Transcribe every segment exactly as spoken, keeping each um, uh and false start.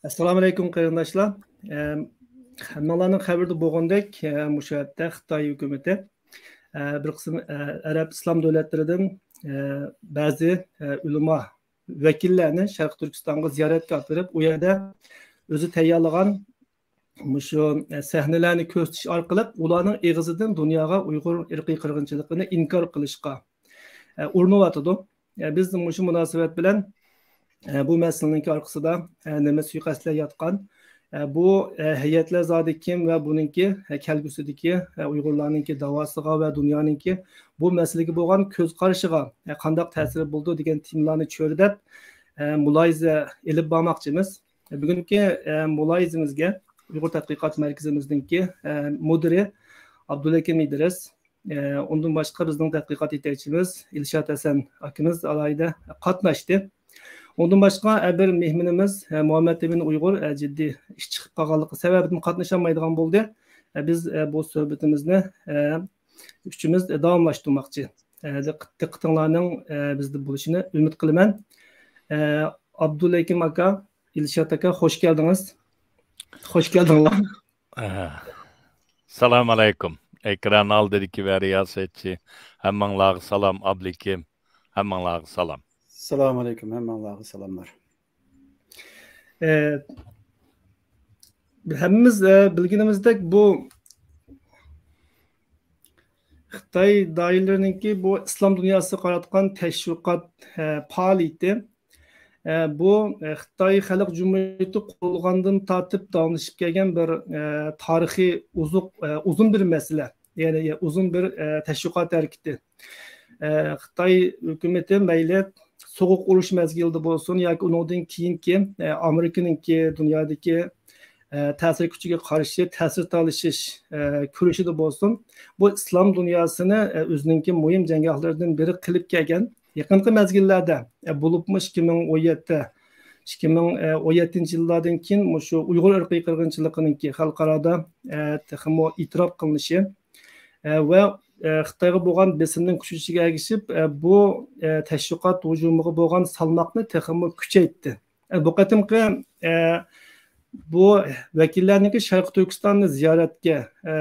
ئەسسالامۇئەلەيكۇم، قېرىنداشلار. ئەم، ھەممىڭلارنىڭ خەۋىرىدە بولغاندەك، ئە، مۇشۇ ھەپتە خىتاي ھۆكۈمىتى، ئە، بىر قىسىم، ئە، ئەرەب ئىسلام دۆلەتلىرىدىن، ئە، بەزى، ئە، ئۆلىما ۋەكىللەرنى شەرقىي تۈركىستانغا زىيارەتكە ئاپىرىپ، ئۇ يەردە ئۆزى تەييارلىغان مۇشۇ، ئە، سەھنىلەرنى كۆرسىتىش ئارقىلىق ئۇلارنىڭ ئېغىزىدىن دۇنياغا ئۇيغۇر ئىرقىي قىرغىنچىلىقىنى ئىنكار قىلىشقا، ئە، ئۇرۇنۇۋاتىدۇ. ئە، بىز مۇشۇ مۇناسىۋەت بىلەن، ئە، بۇ مەسىلىنىڭكى ئارقىسىدا، ئە، نېمە سۇيىقەستلەر ياتقان، ئە، بۇ، ئە، ھەيئەتلەر زادى كىم ۋە بۇنىڭكى، ئە، كەلگۈسىدىكى، ئە، ئۇيغۇرلارنىڭكى داۋاسىغا ۋە دۇنيانىڭكى بۇ مەسىلىگە بولغان كۆز قارىشىغا، ئە، قانداق تەسىرى بولىدۇ دېگەن تېمىلارنى چۆرىدەپ، ئە، مۇلاھىزە ئېلىپ بارماقچىمىز. بۈگۈنكى، ئە، مۇلاھىزىمىزگە ئۇيغۇر تەتقىقات مەركىزىمىزنىڭكى، ئە، مۇدىرى ئابدۇلھەكىم ئىدرىس، ئە، ئۇندىن باشقا بىزنىڭ تەتقىقات يېتەكچىمىز ئىلشات ھەسەن ئاكىمىز ئالاھىدە قاتناشتى. ئۇندىن باشقا، ئە، بىر مېھمىنىمىز، ئە، مۇھەممەت ئىبن ئۇيغۇر، ئە، جىددىي ئىش چىقىپ قالغانلىقى سەۋەبىدىن قاتنىشالمايدىغان بولدى. ئە، بىز، ئە، بۇ سۆھبىتىمىزنى، ئە، ئۈچىمىز داۋاملاشتۇرماقچى. ئە، دىق-، دىققىتىڭلارنىڭ، ئە، بىزدە بولۇشىنى ئۈمىد قىلىمەن. ئە، ئابدۇلھەكىم ئاكا، ئىلشات ئاكا، خوش كەلدىڭىز. خوش كەلدىڭلار. ئەھە. سالام ئەلەيكۇم. ئېكران ئالدىدىكى ۋە رىياسەتچى ھەممىڭلارغا سالام، ئابلىكىم ھەممىڭلارغا سالام. سالام ئەلەيكۇم، ھەممىڭلارغا سالاملار. ئە، ھەممىمىز، ئە، بىلگىنىمىزدەك، بۇ خىتاي دائىرىلىرىنىڭكى بۇ ئىسلام دۇنياسىغا قاراتقان تەشۋىقات، ئە، پائالىيىتى، ئە، بۇ، ئە، خىتاي خەلق جۇمھۇرىيىتى قۇرۇلغاندىن تارتىپ داۋاملىشىپ كەلگەن بىر، ئە، تارىخىي ئوزۇق، ئە، ئۇزۇن بىر مەسىلە، يەنى ئۇزۇن بىر، ئە، تەشۋىقات ھەرىكىتى. ئە، خىتاي ھۆكۈمىتى مەيلى سوغۇق ئۇرۇش مەزگىلىدە بولسۇن ياكى ئۇنىڭدىن كېيىنكى، ئە، ئامېرىكىنىڭكى دۇنيادىكى، ئە، تەسىر كۈچىگە قارشى تەسىر تالىشىش، ئە، كۈرىشىدە بولسۇن، بۇ ئىسلام دۇنياسىنى، ئە، ئۆزىنىڭكى مۇھىم جەڭگاھلىرىدىن بىرى قىلىپ كەلگەن. يېقىنقى مەزگىللەردە، ئە، بولۇپمۇ ئىككى مىڭ ئون يەتتە، ئىككى مىڭ ئون يەتتىنچى يىللاردىن كېيىن مۇشۇ ئۇيغۇر ئىرقىي قىرغىنچىلىقىنىڭكى خەلقئارادا، ئە، تېخىمۇ ئېتىراپ قىلىنىشى، ئە، ۋە، ئە، خىتايغا بولغان بېسىمنىڭ كۈچىيىشىگە ئەگىشىپ، ئە، بۇ، ئە، تەشۋىقات ھۇجۇمىغا بولغان سالماقنى تېخىمۇ كۈچەيتتى. ئە، بۇ قېتىمقى، ئە، بۇ ۋەكىللەرنىڭكى شەرقىي تۈركىستاننى زىيارەتكە، ئە،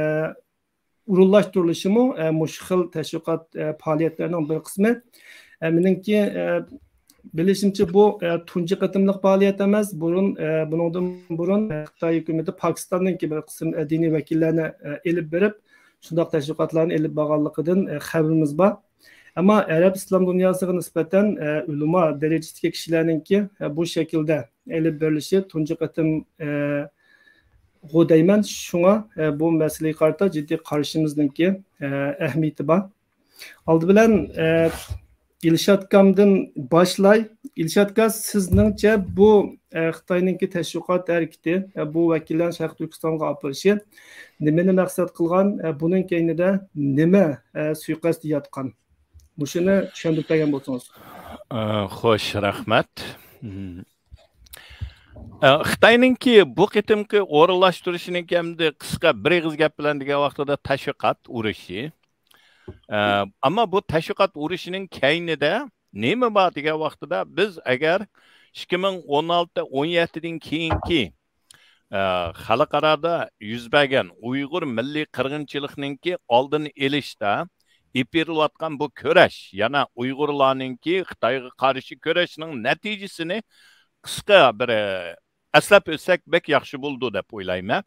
ئورۇنلاشتۇرۇلۇشىمۇ، ئە، مۇشۇ خىل تەشۋىقات، ئە، پائالىيەتلىرىنىڭ بىر قىسمى. ئە، مېنىڭكى، ئە، بىلىشىمچە، بۇ، ئە، تۇنجى قېتىملىق پائالىيەت ئەمەس. بۇرۇن، ئە، بۇنىڭدىن بۇرۇن، ئە، خىتاي ھۆكۈمىتى پاكىستاندىكى بىر قىسىم، ئە، دىنىي ۋەكىللەرنى، ئە، ئېلىپ بېرىپ، شۇنداق تەشۋىقاتلارنى ئېلىپ بارغانلىقىدىن، ئە، خەۋىرىمىز بار. ئەمما ئەرەب ئىسلام دۇنياسىغا نىسبەتەن، ئە، ئۆلىما دەرىجىسىدىكى كىشىلەرنىڭكى، ئە، بۇ شەكىلدە ئېلىپ بېرىلىشى تۇنجى قېتىم، ئە، غۇ دەيمەن. شۇڭا، ئە، بۇ مەسىلىگە قارىتا جىددىي قارىشىمىزنىڭكى، ئە، ئەھمىيىتى بار. ئالدى بىلەن، ئە، ئىلشاتكامدىن باشلاي. ئىلشاتكا، سىزنىڭچە بۇ، ئە، خىتاينىڭكى تەشۋىقات ھەرىكىتى، ئە، بۇ ۋەكىللەرنى شەرقىي تۈركىستانغا ئاپىرىشى نېمىنى مەقسەت قىلغان، ئە، بۇنىڭ كەينىدە نېمە، ئە، سۇيىقەست ياتقان؟ مۇشۇنى چۈشەندۈرۈپ بەرگەن بولسىڭىز. ئە، خوش، رەھمەت. مم. ئە، خىتاينىڭكى بۇ قېتىمقى ئورۇنلاشتۇرۇشىنىڭكى ئەمدى قىسقا بىر ئېغىز گەپ بىلەن دېگەن ۋاقتىدا تەشۋىقات ئۇرۇشى. ئە، ئەمما بۇ تەشۋىقات ئۇرۇشىنىڭ كەينىدە نېمە بار دېگەن ۋاقتىدا، بىز ئەگەر ئىككى مىڭ ئون ئالتە، ئون يەتتىدىن كېيىنكى، ئە، خەلقئارادا يۈز بەرگەن ئۇيغۇر مىللىي قىرغىنچىلىقنىڭكى ئالدىنى ئېلىشتا ئېلىپ بېرىلىۋاتقان بۇ كۈرەش، يەنە ئۇيغۇرلارنىڭكى خىتايغا قارشى كۈرەشنىڭ نەتىجىسىنى قىسقا بىر، ئە، ئەسلەپ ئۆتسەك بەك ياخشى بولىدۇ دەپ ئويلايمەن.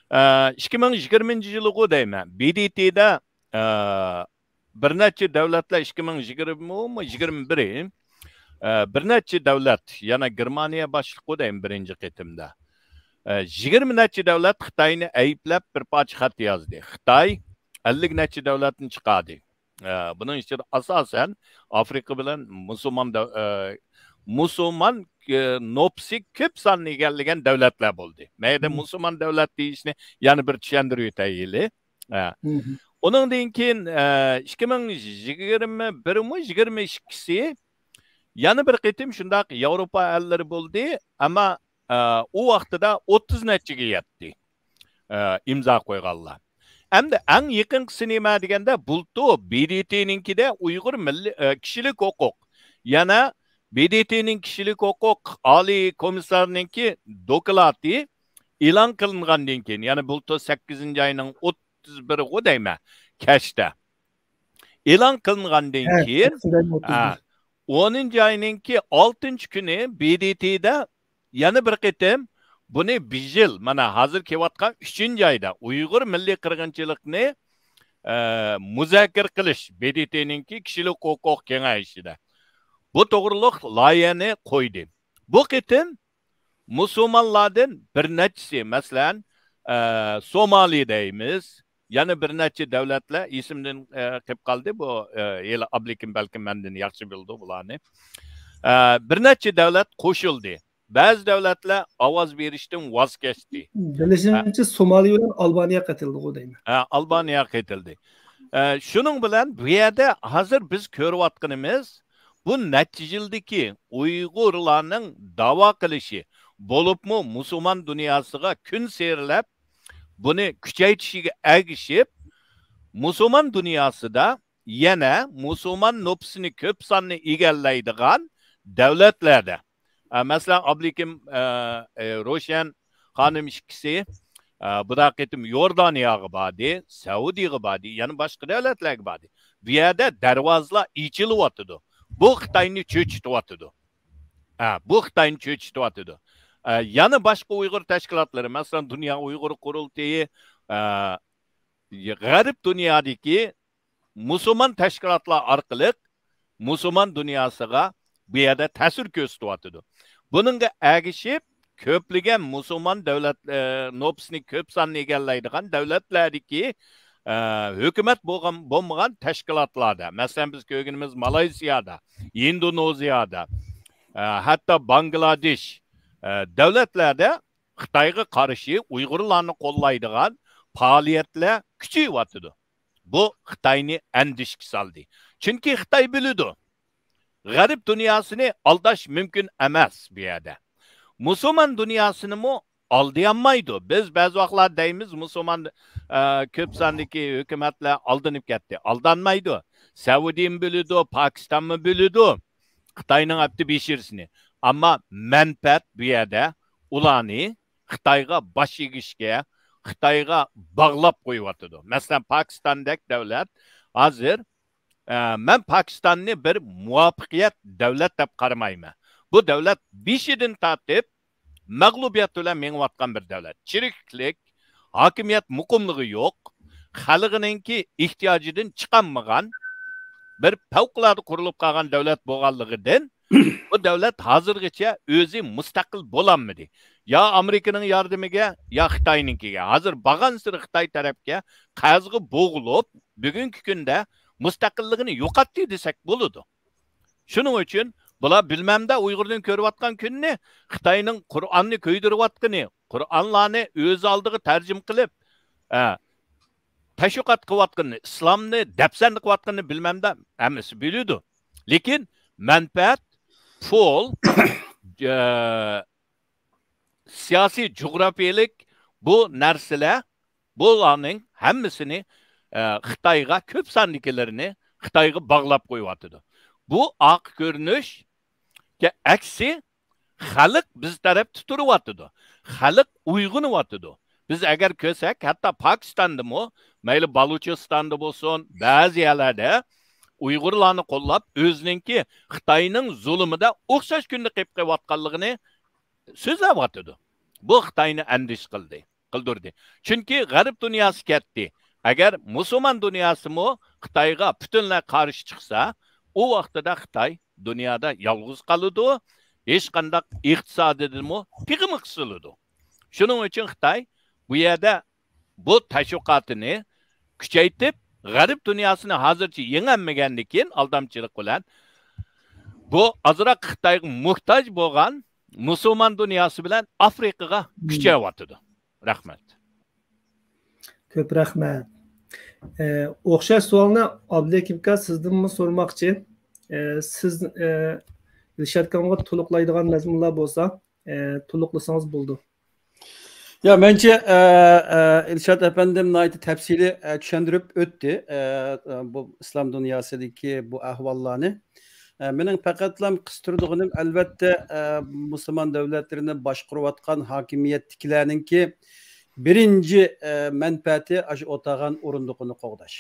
ئە، ئىككى مىڭ يىگىرمىنچى يىلىغۇ دەيمەن، بى دې تىدا، ئە، بىر نەچچە دۆلەتلەر، ئىككى مىڭ يىگىرمىمۇ، يىگىرمە بىرى، ئە، بىر نەچچە دۆلەت، يەنە گېرمانىيە باشلىققۇ دەيمەن بىرىنچى قېتىمدا. ئە، يىگىرمە نەچچە دۆلەت خىتاينى ئەيىبلەپ بىر پارچە خەت يازدى. خىتاي ئەللىك نەچچە دۆلەتنى چىقاردى. ئە، بۇنىڭ ئىچىدە ئاساسەن ئافرىقا بىلەن مۇسۇلمان دەۋ-، ئە، مۇسۇلمان، ئە، نوپۇسى كۆپ ساننى ئىگىلىگەن دۆلەتلەر بولدى. مەيدە مۇسۇلمان دۆلەت دېيىشنى يەنە بىر چۈشەندۈرۈۋېتەيلى. ھە. ئۇنىڭدىن كېيىن، ئە، ئىككى مىڭ يىگىرمە بىرمۇ، يىگىرمە ئىككىسى يەنە بىر قېتىم شۇنداق ياۋروپا ئەللىرى بولدى. ئەمما، ئە، ئۇ ۋاقتىدا ئوتتۇز نەچچىگە يەتتى، ئە، ئىمزا قويغانلار. ئەمدى ئەڭ يېقىنقىسى نېمە دېگەندە، بۇلتۇر بى دې تىنىڭكىدە ئۇيغۇر مىللىي، ئە، كىشىلىك ھوقۇق، يەنە ب د ت نىڭ كىشىلىك ھوقۇق ئالىي كومىسسارىنىڭكى دوكلاتى ئېلان قىلىنغاندىن كېيىن، يەنى بۇلتۇر سەككىزىنچى ئاينىڭ ئوتتۇز بىرىغۇ دەيمەن، كەچتە ئېلان قىلىنغاندىن كېيىن، ئونىنچى ئاينىڭكى ئالتىنچى كۈنى ب د ت دا يەنە بىر قېتىم بۇنى بىژىل، مانا ھازىر كېلىۋاتقان ئۈچىنچى ئايدا ئۇيغۇر مىللىي قىرغىنچىلىقنى، ئە، مۇزاكىرە قىلىش ب د ت نىڭكى كىشىلىك ھوقۇق كېڭەشىدە بۇ توغرۇلۇق لايىھەنى قويدى. بۇ قېتىم مۇسۇلمانلاردىن بىر نەچچىسى، مەسىلەن، ئە، سومالى دەيمىز، يەنە بىر نەچچە دۆلەتلەر، ئېسىمدىن، ئە، قېلىپ قالدى، بۇ، ئە، ھېلى ئابلىكىم بەلكىم مەندىن ياخشى بىلىدۇ بۇلارنى. ئە، بىر نەچچە دۆلەت قوشۇلدى. بەزى دۆلەتلەر ئاۋاز بېرىشتىن ۋاز كەچتى. بىلىشىمچە، سومالى بىلەن ئالبانىيە قېتىلدىغۇ دەيمەن. ھە، ئالبانىيە قېتىلدى. ئە، شۇنىڭ بىلەن بۇ يەردە ھازىر بىز كۆرۈۋاتقىنىمىز، بۇ نەچچە يىلدىكى ئۇيغۇرلارنىڭ داۋا قىلىشى، بولۇپمۇ مۇسۇلمان دۇنياسىغا كۈن سېرىلەپ، بۇنى كۈچەيتىشىگە ئەگىشىپ، مۇسۇلمان دۇنياسىدا يەنە مۇسۇلمان نوپۇسىنى كۆپ ساننى ئىگىلەيدىغان دۆلەتلەردە، ئە، مەسىلەن، ئابلىكىم، ئە، ئە، روشەن خانىم ئىككىسى، ئە، بۇدا قېتىم يوردانىيەگە باردى، سەئۇدىيەگە باردى، يەنە باشقا دۆلەتلەرگە باردى. بۇ يەردە دەرۋازىلار ئېچىلىۋاتىدۇ. بۇ خىتاينى چۆچۈتۈۋاتىدۇ. ھە، بۇ خىتاينى چۆچۈتۈۋاتىدۇ. ئە، يەنە باشقا ئۇيغۇر تەشكىلاتلىرى، مەسىلەن، دۇنيا ئۇيغۇر قۇرۇلتىيى، ئە، غەرب دۇنيادىكى مۇسۇلمان تەشكىلاتلار ئارقىلىق مۇسۇلمان دۇنياسىغا بۇ يەردە تەسىر كۆرسىتىۋاتىدۇ. بۇنىڭغا ئەگىشىپ، كۆپلىگەن مۇسۇلمان دۆلەت، ئە، نوپۇسنى كۆپ ساننى ئىگىلەيدىغان دۆلەتلەردىكى، ئە، ھۆكۈمەت بولغان، بولمىغان تەشكىلاتلاردا، مەسىلەن، بىز كۆرگىنىمىز مالايزىيادا، ئىندونېزىيادا، ئە، ھەتتا باڭگلادېش، ئە، دۆلەتلەردە خىتايغا قارشى ئۇيغۇرلارنى قوللايدىغان پائالىيەتلەر كۈچىيىۋاتىدۇ. بۇ خىتاينى ئەندىشىگە سالدى. چۈنكى خىتاي بىلىدۇ، غەرب دۇنياسىنى ئالداش مۇمكىن ئەمەس بۇ يەردە. مۇسۇلمان دۇنياسىنىمۇ ئالدىيالمايدۇ. بىز بەزى ۋاقىتلار دەيمىز، مۇسۇلمان، ئە، كۆپ ساندىكى ھۆكۈمەتلەر ئالدىنىپ كەتتى. ئالدانمايدۇ. سەئۇدىمۇ بىلىدۇ، پاكىستانمۇ بىلىدۇ خىتاينىڭ ئەپتى بېشىرىسىنى. ئەمما مەنپەئەت بۇ يەردە ئۇلارنى خىتايغا باش ئېگىشكە، خىتايغا باغلاپ قويۇۋاتىدۇ. مەسىلەن، پاكىستاندەك دۆلەت ھازىر، ئە، مەن پاكىستاننى بىر مۇۋەپپەقىيەت دۆلەت دەپ قارىمايمەن. بۇ دۆلەت بېشىدىن تارتىپ مەغلۇبىيەت بىلەن مېڭىۋاتقان بىر دۆلەت. چىرىكلىك، ھاكىمىيەت مۇقىملىقى يوق، خەلقىنىڭكى ئېھتىياجىدىن چىقالمىغان بىر پەۋقۇلئاددە قۇرۇلۇپ قالغان دۆلەت بولغانلىقىدىن، بۇ دۆلەت ھازىرغىچە ئۆزى مۇستەقىل بولالمىدى. يا ئامېرىكىنىڭ ياردىمىگە، يا خىتاينىڭكىگە. ھازىر بارغانسېرى خىتاي تەرەپكە قەرزگە بوغۇلۇپ، بۈگۈنكى كۈندە مۇستەقىللىقىنى يوقاتتى دېسەك بولىدۇ. شۇنىڭ ئۈچۈن بۇلار بىلمەمدە ئۇيغۇردىن كۆرۈۋاتقان كۈننى، خىتاينىڭ قۇرئاننى كۆيدۈرۈۋاتقىنى، قۇرئانلارنى ئۆز ئالدىغا تەرجىمە قىلىپ، ئە، تەشۋىقات قىلىۋاتقىنىنى، ئىسلامنى دەپسەندە قىلىۋاتقىنىنى بىلمەمدە ھەممىسى بىلىدۇ. لېكىن مەنپەئەت، پۇل، ئە، سىياسىي، جۇغراپىيەلىك بۇ نەرسىلەر، بۇلارنىڭ ھەممىسىنى، ئە، خىتايغا، كۆپ ساندىكىلىرىنى خىتايغا باغلاپ قويۇۋاتىدۇ. بۇ ئارقا كۆرۈنۈش، ئەكسى، خەلق بىز تەرەپتە تۇرۇۋاتىدۇ. خەلق ئويغىنىۋاتىدۇ. بىز ئەگەر كۆرسەك، ھەتتا پاكىستاندىمۇ، مەيلى بالۇچىستاندا بولسۇن، بەزى يەرلەردە ئۇيغۇرلارنى قوللاپ، ئۆزىنىڭكى خىتاينىڭ زۇلۇمىدا ئوخشاش كۈندە قېلىپ قېلىۋاتقانلىقىنى سۆزلەۋاتىدۇ. بۇ خىتاينى ئەندىشە قىلدى، قىلدۇردى. چۈنكى غەرب دۇنياسى كەتتى. ئەگەر مۇسۇلمان دۇنياسىمۇ خىتايغا پۈتۈنلەي قارشى چىقسا، ئۇ ۋاقتىدا خىتاي دۇنيادا يالغۇز قالىدۇ، ھېچقانداق ئىقتىسادىدىنمۇ تېخىمۇ قىسىلىدۇ. شۇنىڭ ئۈچۈن خىتاي بۇ يەردە بۇ تەشۋىقاتىنى كۈچەيتىپ، غەرب دۇنياسىنى ھازىرچە يېڭەلمىگەندىن كېيىن، ئالدامچىلىق بىلەن بۇ ئازراق خىتايغا موھتاج بولغان مۇسۇلمان دۇنياسى بىلەن ئافرىقىغا كۈچەۋاتىدۇ. رەھمەت. كۆپ رەھمەت. ئە، ئوخشاش سوئالنى ئابلىكىم ئاكا سىزدىنمۇ سورىماقچى. ئە، سىز، ئە، ئىلشات ئاكامغا تولۇقلايدىغان مەزمۇنلار بولسا، ئە، تولۇقلىسىڭىز بولىدۇ. يا، مەنچە، ئە، ئە، ئىلشات ئەپەندىم ناھايىتى تەپسىلىي، ئە، چۈشەندۈرۈپ ئۆتتى، ئە، ئە، بۇ ئىسلام دۇنياسىدىكى بۇ ئەھۋاللارنى. ئە، مېنىڭ پەقەتلا قىستۇرىدىغىنىم، ئەلۋەتتە، ئە، مۇسۇلمان دۆلەتلىرىنى باشقۇرۇۋاتقان ھاكىمىيەتتىكىلەرنىڭكى بىرىنچى، ئە، مەنپەئەتى ئاشۇ ئولتۇرغان ئورۇندۇقىنى قوغداش.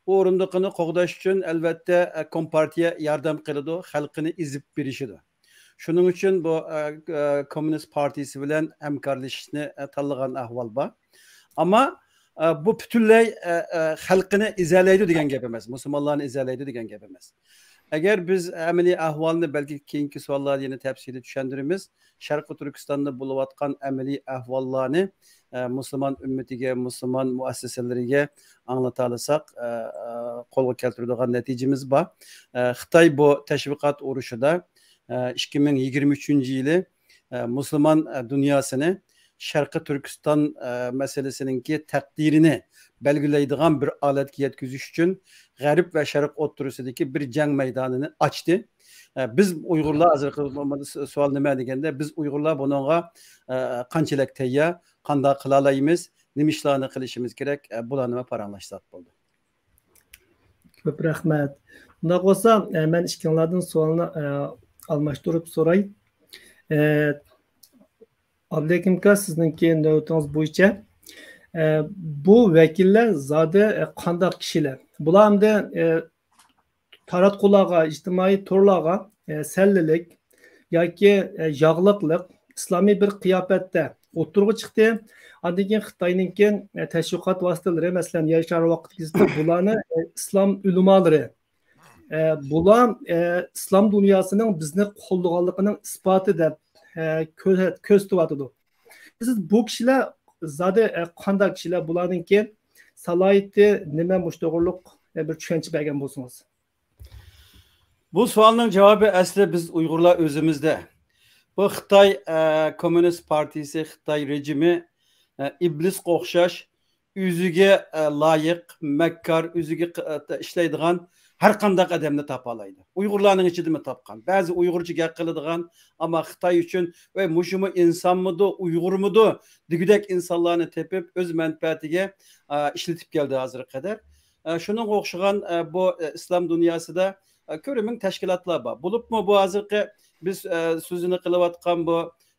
ئۇ ئورۇندۇقىنى قوغداش ئۈچۈن، ئەلۋەتتە، ئە، كومپارتىيە ياردەم قىلىدۇ، خەلقىنى ئېزىپ بېرىشىدۇ. شۇنىڭ ئۈچۈن بۇ، ئە، ئە، كوممۇنىست پارتىيىسى بىلەن ھەمكارلىشىشنى، ئە، تاللىغان ئەھۋال بار. ئەمما، ئە، بۇ پۈتۈنلەي، ئە، ئە، خەلقىنى ئېزەلەيدۇ دېگەن گەپ ئەمەس، مۇسۇلمانلارنى ئېزەلەيدۇ دېگەن گەپ ئەمەس. ئەگەر بىز ئەمەلىي ئەھۋالنى، بەلكى كېيىنكى سوئاللاردا يەنە تەپسىلىي چۈشەندۈرىمىز، شەرقىي تۈركىستاندا بولۇۋاتقان ئەمەلىي ئەھۋاللارنى، ئە، مۇسۇلمان ئۈممىتىگە، مۇسۇلمان مۇئەسسەسىلىرىگە ئاڭلىتالىساق، ئە، ئە، قولغا كەلتۈرىدىغان نەتىجىمىز بار. ئە، خىتاي بۇ تەشۋىقات ئۇرۇشىدا، ئە، ئىككى مىڭ يىگىرمە ئۈچىنچى يىلى، ئە، مۇسۇلمان، ئە، دۇنياسىنى شەرقىي تۈركىستان، ئە، مەسىلىسىنىڭكى تەقدىرىنى بەلگىلەيدىغان بىر ھالەتكە يەتكۈزۈش ئۈچۈن غەرب ۋە شەرق ئوتتۇرىسىدىكى بىر جەڭ مەيدانىنى ئاچتى. ئە، بىز ئۇيغۇرلار، ھازىرقى سوئال نېمە دېگەندە، بىز ئۇيغۇرلار بۇنىڭغا، ئە، قانچىلىك تەييار، قانداق قىلالايمىز، نېمە ئىشلارنى قىلىشىمىز كېرەك، ئە، بۇلارنى پاراڭلاشساق بولدى. كۆپ رەھمەت. ئۇنداق بولسا، ئە، مەن ئىككىڭلاردىن سوئالنى، ئە، ئالماشتۇرۇپ سوراي. ئە، ئابلىكىم ئاكا، سىزنىڭكى نۆۋىتىڭىز بويىچە، ئە، بۇ ۋەكىللەر زادى، ئە، قانداق كىشىلەر؟ بۇلار ئەمدى، ئە، تاراتقۇلارغا، ئىجتىمائىي تورلارغا، ئە، سەللىلىك ياكى، ئە، ياغلىقلىق ئىسلامىي بىر قىياپەتتە ئوتتۇرىغا چىقتى. ئاندىن كېيىن خىتاينىڭكى، ئە، تەشۋىقات ۋاسىتىلىرى، مەسىلەن، ياشار ۋاقىت گېزىتى بۇلارنى، ئە، ئىسلام ئۆلىمالىرى، ئە، بۇلار، ئە، ئىسلام دۇنياسىنىڭ بىزنى قوللىغانلىقىنىڭ ئىسپاتى دەپ، ئە، كۆرسەت-، كۆرسىتىۋاتىدۇ. سىز بۇ كىشىلەر زادى، ئە، قانداق كىشىلەر، بۇلارنىڭكى سالاھىيىتى نېمە، مۇشۇ توغرۇلۇق، ئە، بىر چۈشەنچە بەرگەن بولسىڭىز. بۇ سوئالنىڭ جاۋابى ئەسلى بىز ئۇيغۇرلار ئۆزىمىزدە. بۇ خىتاي، ئە، كوممۇنىست پارتىيىسى، خىتاي رېجىمى، ئە، ئىبلىسقا ئوخشاش، ئۆزىگە، ئە، لايىق، مەككار، ئۆزىگە ق-، ئە، ئىشلەيدىغان ھەر قانداق ئادەمنى تاپالايدۇ. ئۇيغۇرلارنىڭ ئىچىدىمۇ تاپقان. بەزى ئۇيغۇرچە گەپ قىلىدىغان، ئەمما خىتاي ئۈچۈن، ۋەي، مۇشۇمۇ ئىنسانمىدۇ، ئۇيغۇرمىدۇ دېگۈدەك ئىنسانلارنى تېپىپ، ئۆز مەنپەئەتىگە، ئە، ئىشلىتىپ كەلدى ھازىرغا قەدەر. ئە، شۇنىڭغا ئوخشىغان، ئە، بۇ، ئە، ئىسلام دۇنياسىدا، ئە، كۆرۈمىڭ تەشكىلاتلار بار. بولۇپمۇ بۇ ھازىرقى بىز، ئە، سۆزىنى قىلىۋاتقان بۇ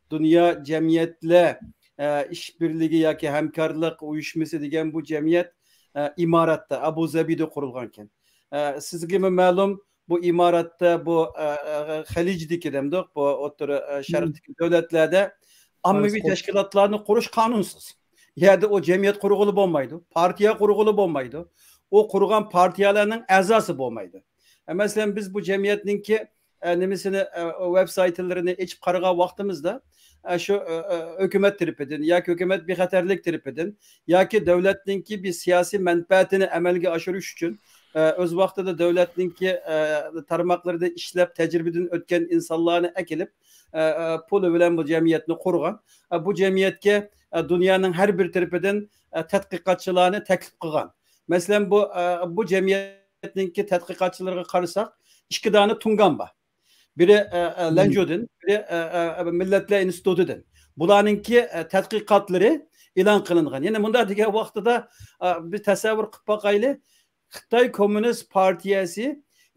دۇنيا جەمئىيەتلەر، ئە، ئىشبىرلىكى ياكى ھەمكارلىق ئۇيۇشمىسى دېگەن بۇ جەمئىيەت، ئە، ئىماراتتا، ئابۇ زەبىدە قۇرۇلغانكەن. ئە، سىزگىمۇ مەلۇم، بۇ ئىماراتتا، بۇ، ئە، ئە، خەلىجدىكى دەمدۇق، بۇ ئوتتۇرا، ئە، شەرقتىكى دۆلەتلەردە ئاممىۋى تەشكىلاتلارنى قۇرۇش قانۇنسىز. يەردە ئۇ جەمئىيەت قۇرغىلى بولمايدۇ، پارتىيە قۇرغىلى بولمايدۇ. ئۇ قۇرغان پارتىيەلەرنىڭ ئەزاسى بولمايدۇ. ئە، مەسىلەن، بىز بۇ جەمئىيەتنىڭكى، ئە، نېمىسىنى، ئە، ۋېب سايتلىرىنى ئېچىپ قارىغان ۋاقتىمىزدا، ئە، شۇ، ئە، ئە، ھۆكۈمەت تەرىپىدىن ياكى ھۆكۈمەت بىخەتەرلىك تەرىپىدىن ياكى دۆلەتنىڭكى بىر سىياسىي مەنپەئەتىنى ئەمەلگە ئاشۇرۇش ئۈچۈن، ئە، ئۆز ۋاقتىدا دۆلەتنىڭكى، ئە، تارماقلىرىدا ئىشلەپ، تەجرىبىدىن ئۆتكەن ئىنسانلارنى ئەكېلىپ، ئە، ئە، پۇلى بىلەن بۇ جەمئىيەتنى قۇرغان. ئە، بۇ جەمئىيەتكە، ئە، دۇنيانىڭ ھەر بىر تەرىپىدىن، ئە، تەتقىقاتچىلارنى تەكلىپ قىلغان. مەسىلەن، بۇ، ئە، بۇ جەمئىيەتنىڭكى تەتقىقاتچىلىرىغا قارىساق، ئىككى دانە تۇڭگان بار. بىرى، ئە، ئە، لەنجۇدىن، بىرى، ئە، ئە، ئە، مىللەتلەر ئىنستىتۇتىدىن. بۇلارنىڭكى، ئە، تەتقىقاتلىرى ئېلان قىلىنغان. يەنى مۇنداق دېگەن ۋاقتىدا، ئە، بىر تەسەۋۋۇر قىلىپ باقايلى. خىتاي كوممۇنىست پارتىيەسى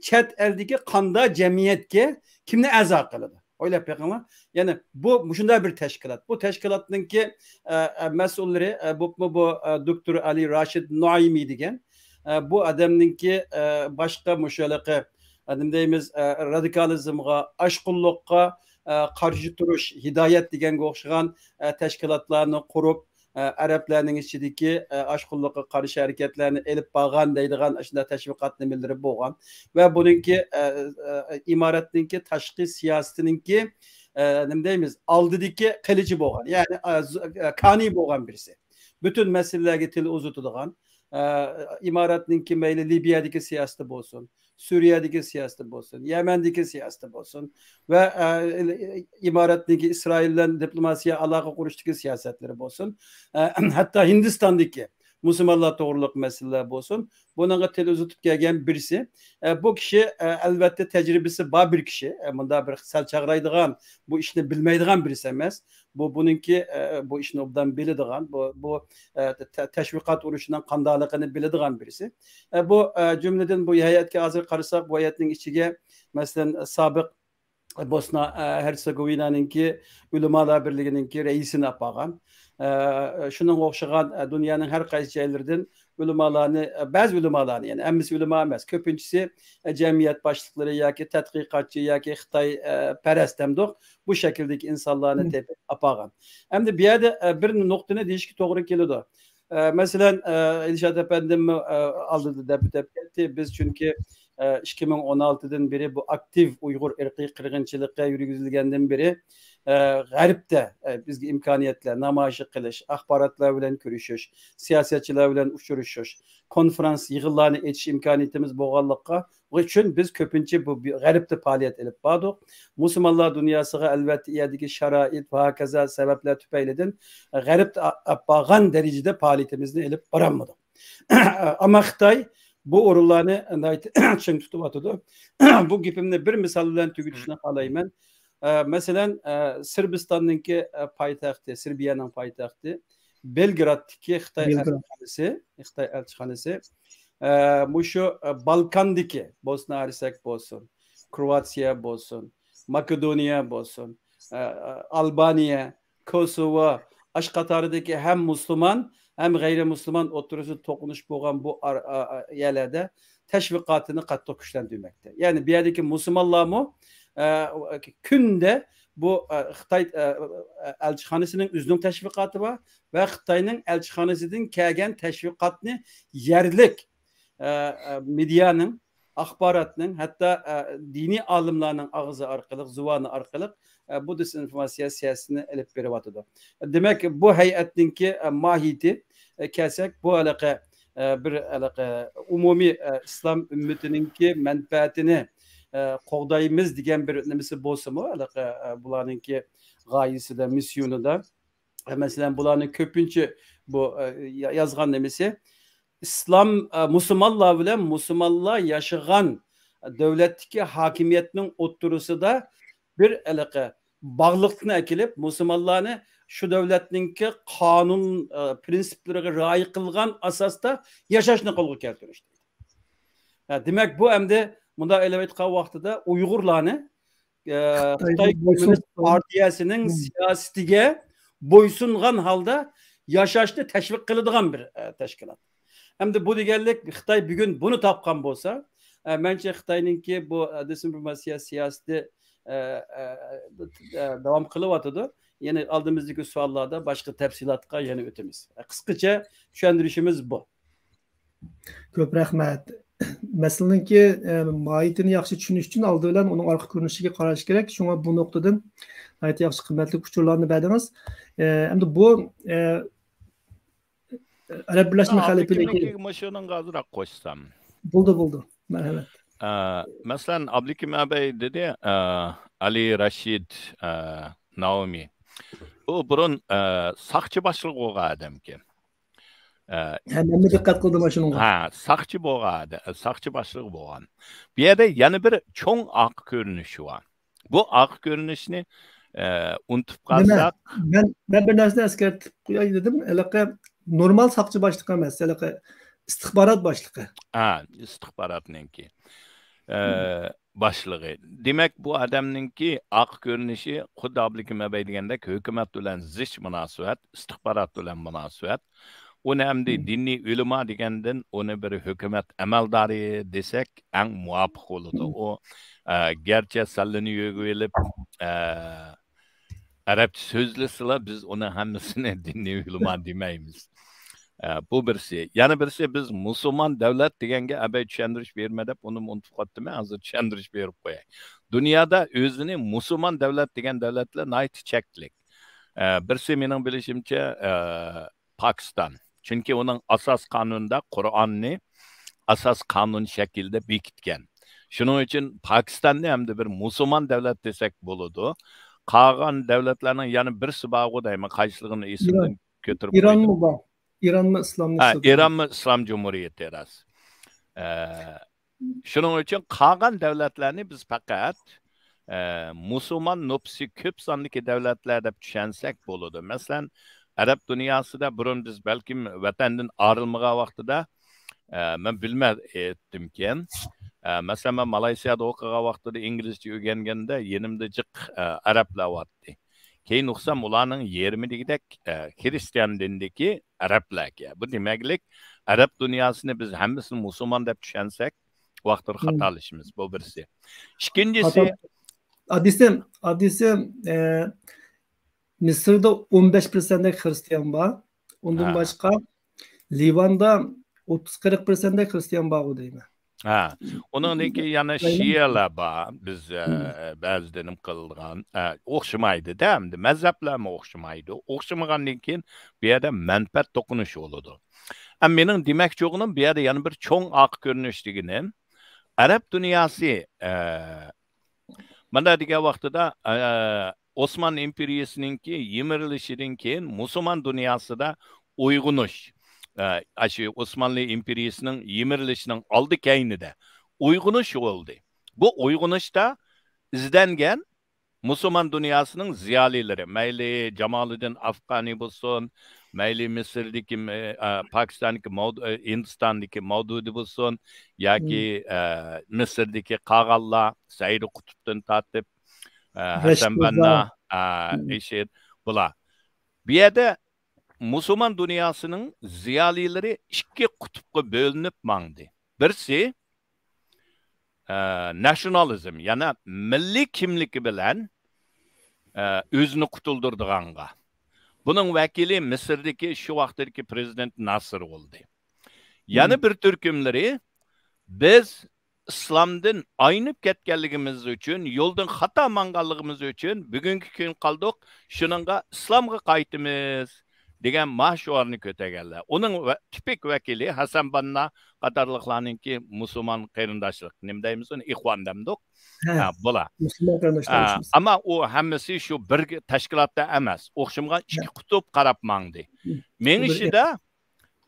چەت ئەلدىكى قانداق جەمئىيەتكە كىمنى ئەزا قىلىدۇ؟ ئويلاپ بېقىڭلار. يەنى بۇ مۇشۇنداق بىر تەشكىلات. بۇ تەشكىلاتنىڭكى، ئە، ئە، مەسئۇللىرى، ئە، بۇ، بۇ، بۇ، ئە، دوكتور ئەلى راشىد نۇئايمى دېگەن، ئە، بۇ ئادەمنىڭكى، ئە، باشقا مۇشۇ ھېلىقى، ئە، نېمە دەيمىز، ئە، رادىكالىزمغا، ئاشقۇنلۇققا، ئە، قارشى تۇرۇش، ھىدايەت دېگەنگە ئوخشىغان، ئە، تەشكىلاتلارنى قۇرۇپ، ئە، ئەرەبلەرنىڭ ئىچىدىكى، ئە، ئاشقۇنلۇققا قارشى ھەرىكەتلەرنى ئېلىپ بارغان دەيدىغان ئاشۇنداق تەشۋىقات نېمىلىرى بولغان. ۋە بۇنىڭكى، ئە، ئە، ئىمارەتنىڭكى تاشقى سىياسىتىنىڭكى، ئە، نېمە دەيمىز، ئالدىدىكى قىلىچى بولغان، يەنى، ئە، ز-، ئە، كانى بولغان بىرسى. پۈتۈن مەسىلىلەرگە تىل ئۇزىتىدىغان، ئە، ئىمارەتنىڭكى مەيلى لىبىيەدىكى سىياسىتى بولسۇن، سۈرىيەدىكى سىياسىتى بولسۇن، يەمەندىكى سىياسىتى بولسۇن ۋە، ئە، ئىمارەتنىڭكى ئىسرائىل بىلەن دىپلوماتىيە ئالاقە قۇرۇشتىكى سىياسەتلىرى بولسۇن، ئە، ھەتتا ھىندىستاندىكى مۇسۇلمانلار توغرۇلۇق مەسىلىلەر بولسۇن، بۇنىڭغا تىل ئۇزىتىپ كەلگەن بىرسى. ئە، بۇ كىشى، ئە، ئەلۋەتتە تەجرىبىسى بار بىر كىشى. ئە، مۇنداق بىر سەل چاغرايدىغان، بۇ ئىشنى بىلمەيدىغان بىرسى ئەمەس. بۇ بۇنىڭكى، ئە، بۇ ئىشنى ئوبدان بىلىدىغان، بۇ، بۇ، ئە، تە-، تەشۋىقات ئۇرۇشىنىڭ قانداقلىقىنى بىلىدىغان بىرسى. ئە، بۇ، ئە، جۈملىدىن بۇ ھەيئەتكە ھازىر قارىساق، بۇ ھەيئەتنىڭ ئىچىگە، مەسىلەن، سابىق بوسنا، ئە، ھېرتسېگوۋىنانىڭكى ئۆلىمالار بىرلىكىنىڭكى رەئىسىنى ئاپارغان. ئە، شۇنىڭغا ئوخشىغان، ئە، دۇنيانىڭ ھەر قايسى جايلىرىدىن ئۆلىمالارنى، ئە، بەزى ئۆلىمالارنى، يەنى ھەممىسى ئۆلىما ئەمەس، كۆپىنچىسى، ئە، جەمئىيەت باشلىقلىرى ياكى تەتقىقاتچى ياكى خىتاي، ئە، پەرەس دەمدۇق، بۇ شەكىلدىكى ئىنسانلارنى تېپىپ ئاپارغان. ئەمدى بۇ يەردە، ئە، بىر نۇقتىنى دېيىشكە توغرا كېلىدۇ. ئە، مەسىلەن، ئە، ئىلشات ئەپەندىممۇ، ئە، ئالدىدا دەپ ئۆتۈپ كەتتى. بىز چۈنكى، ئە، ئىككى مىڭ ئون ئالتىدىن بېرى بۇ ئاكتىپ ئۇيغۇر ئىرقىي قىرغىنچىلىقى يۈرگۈزۈلگەندىن بېرى، ئە، غەربتە، ئە، بىزگە ئىمكانىيەتلەر، نامايىش قىلىش، ئاخباراتلار بىلەن كۆرۈشۈش، سىياسەتچىلەر بىلەن ئۇچرىشىش، كونفرانس، يىغىنلارنى ئېچىش ئىمكانىيىتىمىز بولغانلىققا، ئۇ ئۈچۈن بىز كۆپىنچە بۇ، بۇ غەربتە پائالىيەت ئېلىپ باردۇق. مۇسۇلمانلار دۇنياسىغا ئەلۋەتتە ئۇ يەردىكى شارائىت ۋە ھاكازا سەۋەبلەر تۈپەيلىدىن غەربتە ئا-، ئاپ بارغان دەرىجىدە پائالىيىتىمىزنى ئېلىپ بارالمىدۇق. ئەمما خىتاي بۇ ئورۇنلارنى ناھايىتى چىڭ تۇتۇۋاتىدۇ. بۇ گېپىمنى بىر مىسال بىلەن تۈگىتىشنى خالايمەن. ئە، مەسىلەن، ئە، سىربىستاننىڭكى، ئە، پايتەختى، سېربىيەنىڭ پايتەختى بېلگرادتىكى خىتاي ئەلچىخانىسى، خىتاي ئەلچىخانىسى، ئە، مۇشۇ، ئە، بالكاندىكى، بوسنا ھەرسەك بولسۇن، كروئاتسىيە بولسۇن، ماكېدونىيە بولسۇن، ئە، ئە، ئالبانىيە، كوسوۋو، ئاش قاتارىدىكى ھەم مۇسۇلمان، ھەم غەيرىي مۇسۇلمان ئوتتۇرىسىدا توقۇنۇش بولغان بۇ ئار-، ئا-، ئا-، يەرلەردە تەشۋىقاتىنى قاتتىق كۈچلەندۈرمەكتە. يەنى بۇ يەردىكى مۇسۇلمانلارمۇ، ئە، كۈندە بۇ، ئە، خىتاي، ئە، ئە، ئەلچىخانىسىنىڭ ئۆزىنىڭ تەشۋىقاتى بار ۋە خىتاينىڭ ئەلچىخانىسىدىن كەلگەن تەشۋىقاتنى يەرلىك، ئە، ئە، مېدىيانىڭ، ئاخباراتنىڭ، ھەتتا، ئە، دىنىي ئالىملارنىڭ ئاغزى ئارقىلىق، زۇۋانى ئارقىلىق، ئە، بۇ دېزىنفورماتسىيە سىياسىتىنى ئېلىپ بېرىۋاتىدۇ. دېمەك، بۇ ھەيئەتنىڭكى، ئە، ماھىيىتى، ئە، كەلسەك، بۇ ھېلىقى، ئە، بىر ھېلىقى ئومۇمىي، ئە، ئىسلام ئۈممىتىنىڭكى مەنپەئەتىنى، ئە، قوغدايمىز دېگەن بىر نېمىسى بولسىمۇ، ھېلىقى، ئە، بۇلارنىڭكى غايىسىدە، مىسسىيونىدا، ئە، مەسىلەن، بۇلارنىڭ كۆپىنچە بۇ، ئە، يا-، يازغان نېمىسى، ئىسلام، ئە، مۇسۇلمانلار بىلەن مۇسۇلمانلار ياشىغان دۆلەتتىكى ھاكىمىيەتنىڭ ئوتتۇرىسىدا بىر ھېلىقى باغلىقلىقنى ئەكېلىپ، مۇسۇلمانلارنى شۇ دۆلەتنىڭكى قانۇن، ئە، پىرىنسىپلىرىغا رىئايە قىلغان ئاساستا ياشاشنى قولغا كەلتۈرۈش. ھە، دېمەك، بۇ ئەمدى مۇنداق ئېلىۋېتقان ۋاقتىدا ئۇيغۇرلارنى، ئە، خىتاي خىتاي كوممۇنىست پارتىيەسىنىڭ سىياسىتىگە بويسۇنغان ھالدا ياشاشنى تەشۋىق قىلىدىغان بىر، ئە، تەشكىلات. ئەمدى بۇ دېگەنلىك، خىتاي بۈگۈن بۇنى تاپقان بولسا، ئە، مەنچە خىتاينىڭكى بۇ، ئە، دېسىنفورماتسىيە سىياسىتى، ئە، ئە، ئە، داۋام قىلىۋاتىدۇ. يەنە ئالدىمىزدىكى سوئاللاردا باشقا تەپسىلاتقا يەنە ئۆتىمىز. قىسقىچە چۈشەندۈرۈشىمىز بۇ. كۆپ رەھمەت. مەسىلىنىڭكى، ئە، ماھىيىتىنى ياخشى چۈشىنىش ئۈچۈن ئالدى بىلەن ئۇنىڭ ئارقا كۆرۈنۈشىگە قاراش كېرەك. شۇڭا بۇ نۇقتىدىن ناھايىتى ياخشى قىممەتلىك ئۇچۇرلارنى بەردىڭىز. ئە، ئەمدى بۇ، ئە، ئەرەب بىرلەشمە خەلىپىلىكى. مۇشۇنىڭغا ئازراق قوشسام. بولدى، بولدى. مەرھەمەت. ئە، مەسىلەن، ئابلىكىم ئەبەي دېدى، ئە، ئەلى رەشىد، ئە، ناۋمى. ئۇ بۇرۇن، ئە، ساقچى باشلىقى بولغان ئادەمكەن. ئە، ھە، مەنمۇ دىققەت قىلدىم ئاشۇنىڭغا. ھە، ساقچى بولغان، ساقچى باشلىقى بولغان. بۇ يەردە يەنە بىر چوڭ ئارقا كۆرۈنۈشى بار. بۇ ئارقا كۆرۈنۈشنى، ئە، ئۇنتۇپ قالساق. مەن، مەن بىر نەرسىنى ئەسكەرتىپ قوياي دېدىم. ھېلىقى نورمال ساقچى باشلىقى ئەمەس، ھېلىقى ئىستىخبارات باشلىقى. ھە، ئىستىخباراتنىڭكى. ئە، باشلىقى. دېمەك، بۇ ئادەمنىڭكى ئارقا كۆرۈنۈشى خۇددى ئابلىكىم ئەبەي دېگەندەك ھۆكۈمەت بىلەن زىچ مۇناسىۋەت، ئىستىخبارات بىلەن مۇناسىۋەت. ئۇنى ئەمدى دىنىي ئۆلىما دېگەندىن ئۇنى بىر ھۆكۈمەت ئەمەلدارى دېسەك ئەڭ مۇۋاپىق بولىدۇ. ئۇ، ئە، گەرچە سەللىنى يۆگىۋېلىپ، ئە، ئەرەبچە سۆزلىسىلا، بىز ئۇنى ھەممىسىنى دىنىي ئۆلىما دېمەيمىز. ئە، بۇ بىرسى. يەنە بىرسى، بىز مۇسۇلمان دۆلەت دېگەنگە ئەبەي چۈشەندۈرۈش بېرىمەن دەپ ئۇنىمۇ ئۇنتۇپ قاپتىمەن. ھازىر چۈشەندۈرۈش بېرىپ قوياي. دۇنيادا ئۆزىنى مۇسۇلمان دۆلەت دېگەن دۆلەتلەر ناھايىتى چەكلىك. ئە، بىرسى مېنىڭ بىلىشىمچە، ئە، پاكىستان. چۈنكى ئۇنىڭ ئاساس قانۇنىدا قۇرئاننى ئاساس قانۇن شەكلىدە بېكىتكەن. شۇنىڭ ئۈچۈن پاكىستاننى ئەمدى بىر مۇسۇلمان دۆلەت دېسەك بولىدۇ. قالغان دۆلەتلەرنىڭ يەنە بىرسى بارغۇ دەيمەن، قايسىلىقىنى ئېسىمدىن كۆتۈرۈپ قويدۇم. ئىرانمۇ بار. ئىرانمۇ ئىسلامنى ھە، ئىستىدى. ئىرانمۇ ئىسلام جۇمھۇرىيىتى راست. ئە، شۇنىڭ ئۈچۈن قالغان دۆلەتلەرنى بىز پەقەت، ئە، مۇسۇلمان نوپۇسى كۆپ ساندىكى دۆلەتلەر دەپ چۈشەنسەك بولىدۇ. مەسىلەن، ئەرەب دۇنياسىدا بۇرۇن بىز بەلكىم ۋەتەندىن ئايرىلمىغان ۋاقتىدا، ئە، مەن بىلمەي ئېيتتىمكەن، ئە، مەسىلەن، مەن مالايسىيادا ئوقۇغان ۋاقتىدا ئىنگلىزچە ئۆگەنگەندە يېنىمدا جىق، ئە، ئەرەبلەر بارتتى. كېيىن ئۇقسام، ئۇلارنىڭ يېرىمى دېگۈدەك، ئە، خىرىستىيان دىنىدىكى ئەرەبلەركەن. بۇ دېمەكلىك، ئەرەب دۇنياسىنى بىز ھەممىسىنى مۇسۇلمان دەپ چۈشەنسەك، ۋاقتىدا خاتالىشىمىز. بۇ بىرسى. ئىككىنچىسى، ھادىسى، ھادىسى، ئە، مىسىردا ئون بەش پىرسەنتتەك خىرىستىيان بار. ئۇندىن باشقا لىۋاندا ئوتتۇز قىرىق پىرسەنتتەك خىرىستىيان بارغۇ دەيمەن. ھە، ئۇنىڭدىن كېيىن يەنە شىئەلەر بار. بىز، ئە، بەزىدە نېمە قىلىدىغان، ئە، ئوخشىمايدۇ-دە، ئەمدى مەزھەپلەرمۇ ئوخشىمايدۇ. ئوخشىمىغاندىن كېيىن بۇ يەردە مەنپەئەت توقۇنۇشى بولىدۇ. ئە، مېنىڭ دېمەكچى بولغىنىم، بۇ يەردە يەنە بىر چوڭ ئارقا كۆرۈنۈش دېگىنىم، ئەرەب دۇنياسى، ئە، مانا دېگەن ۋاقتىدا، ئە، ئوسمان ئىمپېرىيىسىنىڭكى يىمىرىلىشىدىن كېيىن مۇسۇلمان دۇنياسىدا ئويغىنىش، ئە، ئاشۇ ئوسمانلى ئىمپېرىيىسىنىڭ يىمىرىلىشىنىڭ ئالدى كەينىدە ئويغىنىش بولدى. بۇ ئويغىنىشتا ئىزدەنگەن مۇسۇلمان دۇنياسىنىڭ زىيالىيلىرى، مەيلى جامالىدىن ئافغانى بولسۇن، مەيلى مىسىردىكى، ئە، پاكىستاندىكى مەۋد-، ئە، ھىندىستاندىكى مەۋدۇدى بولسۇن، ياكى، ئە، مىسىردىكى قالغانلار، سەئىد قۇتۇپتىن تارتىپ، ئە، ھەسەن بەننا، ئە، ئىشىت، بۇلار. بۇ يەردە مۇسۇلمان دۇنياسىنىڭ زىيالىيلىرى ئىككى قۇتۇپقا بۆلۈنۈپ ماڭدى. بىرسى، ئە، ناشونالىزم، يەنى مىللىي كىملىكى بىلەن، ئە، ئۆزىنى قۇتۇلدۇرىدىغانغا. بۇنىڭ ۋەكىلى مىسىردىكى شۇ ۋاقىتتىكى پرېزىدېنت ناسىر بولدى. يەنە بىر تۈركۈملىرى، بىز ئىسلامدىن ئاينىپ كەتكەنلىكىمىز ئۈچۈن، يولدىن خاتا ماڭغانلىقىمىز ئۈچۈن، بۈگۈنكى كۈن قالدۇق، شۇنىڭغا ئىسلامغا قايتىمىز، دېگەن ما شوئارنى كۆتەرگەنلەر. ئۇنىڭ ۋە-، تىپىك ۋەكىلى ھەسەن بەننا قاتارلىقلارنىڭكى مۇسۇلمان قېرىنداشلىق، نېمە دەيمىز ئۇنى، ئىخۋان دەمدۇق؟ ھە، بۇلار. مۇسۇلمان قېرىنداشلار. ئەمما ئۇ ھەممىسى شۇ بىر تەشكىلاتتا ئەمەس، ئوخشىمىغان ئىككى قۇتۇپ قاراپ ماڭدى. مېڭىشىدا،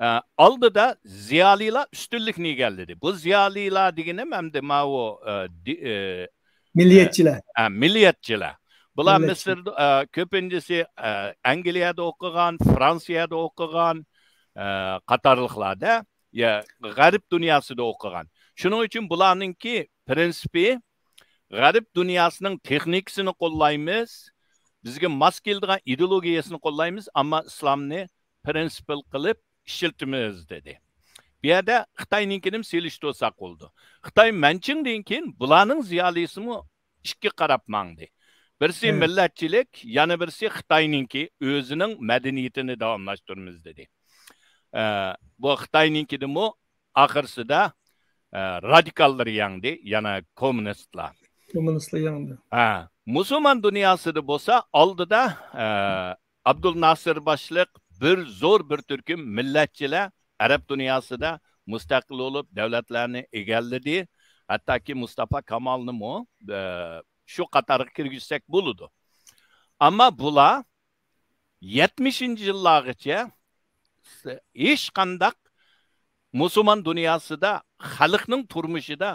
ئە، ئالدىدا زىيالىيلار ئۈستۈنلۈكنى ئىگىلىدى. بۇ زىيالىيلار دېگىنىم ئەمدى ماۋۇ، ئە، دى-، ئە، مىللىيەتچىلەر. ئە، مىللىيەتچىلەر. بۇلار مىسىردا، ئە، كۆپىنچىسى، ئە، ئەنگلىيەدە ئوقۇغان، فرانسىيەدە ئوقۇغان، ئە، قاتارلىقلاردا، يا، غەرب دۇنياسىدا ئوقۇغان. شۇنىڭ ئۈچۈن بۇلارنىڭكى پرىنسىپى، غەرب دۇنياسىنىڭ تېخنىكىسىنى قوللايمىز، بىزگە ماس كېلىدىغان ئىدېئولوگىيەسىنى قوللايمىز، ئەمما ئىسلامنى پرىنسىپىل قىلىپ ئىشلىتىمىز، دېدى. بۇ يەردە خىتاينىڭكىنى سېلىشتۇرساق بولىدۇ. خىتاي مەنچىڭدىن كېيىن بۇلارنىڭ زىيالىيسىمۇ ئىككى قاراپ ماڭدى. بىرسى مىللەتچىلىك، يەنە بىرسى خىتاينىڭكى ئۆزىنىڭ مەدەنىيىتىنى داۋاملاشتۇرىمىز، دېدى. ئە، بۇ خىتاينىڭكىدىمۇ ئاخىرسىدا، ئە، رادىكاللىرى يەڭدى، يەنە كوممۇنىستلار. كوممۇنىستلار يەڭدى. ھە، مۇسۇلمان دۇنياسىدا بولسا ئالدىدا، ئە، ئابدۇل ناسىر باشلىق بىر زور بىر تۈركۈم مىللەتچىلەر ئەرەب دۇنياسىدا مۇستەقىل بولۇپ، دۆلەتلەرنى ئىگىلىدى. ھەتتاكى مۇستافا كامالنىمۇ، ئە، شۇ قاتارغا كىرگۈزسەك بولىدۇ. ئەمما بۇلار يەتمىشىنچى يىللارغىچە ھېچقانداق مۇسۇلمان دۇنياسىدا خەلقنىڭ تۇرمۇشىدا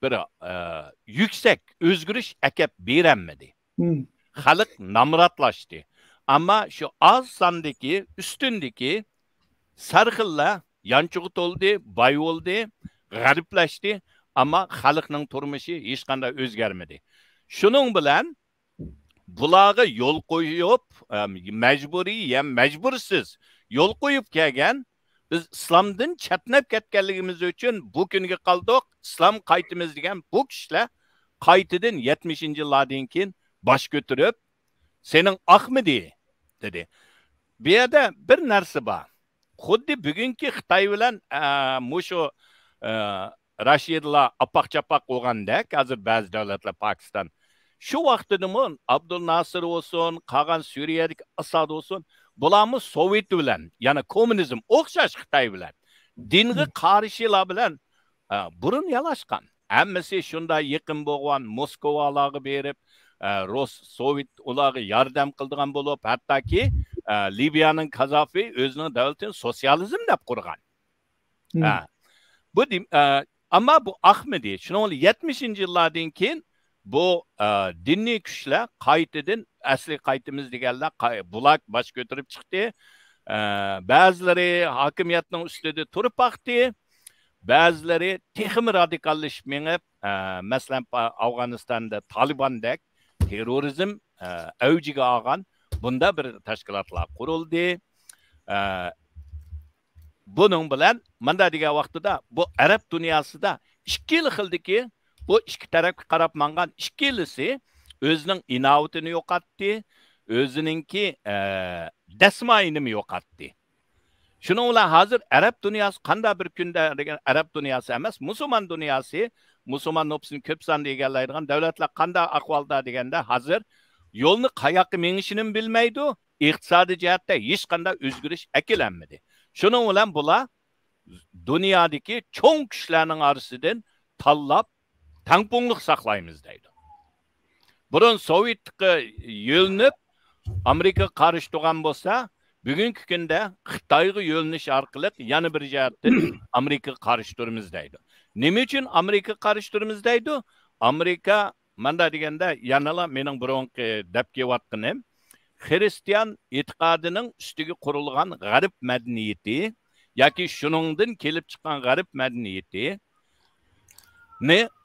بىر، ئە، يۈكسەك ئۆزگىرىش ئەكەپ بېرەلمىدى. خەلق نامراتلاشتى. ئەمما شۇ ئاز ساندىكى، ئۈستۈندىكى سەرخىللار يانچۇقى تولدى، باي بولدى، غەرىبلەشتى. ئەمما خەلقنىڭ تۇرمۇشى ھېچقانداق ئۆزگەرمىدى. شۇنىڭ بىلەن بۇلارغا يول قويۇپ، ئەم، مەجبۇرىي يا مەجبۇرسىز يول قويۇپ كەلگەن، بىز ئىسلامدىن چەتنەپ كەتكەنلىكىمىز ئۈچۈن بۇ كۈنگە قالدۇق، ئىسلام قايتىمىز دېگەن بۇ كىشىلەر قايتىدىن يەتمىشىنچى يىللاردىن كېيىن باش كۆتۈرۈپ، سېنىڭ ئاقمىدى؟ دېدى. بۇ يەردە بىر نەرسە بار. خۇددى بۈگۈنكى خىتاي بىلەن، ئە، مۇشۇ، ئە، راشىدىلار ئاپاق-چاپاق بولغاندەك، ھازىر بەزى دۆلەتلەر، پاكىستان، شۇ ۋاقتىدىمۇ ئابدۇل ناسىر بولسۇن، قالغان سۈرىيەدىكى ئاساد بولسۇن، بۇلارمۇ سوۋېت بىلەن، يەنى كوممۇنىزم ئوخشاش خىتاي بىلەن، دىنغا قارشىلار بىلەن، ئە، بۇرۇن يالاشقان. ھەممىسى شۇنداق يېقىن بولغان موسكۋالارغا بېرىپ، ئە، رۇس، سوۋېت ئۇلارغا ياردەم قىلىدىغان بولۇپ، ھەتتاكى، ئە، لىۋىيەنىڭ كازافى ئۆزىنىڭ دۆلىتىنى سوتسىيالىزم دەپ قۇرغان. ھە. بۇ دېم-، ئە، ئەمما بۇ ئاقمىدى. شۇنىڭ بىلەن يەتمىشىنچى يىللاردىن كېيىن بۇ، ئە، دىنىي كۈچلەر قايتىدىن ئەسلىگە قايتىمىز دېگەنلەر قاي-، بۇلار باش كۆتۈرۈپ چىقتى. ئە، بەزىلىرى ھاكىمىيەتنىڭ ئۈستىدە تۇرۇپ باقتى. بەزىلىرى تېخىمۇ رادىكاللىشىپ مېڭىپ، ئە، مەسىلەن، پا-، ئافغانىستاندا تالىباندەك تېررورىزم، ئە، ئەۋجىگە ئالغان بۇنداق بىر تەشكىلاتلار قۇرۇلدى. ئە، بۇنىڭ بىلەن مۇنداق دېگەن ۋاقتىدا، بۇ ئەرەب دۇنياسىدا ئىككىلا خىلدىكى، بۇ ئىككى تەرەپكە قاراپ ماڭغان ئىككىلىسى ئۆزىنىڭ ئىناۋىتىنى يوقاتتى، ئۆزىنىڭكى، ئە، دەسمايىنىمۇ يوقاتتى. شۇنىڭ بىلەن ھازىر ئەرەب دۇنياسى قانداق بىر كۈندە دېگەن، ئەرەب دۇنياسى ئەمەس، مۇسۇلمان دۇنياسى، مۇسۇلمان نوپۇسىنى كۆپ ساندا ئىگىلەيدىغان دۆلەتلەر قانداق ئەھۋالدا دېگەندە، ھازىر يولنى قاياققا مېڭىشىنىمۇ بىلمەيدۇ، ئىقتىسادىي جەھەتتە ھېچقانداق ئۆزگىرىش ئەكېلەلمىدى. شۇنىڭ بىلەن بۇلار دۇنيادىكى چوڭ كۈچلەرنىڭ ئارىسىدىن تاللاپ، تەڭپۇڭلۇق ساقلايمىز دەيدۇ. بۇرۇن سوۋېتقا يۆلىنىپ، ئامېرىكىغا قارشى تۇرغان بولسا، بۈگۈنكى كۈندە خىتايغا يۆلىنىش ئارقىلىق يەنە بىر جەھەتتىن ئامېرىكىغا قارشى تۇرىمىز دەيدۇ. نېمە ئۈچۈن ئامېرىكىغا قارشى تۇرىمىز دەيدۇ؟ ئامېرىكا، مانداق دېگەندە، يەنىلا مېنىڭ بۇرۇنقى دەپ كېلىۋاتقىنىم، خىرىستىيان ئېتىقادىنىڭ ئۈستىگە قۇرۇلغان غەرب مەدەنىيىتى ياكى شۇنىڭدىن كېلىپ چىققان غەرب مەدەنىيىتىنى،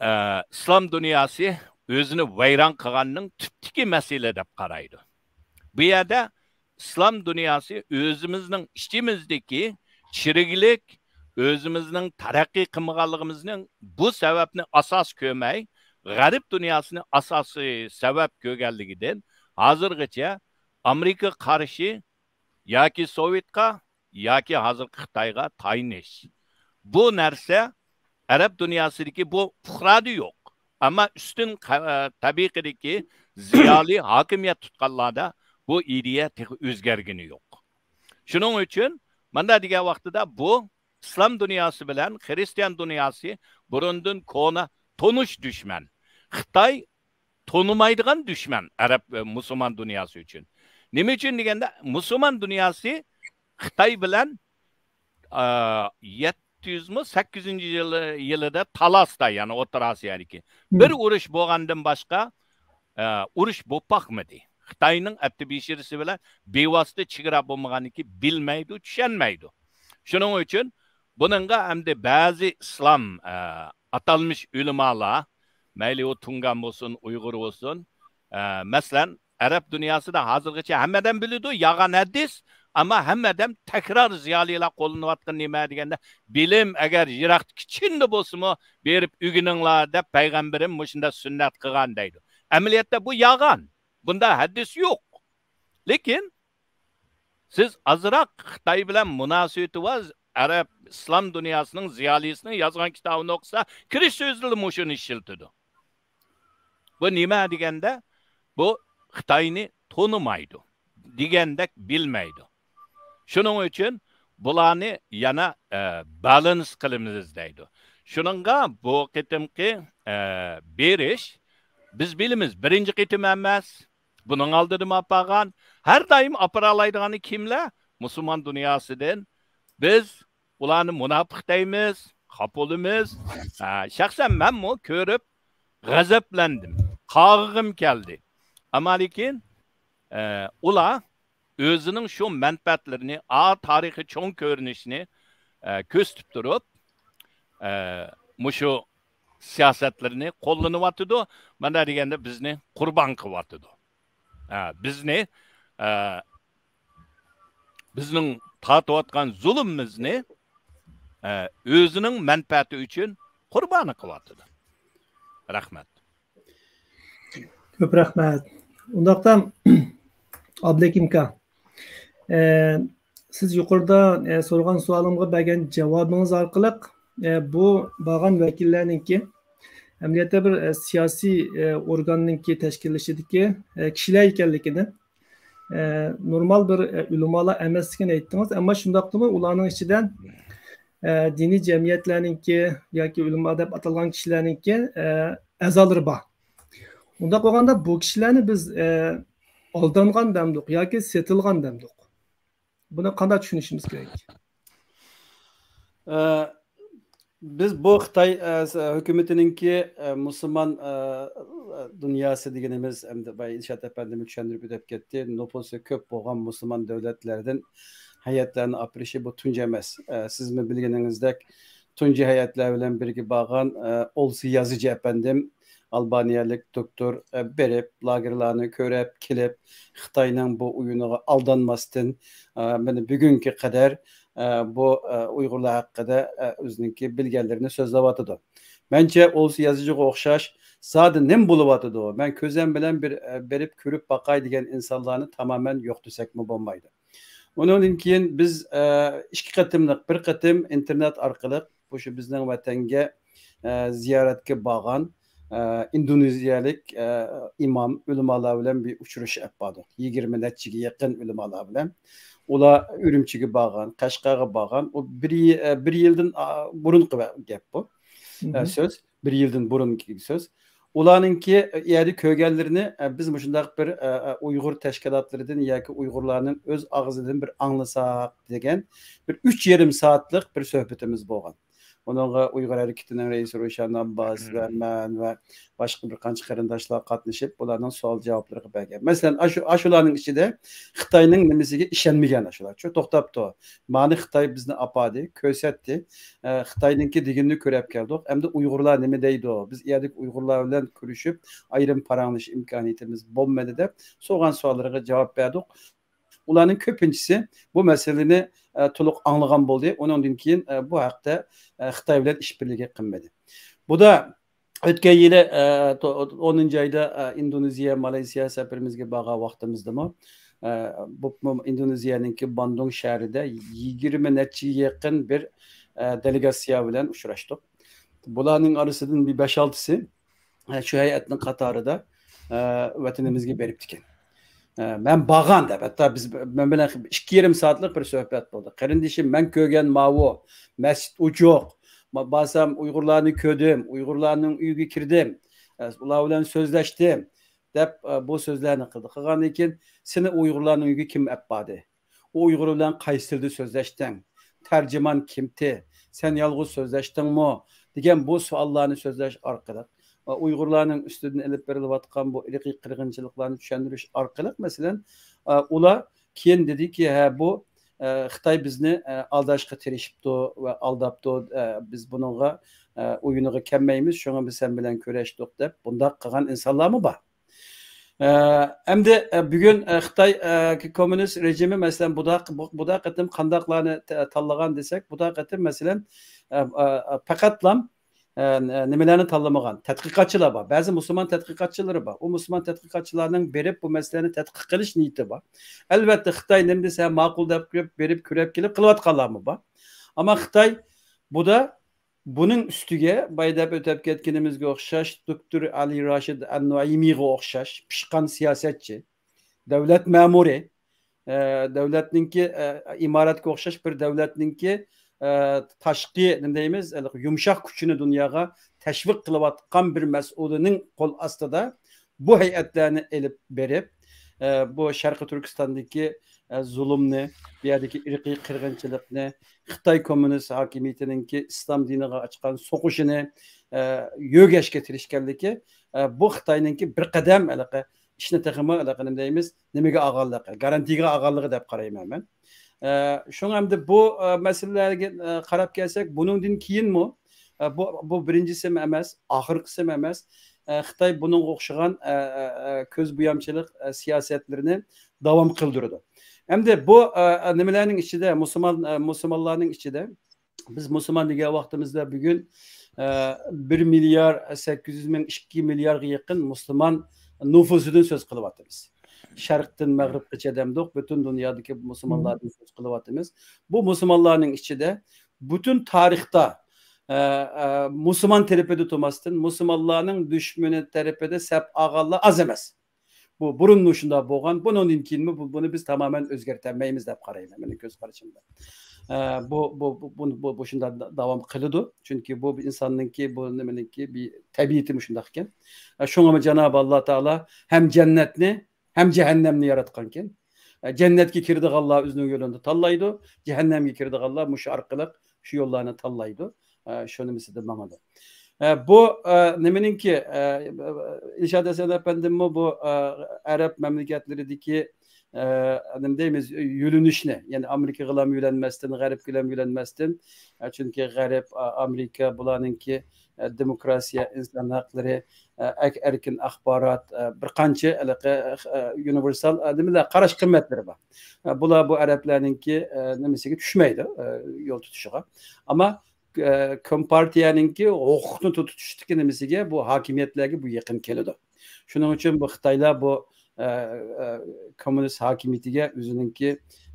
ئە، ئىسلام دۇنياسى ئۆزىنى ۋەيران قىلغاننىڭ تۈپتىكى مەسىلە دەپ قارايدۇ. بۇ يەردە ئىسلام دۇنياسى ئۆزىمىزنىڭ ئىچىمىزدىكى چىرىكلىك، ئۆزىمىزنىڭ تەرەققىي قىلمىغانلىقىمىزنىڭ بۇ سەۋەبنى ئاساس كۆرمەي، غەرب دۇنياسىنى ئاساسىي سەۋەب كۆرگەنلىكىدىن، ھازىرغىچە ئامېرىكىغا قارشى ياكى سوۋېتقا، ياكى ھازىرقى خىتايغا تايىنىش. بۇ نەرسە ئەرەب دۇنياسىدىكى بۇ پۇقرادا يوق. ئەمما ئۈستۈن قە-، تەبىقىدىكى زىيالىي ھاكىمىيەت تۇتقانلاردا بۇ ئىدىيە تېخى ئۆزگەرگىنى يوق. شۇنىڭ ئۈچۈن مانداق دېگەن ۋاقتىدا بۇ ئىسلام دۇنياسى بىلەن خىرىستىيان دۇنياسى بۇرۇندىن كونا تونۇش دۈشمەن. خىتاي تونۇمايدىغان دۈشمەن ئەرەب، ئە، مۇسۇلمان دۇنياسى ئۈچۈن. نېمە ئۈچۈن دېگەندە، مۇسۇلمان دۇنياسى خىتاي بىلەن، ئا، يەتتە يۈزمۇ، سەككىز يۈزىنچى يىلى، يىلىدا تالاستا، يەنى ئوتتۇرا ئاسىيادىكى بىر ئۇرۇش بولغاندىن باشقا، ئە، ئۇرۇش بولۇپ باقمىدى. خىتاينىڭ ئەپتى بېشىرىسى بىلەن بىۋاسىتە چېگرا بولمىغاندىن كېيىن بىلمەيدۇ، چۈشەنمەيدۇ. شۇنىڭ ئۈچۈن بۇنىڭغا ئەمدى بەزى ئىسلام، ئە، ئاتالمىش ئۆلىمالار، مەيلى ئۇ تۇڭگان بولسۇن، ئۇيغۇر بولسۇن، ئە، مەسىلەن، ئەرەب دۇنياسىدا ھازىرغىچە ھەممە ئادەم بىلىدۇ، يالغان ھەدىس، ئەمما ھەممە ئادەم تەكرار زىيالىيلار قوللىنىۋاتقان نېمە دېگەندە، بىلىم ئەگەر يىراقتىكى چىندا بولسىمۇ، بېرىپ ئۆگىنىڭلار دەپ پەيغەمبىرىم مۇشۇنداق سۈننەت قىلغان دەيدۇ. ئەمەلىيەتتە بۇ يالغان. بۇندا ھەدىس يوق. لېكىن سىز ئازراق خىتاي بىلەن مۇناسىۋىتى بار ئەرەب ئىسلام دۇنياسىنىڭ زىيالىيسىنىڭ يازغان كىتابىنى ئوقۇسا، كىرىش سۆزىدىلا مۇشۇنى ئىشلىتىدۇ. بۇ نېمە دېگەندە، بۇ خىتاينى تونۇمايدۇ، دېگەندەك بىلمەيدۇ. شۇنىڭ ئۈچۈن بۇلارنى يەنە، ئە، بالانس قىلىمىز دەيدۇ. شۇنىڭغا بۇ قېتىمقى، ئە، بېرىش، بىز بىلىمىز، بىرىنچى قېتىم ئەمەس، بۇنىڭ ئالدىدىمۇ ئاپارغان، ھەر دائىم ئاپىرالايدىغىنى كىملەر؟ مۇسۇلمان دۇنياسىدىن. بىز ئۇلارنى مۇناپىق دەيمىز، خاپا بولىمىز. ھە، شەخسەن مەنمۇ كۆرۈپ غەزەپلەندىم، قاغىغىم كەلدى. ئەمما لېكىن، ئە، ئۇلار ئۆزىنىڭ شۇ مەنپەئەتلىرىنى، ئا، تارىخىي چوڭ كۆرۈنۈشنى، ئە، كۆرسىتىپ تۇرۇپ، ئە، مۇشۇ سىياسەتلىرىنى قوللىنىۋاتىدۇ. مانا دېگەندە بىزنى قۇربان قىلىۋاتىدۇ. ئە، بىزنى، ئە، بىزنىڭ تارتىۋاتقان زۇلۇمىمىزنى، ئە، ئۆزىنىڭ مەنپەئەتى ئۈچۈن قۇربانى قىلىۋاتىدۇ. رەھمەت. كۆپ رەھمەت. ئۇنداقتا، ئابلىكىمكا، ئە، سىز يۇقىرىدا، ئە، سورىغان سوئالىمغا بەرگەن جاۋابىڭىز ئارقىلىق، ئە، بۇ بارغان ۋەكىللەرنىڭكى، ئەمەلىيەتتە بىر، ئە، سىياسىي، ئە، ئورگاننىڭكى تەشكىللىشىدىكى، ئە، كىشىلەر ئىكەنلىكىنى، ئە، نورمال بىر، ئە، ئۆلىمالار ئەمەسلىكىنى ئېيتتىڭىز. ئەمما شۇنداقتىمۇ ئۇلارنىڭ ئىچىدە، ئە، دىنىي جەمئىيەتلەرنىڭكى ياكى ئۆلىما دەپ ئاتالغان كىشىلەرنىڭكى، ئە، ئەزالىرى بار. ئۇنداق بولغاندا بۇ كىشىلەرنى بىز، ئە، ئالدانغان دەمدۇق ياكى سېتىلغان دەمدۇق؟ بۇنى قانداق چۈشىنىشىمىز كېرەك؟ ئە، بىز بۇ خىتاي، ئە، س-، ھۆكۈمىتىنىڭكى، ئە، مۇسۇلمان، ئە، دۇنياسى دېگىنىمىز، ئەمدى بايا ئىلشات ئەپەندىمۇ چۈشەندۈرۈپ ئۆتۈپ كەتتى، نوپۇسى كۆپ بولغان مۇسۇلمان دۆلەتلەردىن ھەيئەتلەرنى ئاپىرىشى بۇ تۇنجى ئەمەس. ئە، سىزمۇ بىلگىنىڭىزدەك، تۇنجى ھەيئەتلەر بىلەن بىرگە بارغان، ئە، ئولسى يازىچى ئەپەندىم، ئالبانىيەلىك دوكتور، ئە، بېرىپ، لاگېرلارنى كۆرۈپ كېلىپ، خىتاينىڭ بۇ ئويۇنىغا ئالدانماستىن، ئە، مانا بۈگۈنگە قەدەر، ئە، بۇ، ئە، ئۇيغۇرلار ھەققىدە، ئە، ئۆزىنىڭكى بىلگەنلىرىنى سۆزلەۋاتىدۇ. مەنچە ئولسى يازىچىغا ئوخشاش، زادى نېمە بولۇۋاتىدۇ؟ مەن كۆزۈم بىلەن بىر، ئە، بېرىپ كۆرۈپ باقاي دېگەن ئىنسانلارنى تامامەن يوق دېسەكمۇ بولمايدۇ. ئۇنىڭدىن كېيىن بىز، ئە، ئىككى قېتىملىق، بىر قېتىم ئىنتېرنېت ئارقىلىق مۇشۇ بىزنىڭ ۋەتەنگە، ئە، زىيارەتكە بارغان، ئە، ئىندونېزىيەلىك، ئە، ئىمام، ئۆلىمالار بىلەن بىر ئۇچرىشىپ باردۇق. يىگىرمە نەچچىگە يېقىن ئۆلىمالار بىلەن. ئۇلار ئۈرۈمچىگە بارغان، قەشقەرگە بارغان. ئۇ بىر يى-، ئە، بىر يىلدىن، ئا، بۇرۇنقى گەپ بۇ. ئە، سۆز. بىر يىلدىن بۇرۇنقى سۆز. ئۇلارنىڭكى، ئە، يەردە كۆرگەنلىرىنى، ئە، بىز مۇشۇنداق بىر، ئە، ئە، ئۇيغۇر تەشكىلاتلىرىدىن ياكى ئۇيغۇرلارنىڭ ئۆز ئاغزىدىن بىر ئاڭلىساق دېگەن بىر ئۈچ يېرىم سائەتلىك بىر سۆھبىتىمىز بولغان. ئۇنىڭغا ئۇيغۇر ھەرىكىتىنىڭ رەئىسى روشەن ئابباس ۋە مەن ۋە باشقا بىر قانچە قېرىنداشلار قاتنىشىپ، بۇلارنىڭ سوئال جاۋابلىرىغا بەرگەن. مەسىلەن، ئاشۇ، ئاشۇلارنىڭ ئىچىدە خىتاينىڭ نېمىسىگە ئىشەنمىگەن ئاشۇلار. شۇ توختاپتۇ. مانى خىتاي بىزنى ئاپاردى، كۆرسەتتى. ئە، خىتاينىڭكى دېگىنىنى كۆرۈپ كەلدۇق. ئەمدى ئۇيغۇرلار نېمە دەيدۇ؟ بىز ئۇ يەردىكى ئۇيغۇرلار بىلەن كۆرۈشۈپ، ئايرىم پاراڭلىشىش ئىمكانىيىتىمىز بولمىدى دەپ سورىغان سوئاللىرىغا جاۋاب بەردۇق. ئۇلارنىڭ كۆپىنچىسى بۇ مەسىلىنى، ئە، تولۇق ئاڭلىغان بولدى. ئۇنىڭدىن كېيىن، ئە، بۇ ھەقتە، ئە، خىتاي بىلەن ئىش بىرلىكى قىلمىدى. بۇدا ئۆتكەن يىلى، ئە، تو-، ئونىنچى ئايدا، ئە، ئىندونېزىيە، مالايسىيا سەپىرىمىزگە بارغان ۋاقتىمىزدىمۇ، ئە، بۇ ئىندونېزىيەنىڭكى باندۇڭ شەھىرىدە يىگىرمە نەچچىگە يېقىن بىر، ئە، دېلېگاتسىيە بىلەن ئۇچراشتۇق. بۇلارنىڭ ئارىسىدىن بىر بەش-ئالتىسى، ئە، شۇ ھەيئەتنىڭ قاتارىدا، ئە، ۋەتىنىمىزگە بېرىپتىكەن. ئە، مەن بارغان دەپ، ھەتتا بىز، مەن بىلەن ئىككى يېرىم سائەتلىك بىر سۆھبەت بولدى. قېرىندىشىم، مەن كۆرگەن ماۋۇ، مەسچىت ئوچۇق، ما-، بارسام ئۇيغۇرلارنى كۆردۈم، ئۇيغۇرلارنىڭ ئۆيىگە كىردىم، ئە، ئۇلار بىلەن سۆزلەشتىم، دەپ، ئە، بۇ سۆزلەرنى قىلدى. قىلغاندىن كېيىن، سېنى ئۇيغۇرلارنىڭ ئۆيىگە كىم ئەپ باردى؟ ئۇ ئۇيغۇر بىلەن قايسى تىلدا سۆزلەشتىڭ؟ تەرجىمان كىمتى؟ سەن يالغۇز سۆزلەشتىڭمۇ؟ دېگەن بۇ سوئاللارنى سۆزلەش ئارقىلىق، ئۇيغۇرلارنىڭ ئۈستىدىن ئېلىپ بېرىلىۋاتقان بۇ ئىرقىي قىرغىنچىلىقلارنى چۈشەندۈرۈش ئارقىلىق، مەسىلەن، ئۇلار كېيىن دېدىكى، ھە، بۇ، خىتاي بىزنى ئالداشقا تىرىشىپتۇ ۋە ئالداپتۇ، بىز بۇنىڭغا، ئويۇنىغا كەلمەيمىز، شۇڭا بىز سەن بىلەن كۆرۈشتۇق، دەپ بۇنداق قىلغان ئىنسانلارمۇ بار. ئە، ئەمدى، ئە، بۈگۈن، ئە، خىتاي، ئە، كوممۇنىست رېجىمى، مەسىلەن، بۇدا، بۇ، بۇدا قېتىم قانداقلارنى تە-، تاللىغان دېسەك، بۇدا قېتىم، مەسىلەن، ئە، ئە، ئە، پەقەتلا، ئە، نېمىلەرنى تاللىمىغان؟ تەتقىقاتچىلار بار. بەزى مۇسۇلمان تەتقىقاتچىلىرى بار. ئۇ مۇسۇلمان تەتقىقاتچىلارنىڭ بېرىپ بۇ مەسىلىنى تەتقىق قىلىش نىيىتى بار. ئەلۋەتتە، خىتاي نېمە دېسە ماقۇل دەپ كۆرۈپ، بېرىپ كۆرۈپ كېلىپ قىلىۋاتقانلارمۇ بار. ئەمما خىتاي بۇدا بۇنىڭ ئۈستىگە بايا دەپ ئۆتۈپ كەتكىنىمىزگە ئوخشاش، دوكتور ئەلى راشىد ئەن-نۇئەيمىغا ئوخشاش پىشقان سىياسەتچى، دۆلەت مەمۇرى، ئە، دۆلەتنىڭكى، ئە، ئىمارەتكە ئوخشاش بىر دۆلەتنىڭكى، ئە، تاشقى، نېمە دەيمىز، يۇمشاق كۈچىنى دۇنياغا تەشۋىق قىلىۋاتقان بىر مەسئۇلىنىڭ قول ئاستىدا بۇ ھەيئەتلەرنى ئېلىپ بېرىپ، ئە، بۇ شەرقىي تۈركىستاندىكى، ئە، زۇلۇمنى، بۇ يەردىكى ئىرقىي قىرغىنچىلىقنى، خىتاي كوممۇنىست ھاكىمىيىتىنىڭكى ئىسلام دىنىغا ئاچقان سوقۇشىنى، ئە، يۆگەشكە تىرىشكەنلىكى، ئە، بۇ خىتاينىڭكى بىر قەدەم ھېلىقى ئىشنى تېخىمۇ ھېلىقى نېمە دەيمىز، نېمىگە ئالغانلىقى، گارانتىيىگە ئالغانلىقى دەپ قارايمەن مەن. ئە، شۇڭا ئەمدى بۇ، ئە، مەسىلىلەرگە، ئە، قاراپ كەلسەك، بۇنىڭدىن كېيىنمۇ، ئە، بۇ، بۇ بىرىنچىسىمۇ ئەمەس، ئاخىرقىسىمۇ ئەمەس. ئە، خىتاي بۇنىڭغا ئوخشىغان، ئە، ئە، ئە، كۆز بويامچىلىق، ئە، سىياسەتلىرىنى داۋام قىلدۇرىدۇ. ئەمدى بۇ، ئە، ئە، نېمىلەرنىڭ ئىچىدە، مۇسۇلمان، ئە، مۇسۇلمانلارنىڭ ئىچىدە، بىز مۇسۇلمان دېگەن ۋاقتىمىزدا بۈگۈن، ئە، بىر مىليار سەككىز يۈز مىڭ، ئىككى مىليارغا يېقىن مۇسۇلمان نوفۇسىدىن سۆز قىلىۋاتىمىز. شەرقتىن مەغرىبقىچە دەمدۇق، پۈتۈن دۇنيادىكى مۇسۇلمانلاردىن سۆز قىلىۋاتىمىز. بۇ مۇسۇلمانلارنىڭ ئىچىدە پۈتۈن تارىختا، ئە، ئە، مۇسۇلمان تەرىپىدە تۇرماستىن، مۇسۇلمانلارنىڭ دۈشمىنى تەرىپىدە سەپ ئالغانلار ئاز ئەمەس. بۇ بۇرۇنمۇ شۇنداق بولغان، بۇنىڭدىن كېيىنمۇ بۇ، بۇنى بىز تامامەن ئۆزگەرتەلمەيمىز دەپ قارايمەن، مېنىڭ كۆز قارىشىمدا. ئە، بۇ، بۇ، بۇ، بۇ، بۇ، بۇ شۇنداق دا-، داۋام قىلىدۇ. چۈنكى بۇ بىر ئىنساننىڭكى، بۇ نېمىنىڭكى بىر تەبىئىتىمۇ شۇنداق ئىكەن. ئە، شۇڭىمۇ جانابى ئاللا تائالا ھەم جەننەتنى، ھەم جەھەننەمنى ياراتقانكەن. ئە، جەننەتكە كىرىدىغانلار ئۆزىنىڭ يولىنى تاللايدۇ، جەھەننەمگە كىرىدىغانلار مۇشۇ ئارقىلىق شۇ يوللارنى تاللايدۇ. ئە، شۇ نېمىسىدە ماڭىدۇ. ئە، بۇ، ئە، نېمىنىڭكى، ئە، ئىلشات ھەسەن ئەپەندىممۇ بۇ، ئە، ئەرەب مەملىكەتلىرىدىكى، ئە، نېمە دەيمىز، يۆنىلىشنى، يەنى ئامېرىكىغىلا يۆنەلمەستىن، غەربكىلا يۆنەلمەستىن، ئە، چۈنكى غەرب، ئا-، ئامېرىكا بۇلارنىڭكى، ئە، دېموكراتىيە، ئىنسان ھەقلىرى، ئە، ئەك-، ئەركىن ئاخبارات، ئە، بىر قانچە ھېلىقى، ئە، ئۇنىۋېرسال، ئە، نېمىلەر، قاراش قىممەتلىرى بار. ئە، بۇلار بۇ ئەرەبلەرنىڭكى، ئە، نېمىسىگە چۈشمەيدۇ، ئە، يول تۇتۇشىغا. ئەمما، ئە، كومپارتىيەنىڭكى ھوقۇقنى تۇتۇشتىكى نېمىسىگە، بۇ ھاكىمىيەتلەرگە بۇ يېقىن كېلىدۇ. شۇنىڭ ئۈچۈن بۇ خىتايلار بۇ، ئە، ئە، كوممۇنىست ھاكىمىيىتىگە ئۆزىنىڭكى،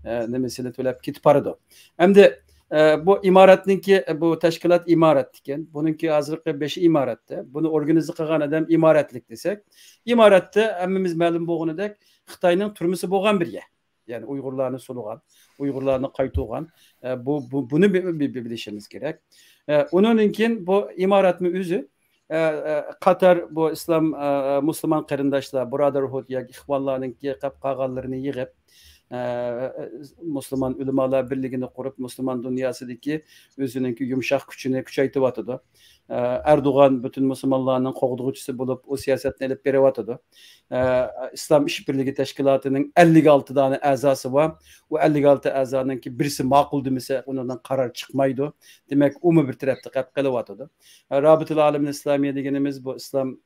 ئە، نېمىسىنى تۆلەپ كېتىپ بارىدۇ. ئەمدى، ئە، بۇ ئىمارەتنىڭكى، بۇ تەشكىلات ئىمارەت ئىكەن. بۇنىڭكى ھازىرقى بېشى ئىمارەتتە. بۇنى ئورگانىزە قىلغان ئادەم ئىمارەتلىك دېسەك، ئىمارەتتە ھەممىمىز مەلۇم بولغىنىدەك خىتاينىڭ تۈرمىسى بولغان بىر يەر. يەنى ئۇيغۇرلارنى سولىغان، ئۇيغۇرلارنى قايتۇرغان، ئە، بۇ، بۇ، بۇنى بى-، بى-، بى-، بىلىشىمىز كېرەك. ئە، ئۇنىڭدىن كېيىن بۇ ئىمارەتمۇ ئۆزى، ئە، ئە، قاتار بۇ ئىسلام، ئە، ئە، مۇسۇلمان قېرىنداشلار، برادەرھۇد ياكى ئىخۋانلارنىڭكى قاپ قالغانلىرىنى يىغىپ، ئە، ئە، مۇسۇلمان ئۆلىمالار بىرلىكىنى قۇرۇپ، مۇسۇلمان دۇنياسىدىكى ئۆزىنىڭكى يۇمشاق كۈچىنى كۈچەيتىۋاتىدۇ. ئە، ئەردوغان پۈتۈن مۇسۇلمانلارنىڭ قوغدىغۇچىسى بولۇپ، ئۇ سىياسەتنى ئېلىپ بېرىۋاتىدۇ. ئە، ئىسلام ئىشبىرلىكى تەشكىلاتىنىڭ ئەللىك ئالتە دانە ئەزاسى بار. ئۇ ئەللىك ئالتە ئەزانىڭكى بىرسى ماقۇل دېمىسە، ئۇنىڭدىن قارار چىقمايدۇ. دېمەك، ئۇمۇ بىر تەرەپتە قېلىپ قېلىۋاتىدۇ. ئە، رابىتىل ئالىمىن ئىسلامىيە دېگىنىمىز بۇ ئىسلام،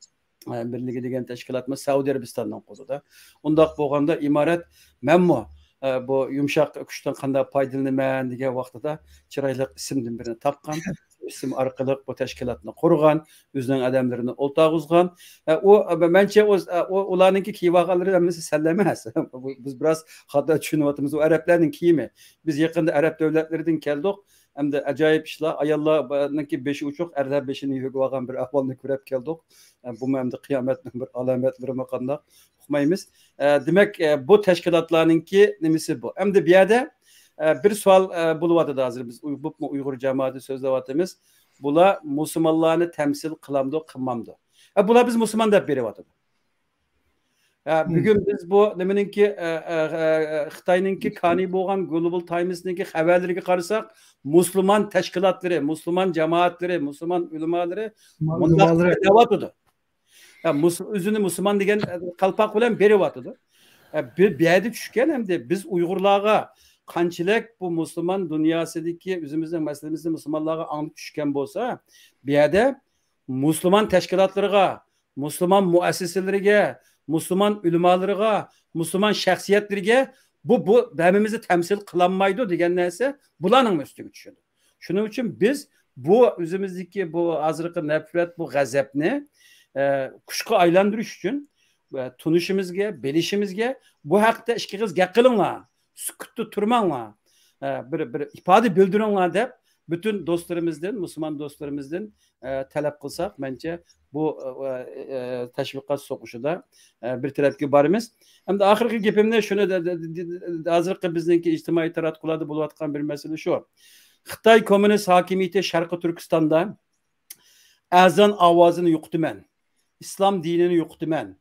ئە، بىرلىكى دېگەن تەشكىلاتمۇ سەئۇدى ئەرەبىستاننىڭ قولىدا. ئۇنداق بولغاندا ئىمارەت مەنمۇ، ئە، بۇ يۇمشاق كۈچتىن قانداق پايدىلىنىمەن دېگەن ۋاقتىدا چىرايلىق ئىسىمدىن بىرنى تاپقان. ئىسىم ئارقىلىق بۇ تەشكىلاتنى قۇرغان، ئۆزىنىڭ ئادەملىرىنى ئولتۇرغۇزغان. ئە، ئۇ، مەنچە ئۇ، ئۇ، ئۇلارنىڭكى كىيىۋالغانلىرى ھەممىسى سەللە ئەمەس. بۇ، بىز بىراز خاتا چۈشىنىۋاتىمىز. ئۇ ئەرەبلەرنىڭ كىيىمى. بىز يېقىندا ئەرەب دۆلەتلىرىدىن كەلدۇق. ئەمدى ئاجايىپ ئىشلار، ئاياللارنىڭكى بېشى ئوچۇق، ئەرلەر بېشىنى يۆگىۋالغان بىر ئەھۋالنى كۆرۈپ كەلدۇق. ئە، بۇمۇ ئەمدى قىيامەتنىڭ بىر ئالامەتلىرىمۇ قانداق، ئۇقمايمىز. ئە، دېمەك، ئە، بۇ تەشكىلاتلارنىڭكى نېمىسى بۇ؟ ئەمدى بۇ يەردە، ئە، بىر سوئال، ئە، بولۇۋاتىدۇ ھازىر. بىز ئۇي-، بولۇپمۇ ئۇيغۇر جامائىتى سۆزلەۋاتىمىز. بۇلار مۇسۇلمانلارنى تەمسىل قىلامدۇ، قىلمامدۇ؟ ئە، بۇلار بىز مۇسۇلمان دەپ بېرىۋاتىدۇ. ئە، بۈگۈن بىز بۇ نېمىنىڭكى، ئە، ئە، ئە، خىتاينىڭكى كانى بولغان گلوبال تايمسنىڭكى خەۋەرلىرىگە قارىساق، مۇسۇلمان تەشكىلاتلىرى، مۇسۇلمان جامائەتلىرى، مۇسۇلمان ئۆلىمالىرى مۇنداق دەۋاتىدۇ. ئە، مۇس-، ئۆزىنى مۇسۇلمان دېگەن، ئە، قالپاق بىلەن بېرىۋاتىدۇ. ئە، بىر، بۇ يەردە چۈشكەن ئەمدى بىز ئۇيغۇرلارغا قانچىلىك بۇ مۇسۇلمان دۇنياسىدىكى ئۆزىمىزنىڭ مەسىلىمىزنى مۇسۇلمانلارغا ئاڭلىتىپ چۈشكەن بولسا، بۇ يەردە مۇسۇلمان تەشكىلاتلىرىغا، مۇسۇلمان مۇئەسسىسىلىرىگە، مۇسۇلمان ئۆلىمالىرىغا، مۇسۇلمان شەخسىيەتلىرىگە بۇ، بۇ ھەممىمىزنى تەمسىل قىلالمايدۇ دېگەن نەرسە بۇلارنىڭمۇ ئۈستىگە چۈشىدۇ. شۇنىڭ ئۈچۈن بىز بۇ ئۆزىمىزدىكى بۇ ھازىرقى نەپرەت، بۇ غەزەپنى، ئە، كۈچكە ئايلاندۇرۇش ئۈچۈن، ئە، تونۇشىمىزگە، بىلىشىمىزگە، بۇ ھەقتە ئىككى ئېغىز گەپ قىلىڭلار، سۈكۈتتە تۇرماڭلار، ئە، بىر، بىر ئىپادە بىلدۈرۈڭلار دەپ، پۈتۈن دوستلىرىمىزدىن، مۇسۇلمان دوستلىرىمىزدىن، ئە، تەلەپ قىلساق، مەنچە بۇ، ئە، ئە، تەشۋىقات سوقۇشىدا، ئە، بىر تەرەپكە بارىمىز. ئەمدى ئاخىرقى گېپىمنى شۇنى دە-، دە-، دە-، دە-، ھازىرقى بىزنىڭكى ئىجتىمائىي تاراتقۇلاردا بولۇۋاتقان بىر مەسىلە شۇ. خىتاي كوممۇنىست ھاكىمىيىتى شەرقىي تۈركىستاندا ئەزان ئاۋازىنى يوقىتىمەن، ئىسلام دىنىنى يوقىتىمەن،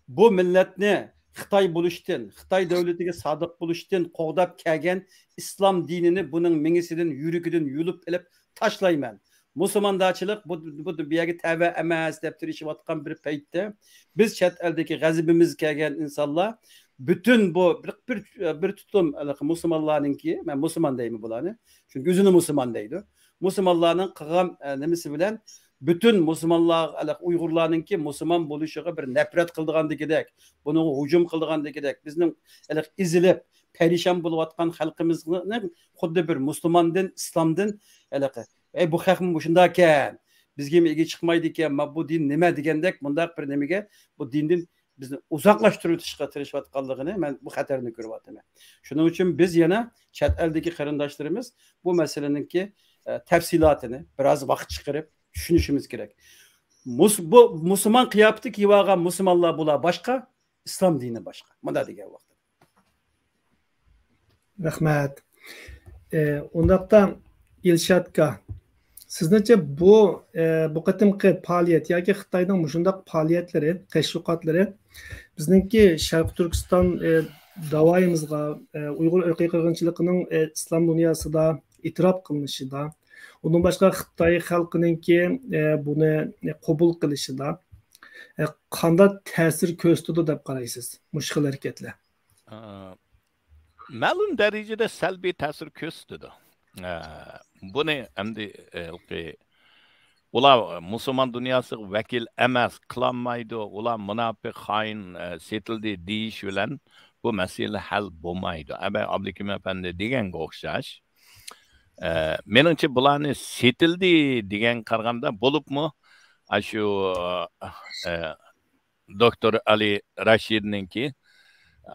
بۇ مىللەتنى خىتاي بولۇشتىن، خىتاي دۆلىتىگە سادىق بولۇشتىن قوغداپ كەلگەن ئىسلام دىنىنى بۇنىڭ مېڭىسىدىن، يۈرىكىدىن يۇلۇپ ئېلىپ تاشلايمەن. مۇسۇلماندارچىلىق بۇ، بۇ، بۇ يەرگە تەۋە ئەمەس دەپ تىرىشىۋاتقان بىر پەيتتە، بىز چەت ئەلدىكى غەزىپىمىز كەلگەن ئىنسانلار پۈتۈن بۇ بىر، بىر، بىر تۇتۇم ھېلىقى مۇسۇلمانلارنىڭكى، مەن مۇسۇلمان دەيمەن بۇلارنى، چۈنكى ئۆزىنى مۇسۇلمان دەيدۇ. مۇسۇلمانلارنىڭ قىلغان، ئە، نېمىسى بىلەن پۈتۈن مۇسۇلمانلار، ھېلىقى ئۇيغۇرلارنىڭكى مۇسۇلمان بولۇشىغا بىر نەپرەت قىلىدىغاندىكىدەك، بۇنىڭغا ھۇجۇم قىلىدىغاندىكىدەك، بىزنىڭ ھېلىقى ئېزىلىپ، پەرىشان بولۇۋاتقان خەلقىمىزنى خۇددى بىر مۇسۇلماندىن، ئىسلامدىن ھېلىقى، «ئەي، بۇ خەقمۇ مۇشۇنداكەن، بىزگىمۇ ئىگە چىقمايدىكەن، ما بۇ دىن نېمە؟» دېگەندەك، مۇنداق بىر نېمىگە، بۇ دىندىن بىزنى ئۇزاقلاشتۇرۇۋېتىشقا تىرىشىۋاتقانلىقىنى مەن بۇ خەتەرنى كۆرۈۋاتىمەن. شۇنىڭ ئۈچۈن بىز يەنە چەت ئەلدىكى قېرىنداشلىرىمىز بۇ مەسىلىنىڭكى، ئە، تەپسىلاتىنى بىراز ۋاقىت چىقىرىپ چۈشىنىشىمىز كېرەك. مۇس-، بۇ مۇسۇلمان قىياپىتى كىيىۋالغان مۇسۇلمانلار بۇلار باشقا، ئىسلام دىنى باشقا. مۇنداق دېگەن ۋاقىت. رەھمەت. ئە، ئۇنداقتا ئىلشاتكا، سىزنىڭچە بۇ، ئە، بۇ قېتىمقى پائالىيەت ياكى خىتاينىڭ مۇشۇنداق پائالىيەتلىرى، تەشۋىقاتلىرى بىزنىڭكى شەرقىي تۈركىستان، ئە، داۋايىمىزغا، ئە، ئۇيغۇر ئىرقىي قىرغىنچىلىقىنىڭ، ئە، ئىسلام دۇنياسىدا ئېتىراپ قىلىنىشىدا، ئۇندىن باشقا خىتاي خەلقىنىڭكى، ئە، بۇنى قوبۇل قىلىشىدا، ئە، قانداق تەسىر كۆرسىتىدۇ دەپ قارايسىز مۇشۇ خىل ھەرىكەتلەر؟ ئە، مەلۇم دەرىجىدە سەلبىي تەسىر كۆرسىتىدۇ. ئە، بۇنى ئەمدى، ھېلىقى ئۇلار مۇسۇلمان دۇنياسىغا ۋەكىل ئەمەس، قىلالمايدۇ، ئۇلار مۇناپىق، خائىن، ئە، سېتىلدى دېيىش بىلەن بۇ مەسىلە ھەل بولمايدۇ. ئەبەي ئابلىكىم ئەپەندى دېگەنگە ئوخشاش. ئە، مېنىڭچە بۇلارنى سېتىلدى دېگەنگە قارىغاندا، بولۇپمۇ ئاشۇ، ئە، دوكتور ئەلى راشىدنىڭكى،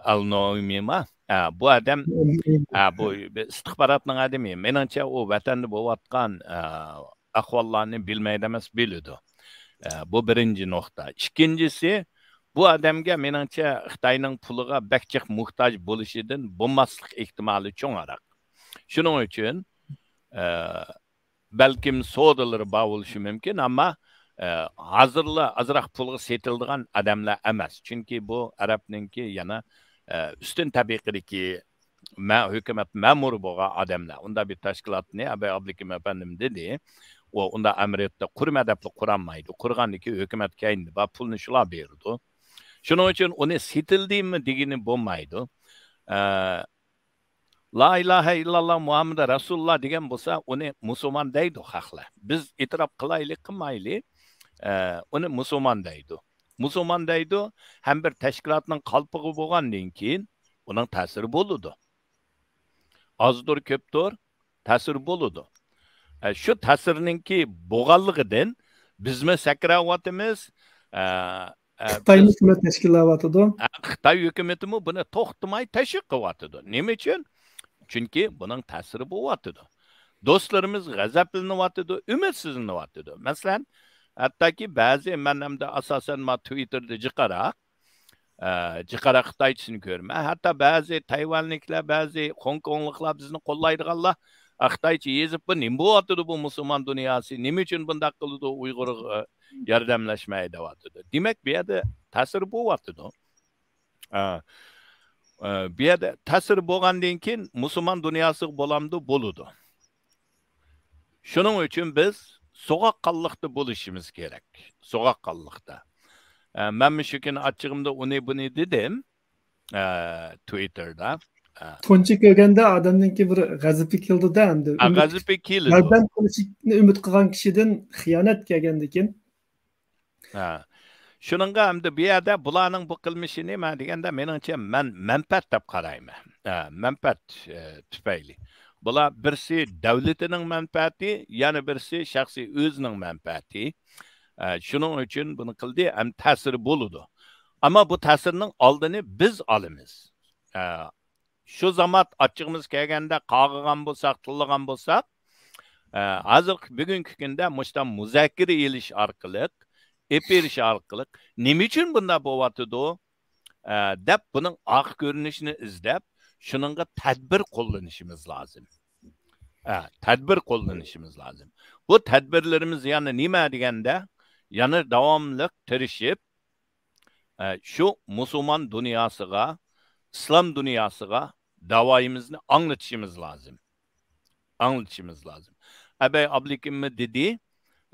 ئەل نومىما، ئە، بۇ ئادەم، ئە، بۇ ئىستىخباراتنىڭ ئادىمى. مېنىڭچە ئۇ ۋەتەندە بولۇۋاتقان، ئە، ئەھۋاللارنى بىلمەيدۇ ئەمەس، بىلىدۇ. ئە، بۇ بىرىنچى نۇقتا. ئىككىنچىسى، بۇ ئادەمگە مېنىڭچە خىتاينىڭ پۇلىغا بەك جىق موھتاج بولۇشىدىن بولماسلىق ئېھتىمالى چوڭراق. شۇنىڭ ئۈچۈن، ئە، بەلكىم سودىلىرى بار بولۇشى مۇمكىن، ئەمما، ئە، ھازىرلا ئازراق پۇلغا سېتىلىدىغان ئادەملەر ئەمەس. چۈنكى بۇ ئەرەبنىڭكى يەنە، ئە، ئۈستۈن تەبىقىدىكى مە-، ھۆكۈمەت مەمۇرى بولغان ئادەملەر. ئۇنداق بىر تەشكىلاتنى ئەبەي ئابلىكىم ئەپەندىم دېدى. ئۇ ئۇنداق ئەمەلىيەتتە قۇرما دەپلا قۇرالمايدۇ. قۇرغاندىكى ھۆكۈمەت كەينىدە بار، پۇلنى شۇلار بېرىدۇ. شۇنىڭ ئۈچۈن ئۇنى سېتىلدىمۇ دېگىنى بولمايدۇ. ئە، لا ئىلاھە ئىللاللا مۇھەممەد رەسۇلۇللا دېگەن بولسا، ئۇنى مۇسۇلمان دەيدۇ خەقلەر. بىز ئېتىراپ قىلايلى، قىلمايلى، ئە، ئۇنى مۇسۇلمان دەيدۇ. مۇسۇلمان دەيدۇ، ھەم بىر تەشكىلاتنىڭ قالپىقى بولغاندىن كېيىن ئۇنىڭ تەسىرى بولىدۇ. ئازدۇر، كۆپتۇر، تەسىرى بولىدۇ. ئە، شۇ تەسىرنىڭكى بولغانلىقىدىن بىزمۇ سەكرەۋاتىمىز. ئە، ئە، خىتايمۇ بىز شۇنى تەشكىللەۋاتىدۇ. ئە، خىتاي ھۆكۈمىتىمۇ بۇنى توختىماي تەشۋىق قىلىۋاتىدۇ. نېمە ئۈچۈن؟ چۈنكى بۇنىڭ تەسىرى بولۇۋاتىدۇ. دوستلىرىمىز غەزەپلىنىۋاتىدۇ، ئۈمىدسىزلىنىۋاتىدۇ. مەسىلەن، ھەتتاكى بەزى، مەن ئەمدى ئاساسەن ما تىۋىتتېردا جىقراق، ئە، جىقراق خىتايچىسىنى كۆرىمەن. ھەتتا بەزى تەيۋەنلىكلەر، بەزى خوڭكوڭلۇقلار بىزنى قوللايدىغانلار، ئە، خىتايچە يېزىپ، بۇ نېمە بولۇۋاتىدۇ بۇ مۇسۇلمان دۇنياسى؟ نېمە ئۈچۈن بۇنداق قىلىدۇ ئۇيغۇرغا، ئە، ياردەملەشمەي دەۋاتىدۇ. دېمەك، بۇ يەردە تەسىر بولۇۋاتىدۇ. ئە، ئە، بۇ يەردە تەسىر بولغاندىن كېيىن مۇسۇلمان دۇنياسىغا بولامدۇ؟ بولىدۇ. شۇنىڭ ئۈچۈن بىز سوغۇققانلىقتا بولۇشىمىز كېرەك. سوغۇققانلىقتا. ئە، مەنمۇ شۇ كۈنى ئاچچىقىمدا ئۇنى بۇنى دېدىم. ئە، تىۋىتتېردا. ئە. تۇنجى كۆرگەندە ئادەمنىڭكى بىر غەزىپى كېلىدۇ-دە ئەمدى. ئە، ئۈمىد، غەزىپى كېلىدۇ. ياردەم قىلىشنى ئۈمىد قىلغان كىشىدىن خىيانەت كەلگەندىكىن. ھە. شۇنىڭغا ئەمدى بۇ يەردە بۇلارنىڭ بۇ قىلمىشى نېمە دېگەندە، مېنىڭچە مەن مەنپەئەت دەپ قارايمەن. ھە، مەنپەئەت، ئە، تۈپەيلى. بۇلار بىرسى دۆلىتىنىڭ مەنپەئەتى، يەنە بىرسى شەخسىي ئۆزىنىڭ مەنپەئەتى. ئە، شۇنىڭ ئۈچۈن بۇنى قىلدى، ھەم تەسىرى بولىدۇ. ئەمما بۇ تەسىرنىڭ ئالدىنى بىز ئالىمىز. ئە، شۇ زامات ئاچچىقىمىز كەلگەندە قاغىغان بولساق، تىللىغان بولساق، ئە، ھازىرقى بۈگۈنكى كۈندە مۇشۇنداق مۇزاكىرە ئېلىش ئارقىلىق، ئېپېرىش ئارقىلىق، نېمە ئۈچۈن بۇنداق بولۇۋاتىدۇ، ئە، دەپ بۇنىڭ ئارقا كۆرۈنۈشىنى ئىزدەپ، شۇنىڭغا تەدبىر قوللىنىشىمىز لازىم. ئە، تەدبىر قوللىنىشىمىز لازىم. بۇ تەدبىرلىرىمىز يەنە نېمە دېگەندە، يەنە داۋاملىق تىرىشىپ، ئە، شۇ مۇسۇلمان دۇنياسىغا، ئىسلام دۇنياسىغا داۋايىمىزنى ئاڭلىتىشىمىز لازىم. ئاڭلىتىشىمىز لازىم. ئەبەي ئابلىكىممۇ دېدى،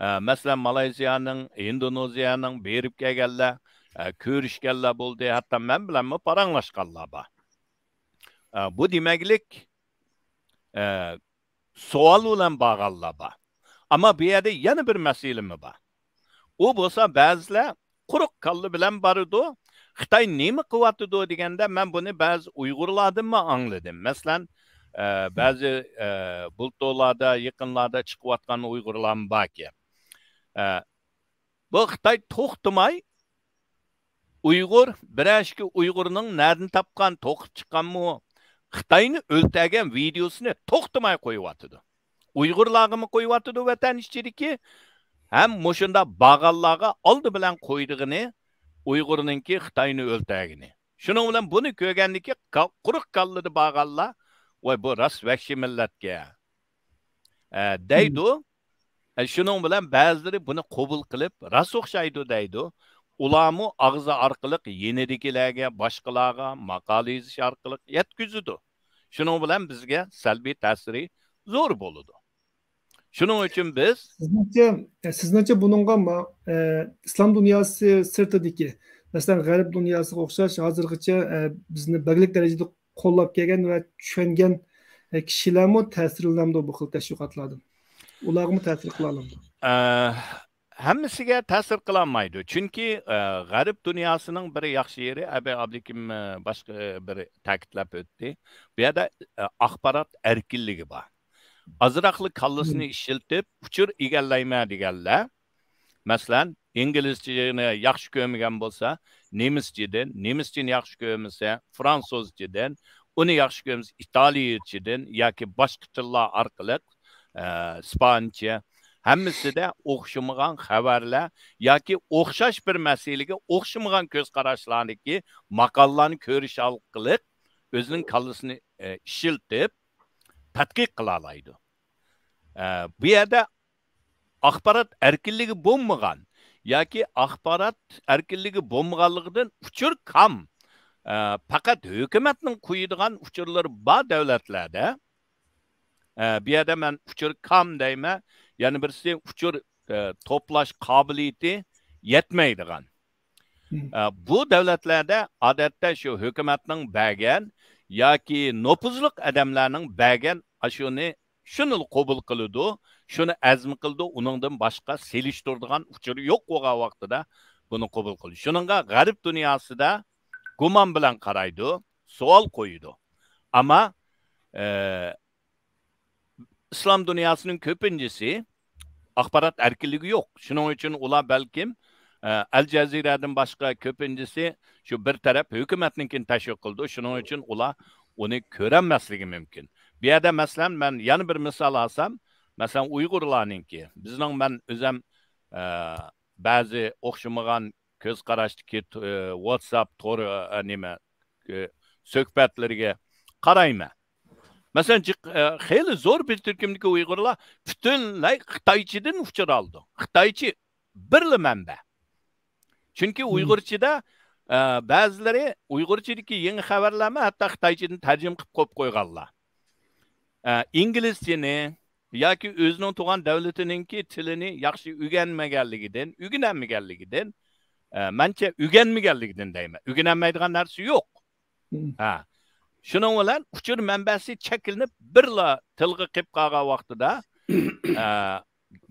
ئە، مەسىلەن، مالايزىيانىڭ، ئىندونېزىيانىڭ بېرىپ كەلگەنلەر، ئە، كۆرۈشكەنلەر بولدى، ھەتتا مەن بىلەنمۇ پاراڭلاشقانلار بار. ئە، بۇ دېمەكلىك، ئە، سوئال بىلەن بارغانلار بار. ئەمما بۇ يەردە يەنە بىر مەسىلىمۇ بار. ئۇ بولسا بەزىلەر قۇرۇق كاللا بىلەن بارىدۇ. خىتاي نېمە قىلىۋاتىدۇ دېگەندە، مەن بۇنى بەزى ئۇيغۇرلاردىنمۇ ئاڭلىدىم. مەسىلەن، ئە، بەزى، ئە، بۇلتۇرلاردا، يېقىنلاردا چىقىۋاتقان ئۇيغۇرلارمۇ باركەن. ئە، بۇ خىتاي توختىماي ئۇيغۇر، بىرەر ئىككى ئۇيغۇرنىڭ نەدىن تاپقان، توقۇپ چىققانمۇ، خىتاينى ئۆلتۈرگەن ۋىدېئوسىنى توختىماي قويۇۋاتىدۇ. ئۇيغۇرلارغىمۇ قويۇۋاتىدۇ ۋەتەن ئىچىدىكى، ھەم مۇشۇنداق بارغانلارغا ئالدى بىلەن قويىدىغىنى ئۇيغۇرنىڭكى خىتاينى ئۆلتۈرگىنى. شۇنىڭ بىلەن بۇنى كۆرگەندىكى قا-، قۇرۇق كاللىدا بارغانلار، ۋاي، بۇ راست ۋەھشىي مىللەتكەن، ئە، دەيدۇ. ئە، شۇنىڭ بىلەن بەزىلىرى بۇنى قوبۇل قىلىپ، راست ئوخشايدۇ دەيدۇ. ئۇلارمۇ ئاغزى ئارقىلىق يېنىدىكىلەرگە، باشقىلارغا ماقالە يېزىش ئارقىلىق يەتكۈزىدۇ. شۇنىڭ بىلەن بىزگە سەلبىي تەسىرى زور بولىدۇ. شۇنىڭ ئۈچۈن بىز سىزنىڭچە، سىزنىڭچە بۇنىڭغا ما-، ئە، ئىسلام دۇنياسى سىرتىدىكى مەسىلەن، غەرب دۇنياسىغا ئوخشاش ھازىرغىچە، ئە، بىزنى بەكلىك دەرىجىدە قوللاپ كەلگەن ۋە چۈشەنگەن، ئە، كىشىلەرمۇ تەسىرلىنەمدۇ بۇ خىل تەشۋىقاتلاردىن؟ ئۇلارغىمۇ تەسىر قىلالامدۇ؟ ئە، ھەممىسىگە تەسىر قىلالمايدۇ. چۈنكى، ئە، غەرب دۇنياسىنىڭ بىر ياخشى يېرى، ئەبى ئابلىكىم، ئە، باشقا، ئە، بىر تەكىتلەپ ئۆتتى. بۇ يەردە، ئە، ئاخبارات ئەركىنلىكى بار. ئازراقلا كاللىسىنى ئىشلىتىپ، ئۇچۇر ئىگىلەيمەن دېگەنلەر، مەسىلەن، ئىنگلىزچىنى ياخشى كۆرمىگەن بولسا، نېمىسچىدىن، نېمىسچىنى ياخشى كۆرمىسە، فرانسۇزچىدىن، ئۇنى ياخشى كۆرمىسە، ئىتالىيچىدىن ياكى باشقا تىللار ئارقىلىق، ئە، ئىسپانچە، ھەممىسىدە ئوخشىمىغان خەۋەرلەر ياكى ئوخشاش بىر مەسىلىگە ئوخشىمىغان كۆز قاراشلارنىڭكى ماقالىلارنى كۆرۈش ئارقىلىق ئۆزىنىڭ كاللىسىنى، ئە، ئىشلىتىپ تەتقىق قىلالايدۇ. ئە، بۇ يەردە ئاخبارات ئەركىنلىكى بولمىغان ياكى ئاخبارات ئەركىنلىكى بولمىغانلىقىدىن ئۇچۇر كام، ئە، پەقەت ھۆكۈمەتنىڭ قويىدىغان ئۇچۇرلىرى بار دۆلەتلەردە، ئە، بۇ يەردە مەن ئۇچۇر كام دەيمەن، يەنە بىرسى ئۇچۇر، ئە، توپلاش قابىلىيىتى يەتمەيدىغان. ئە، بۇ دۆلەتلەردە ئادەتتە شۇ ھۆكۈمەتنىڭ بەرگەن ياكى نوپۇزلۇق ئادەملەرنىڭ بەرگەن ئاشۇنى، شۇنىلا قوبۇل قىلىدۇ، شۇنى ئەزمە قىلىدۇ، ئۇنىڭدىن باشقا سېلىشتۇرىدىغان ئۇچۇرى يوق بولغان ۋاقتىدا بۇنى قوبۇل قىلىدۇ. شۇنىڭغا غەرب دۇنياسىدا گۇمان بىلەن قارايدۇ، سوئال قويىدۇ. ئەمما، ئە، ئىسلام دۇنياسىنىڭ كۆپىنچىسى ئاخبارات ئەركىنلىكى يوق. شۇنىڭ ئۈچۈن ئۇلار بەلكىم، ئە، ئەل جەزىرەدىن باشقا كۆپىنچىسى شۇ بىر تەرەپ ھۆكۈمەتنىڭكىنى تەشۋىق قىلىدۇ. شۇنىڭ ئۈچۈن ئۇلار ئۇنى كۆرەلمەسلىكى مۇمكىن. بۇ يەردە، مەسىلەن، مەن يەنە بىر مىسال ئالسام، مەسىلەن، ئۇيغۇرلارنىڭكى، بىزنىڭ، مەن ئۆزەم، ئە، بەزى ئوخشىمىغان كۆز قاراشتىكى، ئە، ۋاتساپ تور، ئە، نېمە، ئە، سۆھبەتلىرىگە قارايمەن. مەسىلەن، جىق-، ئە، خېلى زور بىر تۈركۈمدىكى ئۇيغۇرلار پۈتۈنلەي خىتايچىدىن ئۇچۇر ئالىدۇ. خىتايچە بىرلا مەنبە. چۈنكى ئۇيغۇرچىدا، ئە، بەزىلىرى ئۇيغۇرچىدىكى يېڭى خەۋەرلەرمۇ ھەتتا خىتايچىدىن تەرجىمە قىلىپ قويۇپ قويغانلار. ئە، ئىنگلىزچىنى ياكى ئۆزىنىڭ تۇغان دۆلىتىنىڭكى تىلىنى ياخشى ئۆگەنمىگەنلىكىدىن، ئۆگىنەلمىگەنلىكىدىن، ئە، مەنچە ئۆگەنمىگەنلىكىدىن دەيمەن. ئۆگىنەلمەيدىغان نەرسە يوق. ھە. شۇنىڭ بىلەن ئۇچۇر مەنبەسى چەكلىنىپ، بىرلا تىلغا قېلىپ قالغان ۋاقتىدا، ئە،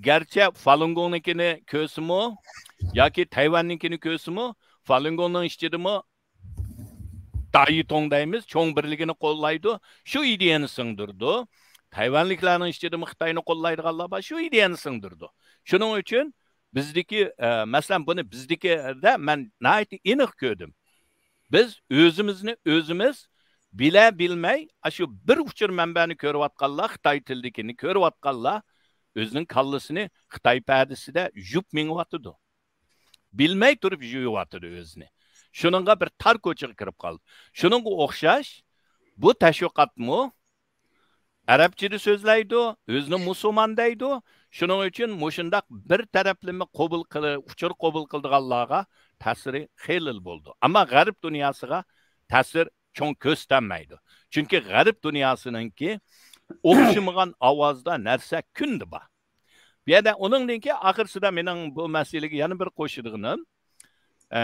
گەرچە فالۇنگوڭنىڭكىنى كۆرسىمۇ ياكى تەيۋەننىڭكىنى كۆرسىمۇ، فالۇنگوڭنىڭ ئىچىدىمۇ دايتوڭ دەيمىز، چوڭ بىرلىكىنى قوللايدۇ، شۇ ئىدىيەنى سىڭدۈرىدۇ. تەيۋەنلىكلەرنىڭ ئىچىدىمۇ خىتاينى قوللايدىغانلار بار، شۇ ئىدىيەنى سىڭدۈرىدۇ. شۇنىڭ ئۈچۈن بىزدىكى، ئە، مەسىلەن، بۇنى بىزدىكىدە مەن ناھايىتى ئېنىق كۆردۈم. بىز ئۆزىمىزنى ئۆزىمىز بىلە بىلمەي، ئاشۇ بىر ئۇچۇر مەنبەنى كۆرۈۋاتقانلار، خىتاي تىلىدىكىنى كۆرۈۋاتقانلار ئۆزىنىڭ كاللىسىنى خىتاي پەدىسىدە يۇيۇپ مېڭىۋاتىدۇ. بىلمەي تۇرۇپ يۇيۇۋاتىدۇ ئۆزىنى. شۇنىڭغا بىر تار كوچىغا كىرىپ قالدى. شۇنىڭغا ئوخشاش، بۇ تەشۋىقاتمۇ ئەرەبچىدە سۆزلەيدۇ، ئۆزىنى مۇسۇلمان دەيدۇ. شۇنىڭ ئۈچۈن مۇشۇنداق بىر تەرەپلىمە قوبۇل قىلى-، ئۇچۇر قوبۇل قىلىدىغانلارغا تەسىرى خېلىلا بولىدۇ. ئەمما غەرب دۇنياسىغا تەسىر چوڭ كۆرسىتەلمەيدۇ. چۈنكى غەرب دۇنياسىنىڭكى ئوخشىمىغان ئاۋازدا نەرسە كۈندە بار. بۇ يەردە ئۇنىڭدىن كېيىن ئاخىرسىدا مېنىڭ بۇ مەسىلىگە يەنە بىر قوشىدىغىنىم، ئە،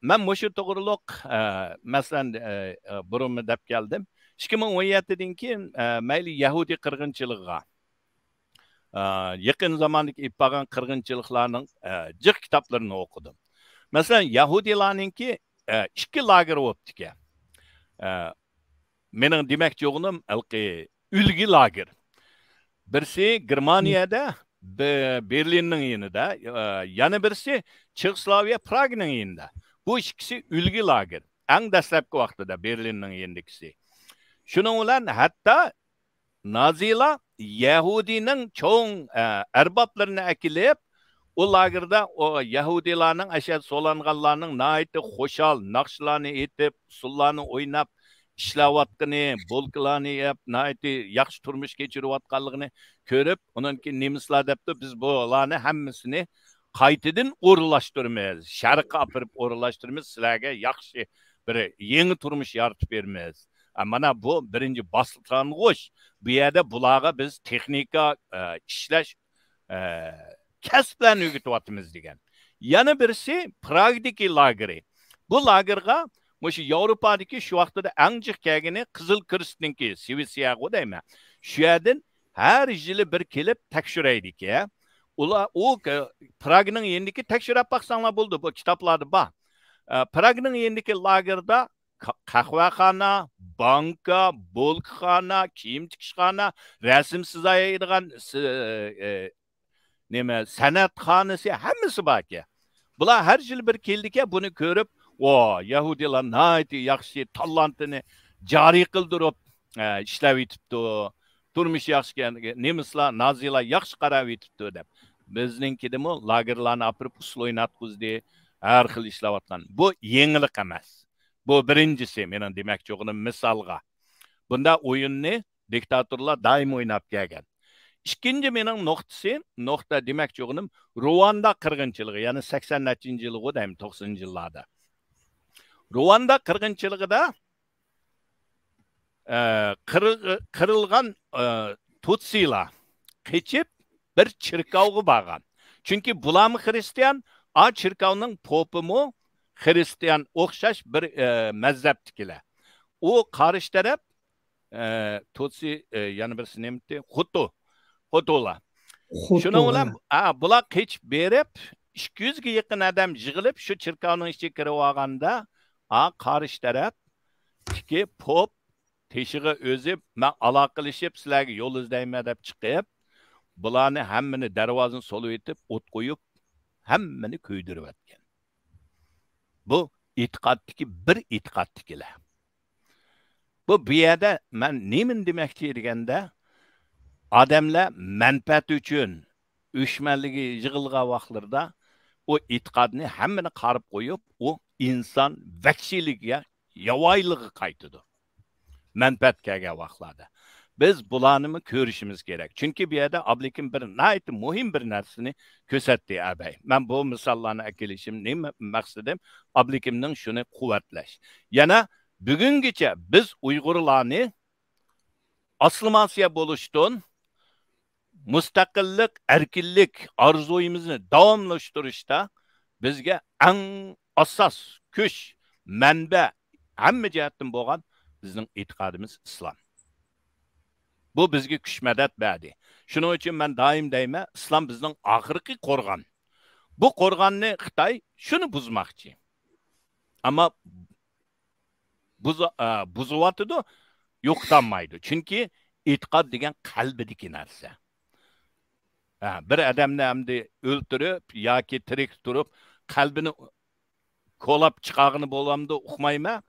مەن مۇشۇ توغرۇلۇق، ئە، مەسىلەن، ئە، ئە، بۇرۇنمۇ دەپ كەلدىم. ئىككى مىڭ ئون يەتتىدىن كېيىن، ئە، مەيلى يەھۇدىي قىرغىنچىلىقىغا، ئە، يېقىن زاماندىكى ئېلىپ بارغان قىرغىنچىلىقلارنىڭ، ئە، جىق كىتابلىرىنى ئوقۇدۇم. مەسىلەن، يەھۇدىيلارنىڭكى، ئە، ئىككى لاگېر بوپتىكەن. ئە، مېنىڭ دېمەكچى بولغىنىم ھېلىقى ئۈلگە لاگېر. بىرسى گېرمانىيەدە، بې-، بېرلىننىڭ يېنىدا، ئە، يەنە بىرسى چېخوسلاۋىيە پراگنىڭ يېنىدا. بۇ ئىككىسى ئۈلگە لاگېر. ئەڭ دەسلەپكى ۋاقتىدا بېرلىننىڭ يېنىدىكىسى. شۇنىڭ بىلەن ھەتتا نازىلار يەھۇدىينىڭ چوڭ، ئە، ئەربابلىرىنى ئەكېلىپ، ئۇ لاگېردا ئۇ يەھۇدىيلارنىڭ، ئەشەد سولانغانلارنىڭ ناھايىتى خۇشال، ناخشىلارنى ئېيتىپ، ئۇسسۇللارنى ئويناپ، ئىشلەۋاتقىنى، بولكىلارنى يەپ، ناھايىتى ياخشى تۇرمۇش كېچۈرۈۋاتقانلىقىنى كۆرۈپ، ئۇنىڭدىن كېيىن نېمىسلار دەپتۇ، بىز بۇلارنى ھەممىسىنى قايتىدىن ئورۇنلاشتۇرىمىز، شەرققە ئاپىرىپ ئورۇنلاشتۇرىمىز، سىلەرگە ياخشى بىر يېڭى تۇرمۇش يارىتىپ بېرىمىز. ئە، مانا بۇ بىرىنچى باسقۇچ. بۇ يەردە بۇلارغا بىز تېخنىكا، ئە، ئىشلەش، ئە، كەسىپلەرنى ئۆگىتىۋاتىمىز دېگەن. يەنە بىرسى پراگدىكى لاگېرى. بۇ لاگېرغا مۇشۇ ياۋروپادىكى شۇ ۋاقتىدا ئەڭ جىق كەلگىنى قىزىل كىرېستنىڭكى، سىۋىسىيەغۇ دەيمەن. شۇ يەردىن ھەر يىلى بىر كېلىپ تەكشۈرەيدىكەن. ئۇلار ئۇ ك-، پراگنىڭ يېنىدىكى، تەكشۈرۈپ باقساڭلار بولىدۇ، بۇ كىتابلاردا بار. ئە، پراگنىڭ يېنىدىكى لاگېردا ق-، قەھۋەخانا، بانكا، بولكىخانا، كىيىم تىكىشخانا، رەسىم سىزايدىغان س-، ئە، نېمە، سەنئەتخانىسى، ھەممىسى باركەن. بۇلار ھەر يىل بىر كېلىدىكەن، بۇنى كۆرۈپ، ۋا، يەھۇدىيلار ناھايىتى ياخشى، تالانتىنى جارى قىلدۇرۇپ، ئە، ئىشلەۋېتىپتۇ. تۇرمۇشى ياخشىكەن، نېمىسلار، نازىلار ياخشى قاراۋېتىپتۇ دەپ. بىزنىڭكىدىمۇ لاگېرلارنى ئاپىرىپ ئۇسسۇل ئويناتقۇزدى، ھەر خىل ئىشلەۋاتقان. بۇ يېڭىلىق ئەمەس. بۇ بىرىنچىسى، مېنىڭ دېمەكچى بولغىنىم مىسالغا. بۇنداق ئويۇننى دىكتاتورلار دائىم ئويناپ كەلگەن. ئىككىنچى مېنىڭ نۇقتىسى، نۇقتا دېمەكچى بولغىنىم، رۇۋاندا قىرغىنچىلىقى، يەنى سەكسەن نەچچىنچى يىلغۇ دەيمەن، توقسىنىنچى يىللاردا. رۇۋاندا قىرغىنچىلىقىدا، ئە، قىرىغ-، قىرىلغان، ئە، تۇتسىلار قېچىپ بىر چېركاۋغا بارغان. چۈنكى بۇلارمۇ خرىستىيان، ئا چېركاۋنىڭ پوپىمۇ خرىستىيان ئوخشاش بىر، ئە، مەزھەپتىكىلەر. ئۇ قارشى تەرەپ، ئە، تۇتسى، ئە، يەنە بىرسى نېمىتى؟ خۇتۇ. خۇتۇلار. شۇنىڭ بىلەن، ھە، بۇلار قېچىپ بېرىپ، ئىككى يۈزگە يېقىن ئادەم يىغىلىپ، شۇ چېركاۋنىڭ ئىچىگە كىرىۋالغاندا، ئا، قارشى تەرەپتىكى پوپ تېشىغا ئۆزى، مەن ئالاقىلىشىپ، سىلەرگە يول ئىزدەيمەن دەپ چىقىپ، بۇلارنى ھەممىنى دەرۋازىنى سولىۋېتىپ، ئوت قويۇپ، ھەممىنى كۆيدۈرۈۋەتكەن. بۇ ئېتىقادتىكى بىر ئېتىقادتىكىلەر. بۇ، بۇ يەردە مەن نېمىنى دېمەكچى دېگەندە، ئادەملەر مەنپەئەت ئۈچۈن ئۆچمەنلىككە يىغىلغان ۋاقىتلىرىدا ئۇ ئېتىقادنى ھەممىنى قارىپ قويۇپ، ئۇ ئىنسان ۋەھشىيلىكىگە، ياۋايىلىققا قايتىدۇ. مەنپەئەت كەلگەن ۋاقىتلاردا. بىز بۇلارنىمۇ كۆرۈشىمىز كېرەك. چۈنكى بۇ يەردە ئابلىكىم بىر ناھايىتى مۇھىم بىر نەرسىنى كۆرسەتتى، ئەبەي. مەن بۇ مىساللارنى ئەكېلىشىم نېمە مەقسىتىم؟ ئابلىكىمنىڭ شۇنى قۇۋۋەتلەش. يەنە بۈگۈنگىچە بىز ئۇيغۇرلارنى ئاسسىمىلياتسىيە بولۇشتىن مۇستەقىللىق، ئەركىنلىك ئارزۇيىمىزنى داۋاملاشتۇرۇشتا بىزگە ئەڭ ئاساس كۈچ، مەنبە، ھەممە جەھەتتىن بولغان بىزنىڭ ئېتىقادىمىز ئىسلام. بۇ بىزگە كۈچ مەدەت بەردى. شۇنىڭ ئۈچۈن مەن دائىم دەيمەن، ئىسلام بىزنىڭ ئاخىرقى قورغان. بۇ قورغاننى خىتاي شۇنى بۇزماقچى. ئەمما بۇز-، ئە، بۇزۇۋاتىدۇ، يوقىتالمايدۇ. چۈنكى ئېتىقاد دېگەن قەلبىدىكى نەرسە. ئە، بىر ئادەمنى ئەمدى ئۆلتۈرۈپ ياكى تىرىك تۇرۇپ، قەلبىنى كولاپ چىقارغىنى بولامدۇ، ئۇقمايمەن.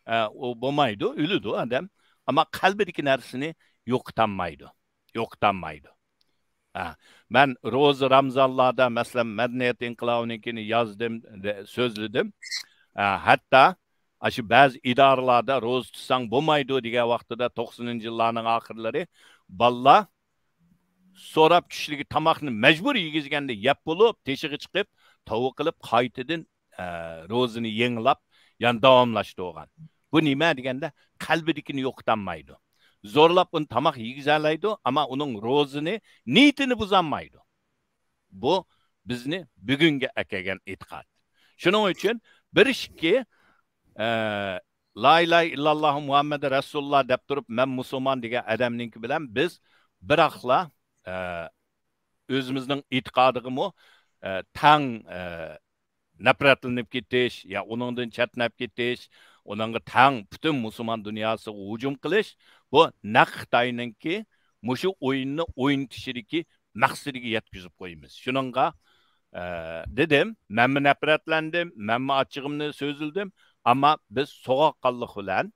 ئە، ئۇ بولمايدۇ، ئۆلىدۇ ئادەم. ئەمما قەلبىدىكى نەرسىنى يوقىتالمايدۇ. يوقىتالمايدۇ. ھە، مەن روزا رامزانلاردا، مەسىلەن، مەدەنىيەت ئىنقىلابىنىڭكىنى يازدىم، دە-، سۆزلىدىم. ھە، ھەتتا ئاشۇ بەزى ئىدارىلاردا روزا تۇتساڭ بولمايدۇ دېگەن ۋاقتىدا، توقسىنىنچى يىللارنىڭ ئاخىرلىرى، بالىلار سوراپ چۈشلۈكى تاماقنى مەجبۇر يېگۈزگەندە يەپ بولۇپ، تېشىغا چىقىپ، توۋا قىلىپ، قايتىدىن ئە، روزىنى يېڭىلاپ، يەنە داۋاملاشتۇرغان. بۇ نېمە دېگەندە، قەلبىدىكىنى يوقىتالمايدۇ. زورلاپ ئۇنى تاماق يېگۈزەلەيدۇ، ئەمما ئۇنىڭ روزىنى، نىيىتىنى بۇزالمايدۇ. بۇ بىزنى بۈگۈنگە ئەكەلگەن ئېتىقاد. شۇنىڭ ئۈچۈن بىر ئىشكى، ئە، لا ئىلاھە ئىللاللاھۇ مۇھەممەد رەسۇلۇللا دەپ تۇرۇپ، مەن مۇسۇلمان دېگەن ئادەمنىڭكى بىلەن بىز بىراقلا، ئە، ئۆزىمىزنىڭ ئېتىقادىغىمۇ، ئە، تەڭ، ئە، نەپرەتلىنىپ كېتىش، يا ئۇنىڭدىن چەتنەپ كېتىش، ئۇنىڭغا تەڭ پۈتۈن مۇسۇلمان دۇنياسىغا ھۇجۇم قىلىش، بۇ نەق خىتاينىڭكى مۇشۇ ئويۇننى ئوينىتىشىدىكى مەقسىتىگە يەتكۈزۈپ قويىمىز. شۇنىڭغا، ئە، دېدىم، مەنمۇ نەپرەتلەندىم، مەنمۇ ئاچچىقىمنى سۆزلىدىم، ئەمما بىز سوغۇققانلىق بىلەن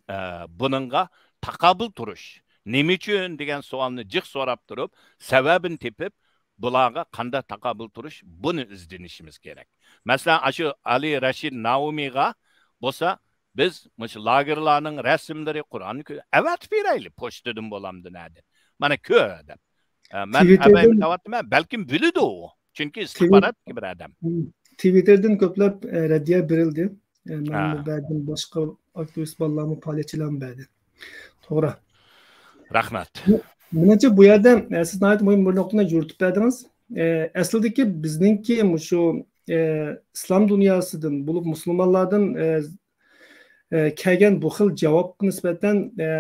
ئە، بۇنىڭغا تاقابىل تۇرۇش. نېمە ئۈچۈن دېگەن سوئالنى جىق سوراپ تۇرۇپ، سەۋەبىنى تېپىپ، بۇلارغا قانداق تاقابىل تۇرۇش، بۇنى ئىزدىنىشىمىز كېرەك. مەسىلەن، ئاشۇ ئەلى رەشىد ناۋمىغا بولسا، بىز مۇشۇ لاگېرلارنىڭ رەسىملىرى، قۇرئان كۆ-، ئەۋەتىپ بېرەيلى، پوچتىدىن بولامدۇ، نەدىن؟ مانا كۆر دەپ. ئە، مەن ئەۋەيمەن دەۋاتىمەن، بەلكىم بىلىدۇ ئۇ. چۈنكى ئىستىخباراتتىكى بىر ئادەم. تىۋىتتېردىن كۆپلەپ، ئە، رەددىيە بېرىلدى. ئە، مەنمۇ ھە. بەردىم، باشقا ئاكتىۋىست بالىلارمۇ، پائالىيەتچىلەرمۇ بەردى. توغرا. رەھمەت. مېنىڭچە بۇ يەردە، ئە، سىز ناھايىتى مۇھىم بىر نۇقتىنى يورۇتۇپ بەردىڭىز. ئە، ئەسلىدىكى بىزنىڭكى مۇشۇ، ئە، ئىسلام دۇنياسىدىن، بولۇپ مۇسۇلمانلاردىن، ئە، ئە، كەلگەن بۇ خىل جاۋابقا نىسبەتەن، ئە،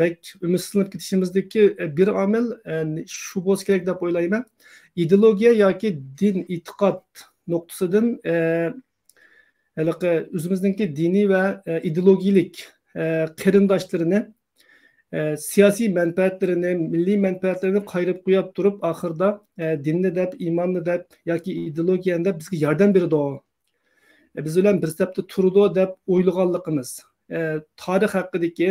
بەك ئۈمىدسىزلىنىپ كېتىشىمىزدىكى، ئە، بىر ئامىل، ئە، شۇ بولسا كېرەك دەپ ئويلايمەن. ئىدېئولوگىيە ياكى دىن، ئېتىقاد نۇقتىسىدىن، ئە، ھېلىقى ئۆزىمىزنىڭكى دىنىي ۋە، ئە، ئىدېئولوگىيەلىك، ئە، قېرىنداشلىرىنى، ئە، سىياسىي مەنپەئەتلىرىنى، مىللىي مەنپەئەتلىرىنى قايرىپ قويۇپ تۇرۇپ، ئاخىرىدا، ئە، دىننى دەپ، ئىماننى دەپ ياكى ئىدېئولوگىيەنى دەپ بىزگە ياردەم بېرىدۇ، ئە، بىز بىلەن بىر سەپتە تۇرىدۇ دەپ ئويلىغانلىقىمىز، ئە، تارىخ ھەققىدىكى،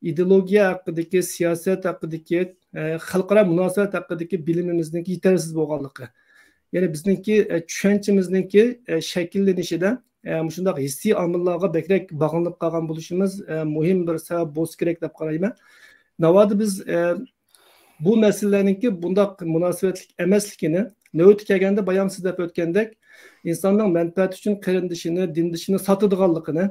ئىدېئولوگىيە ھەققىدىكى، سىياسەت ھەققىدىكى، ئە، خەلقئارا مۇناسىۋەت ھەققىدىكى بىلىمىمىزنىڭكى يېتەرسىز بولغانلىقى، يەنى بىزنىڭكى، ئە، چۈشەنچىمىزنىڭكى، ئە، شەكىللىنىشىدە، ئە، مۇشۇنداق ھېسسىي ئامىللارغا بەكرەك باغلىنىپ قالغان بولۇشىمىز، ئە، مۇھىم بىر سەۋەب بولسا كېرەك دەپ قارايمەن. ناۋادا بىز، ئە، بۇ مەسىلىلەرنىڭكى بۇنداق مۇناسىۋەتلىك ئەمەسلىكىنى، نۆۋىتى كەلگەندە بايام سىز دەپ ئۆتكەندەك، ئىنساننىڭ مەنپەئەتى ئۈچۈن قېرىندىشىنى، دىندىشىنى ساتىدىغانلىقىنى،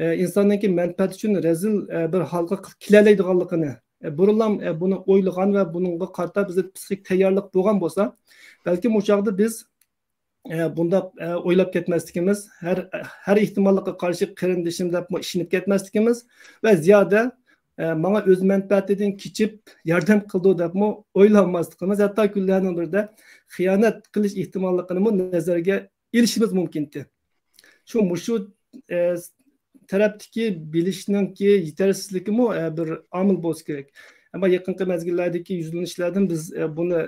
ئە، ئىنساننىڭكى مەنپەئەتى ئۈچۈن رەزىل، ئە، بىر ھالغا كېلەلەيدىغانلىقىنى، ئە، بۇرۇنلام، ئە، بۇنى ئويلىغان ۋە بۇنىڭغا قارىتا بىزدە پسىخىك تەييارلىق بولغان بولسا، بەلكىم ئۇ چاغدا بىز، ئە، بۇنداق، ئە، ئويلاپ كەتمەسلىكىمىز، ھەر، ھەر ئېھتىماللىققا قارشى قېرىندىشىم دەپمۇ ئىشىنىپ كەتمەسلىكىمىز ۋە زىيادە، ئە، ماڭا ئۆز مەنپەئەتىدىن كېچىپ ياردەم قىلىدۇ دەپمۇ ئويلانماسلىقىمىز، ھەتتا كۈنلەرنىڭ بىرىدە خىيانەت قىلىش ئېھتىماللىقىنىمۇ نەزەرگە ئېلىشىمىز مۇمكىنتى. شۇ، مۇشۇ، ئە، تەرەپتىكى بىلىشنىڭكى يېتەرسىزلىكىمۇ، ئە، بىر ئامىل بولسا كېرەك. ئەمما يېقىنقى مەزگىللەردىكى يۈزلىنىشلەردىن بىز، ئە، بۇنى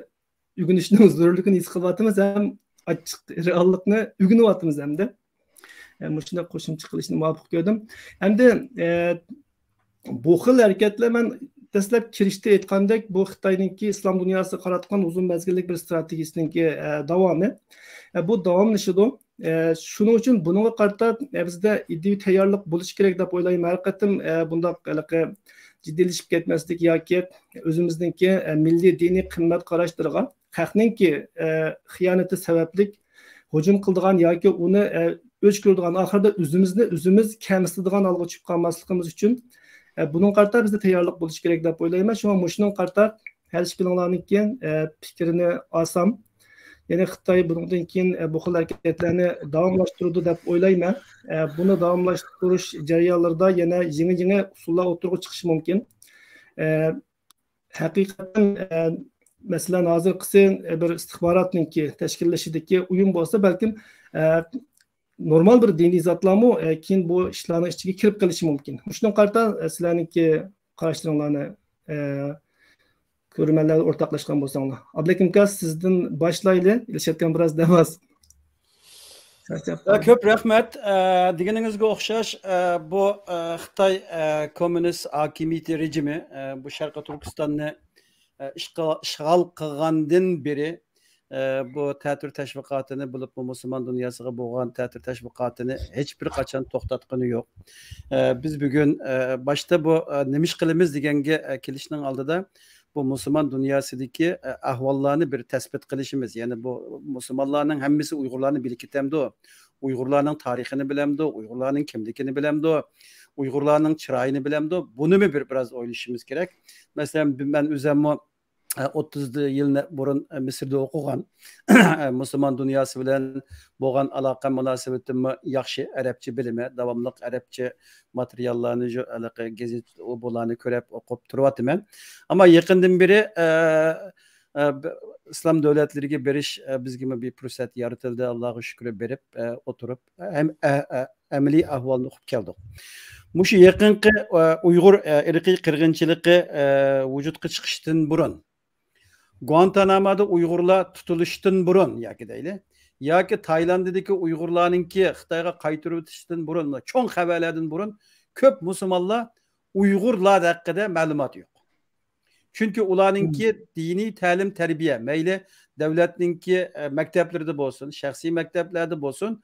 ئۆگىنىشنىڭ زۆرۈرلۈكىنى ھېس قىلىۋاتىمىز ھەم ئاچچىق رېئاللىقنى ئۆگىنىۋاتىمىز ھەمدە. ئە، مۇشۇنداق قوشۇمچە قىلىشنى مۇۋاپىق كۆردۈم. ئەمدى، ئە، بۇ خىل ھەرىكەتلەر، مەن دەسلەپ كىرىشتە ئېيتقاندەك، بۇ خىتاينىڭكى ئىسلام دۇنياسىغا قاراتقان ئۇزۇن مەزگىللىك بىر ئىستراتېگىيىسىنىڭكى، ئە، داۋامى. ئە، بۇ داۋاملىشىدۇ. ئە، شۇنىڭ ئۈچۈن بۇنىڭغا قارىتا، ئە، بىزدە ئىدىيىۋى تەييارلىق بولۇشى كېرەك دەپ ئويلايمەن. ھەر قېتىم، ئە، بۇنداق ھېلىقى جىددىيلىشىپ كەتمەسلىك ياكى ئۆزىمىزنىڭكى، ئە، مىللىي دىنىي قىممەت قاراشلىرىغا خەقنىڭكى، ئە، خىيانىتى سەۋەبلىك ھۇجۇم قىلىدىغان ياكى ئۇنى، ئە، ئۆچ كۆرىدىغان، ئاخىرىدا ئۆزىمىزنى ئۆزىمىز كەمسىتىدىغان ھالغا چۈشۈپ قالماسلىقىمىز ئۈچۈن، ئە، بۇنىڭغا قارىتا بىزدە تەييارلىق بولۇشى كېرەك دەپ ئويلايمەن. شۇڭا مۇشۇنىڭغا قارىتا ھەر ئىككىلىڭلارنىڭكى، ئە، پىكرىنى ئالسام، يەنى خىتاي بۇنىڭدىن كېيىن، ئە، بۇ خىل ھەرىكەتلەرنى داۋاملاشتۇرىدۇ دەپ ئويلايمەن. ئە، بۇنى داۋاملاشتۇرۇش جەريانلىرىدا يەنە يېڭى، يېڭى ئۇسۇللار ئوتتۇرىغا چىقىشى مۇمكىن. ئە، ھەقىقەتەن، ئە، مەسىلەن، ھازىرقىسى، ئە، بىر ئىستىخباراتنىڭكى تەشكىللىشىدىكى ئويۇن بولسا، بەلكىم، ئە، نورمال بىر دىنىي زاتلارمۇ، ئە، كېيىن بۇ ئىشلارنىڭ ئىچىگە كىرىپ قېلىشى مۇمكىن. مۇشۇنىڭغا قارىتا، ئە، سىلەرنىڭكى قاراشلىرىڭلارنى، ئە، كۆرۈرمەنلەر ئورتاقلاشقان بولساڭلار. ئابلىكىم ئاكا، سىزدىن باشلايلى. ئېلىشىۋاتقان بىراز دەم ئاز. چارچاپ يا، قالدىم. كۆپ رەھمەت. ئە، دېگىنىڭىزگە ئوخشاش، ئە، بۇ، ئە، خىتاي، ئە، كوممۇنىست ھاكىمىيىتى رېجىمى، ئە، بۇ شەرقىي تۈركىستاننى، ئە، ئىشغا-، ئىشغال قىلغاندىن بېرى، ئە، بۇ تەتۈر تەشۋىقاتىنى، بولۇپمۇ مۇسۇلمان دۇنياسىغا بولغان تەتۈر تەشۋىقاتىنى ھېچبىر قاچان توختاتقىنى يوق. ئە، بىز بۈگۈن، ئە، باشتا بۇ، ئە، نېمە ئىش قىلىمىز دېگەنگە، ئە، كېلىشنىڭ ئالدىدا، بۇ مۇسۇلمان دۇنياسىدىكى، ئە، ئەھۋاللارنى بىر تەسبىت قىلىشىمىز، يەنى بۇ مۇسۇلمانلارنىڭ ھەممىسى ئۇيغۇرلارنى بىلىپ كېتەمدۇ؟ ئۇيغۇرلارنىڭ تارىخىنى بىلەمدۇ؟ ئۇيغۇرلارنىڭ كىملىكىنى بىلەمدۇ؟ ئۇيغۇرلارنىڭ چىرايىنى بىلەمدۇ؟ بۇنىمۇ بىر، بىراز ئويلىشىمىز كېرەك. مەسىلەن، مەن ئۆزەممۇ، ئە، ئوتتۇز يىل بۇرۇن، ئە، مىسىردا ئوقۇغان. مۇسۇلمان دۇنياسى بىلەن بولغان ئالاقە مۇناسىۋىتىممۇ ياخشى، ئەرەبچە بىلىمەن، داۋاملىق ئەرەبچە ماتېرىياللارنى، ژۇ-، ھېلىقى گېزىت، ئۇ بۇلارنى كۆرۈپ، ئوقۇپ تۇرۇۋاتىمەن. ئەمما يېقىندىن بېرى، ئە، ئە، ب-، ئىسلام دۆلەتلىرىگە بېرىش، ئە، بىزگىمۇ بىر پۇرسەت يارىتىلدى، ئاللاغا شۈكرى، بېرىپ، ئە، ئولتۇرۇپ، ھەم، ئە، ئە، ئەمەلىي ئەھۋالنى ئۇقۇپ كەلدۇق. مۇشۇ يېقىنقى، ئە، ئۇيغۇر، ئە، ئىرقىي قىرغىنچىلىقى، ئە، ۋۇجۇدقا چىقىشتىن بۇرۇن، گۇئانتانامودا ئۇيغۇرلار تۇتۇلۇشتىن بۇرۇن ياكى دەيلى، ياكى تايلانددىكى ئۇيغۇرلارنىڭكى خىتايغا قايتۇرۇۋېتىشتىن بۇرۇن، چوڭ خەۋەرلەردىن بۇرۇن كۆپ مۇسۇلمانلار ئۇيغۇرلار ھەققىدە مەلۇماتى يوق. چۈنكى ئۇلارنىڭكى دىنىي تەلىم تەربىيە، مەيلى دۆلەتنىڭكى، ئە، مەكتەپلىرىدە بولسۇن، شەخسىي مەكتەپلەردە بولسۇن،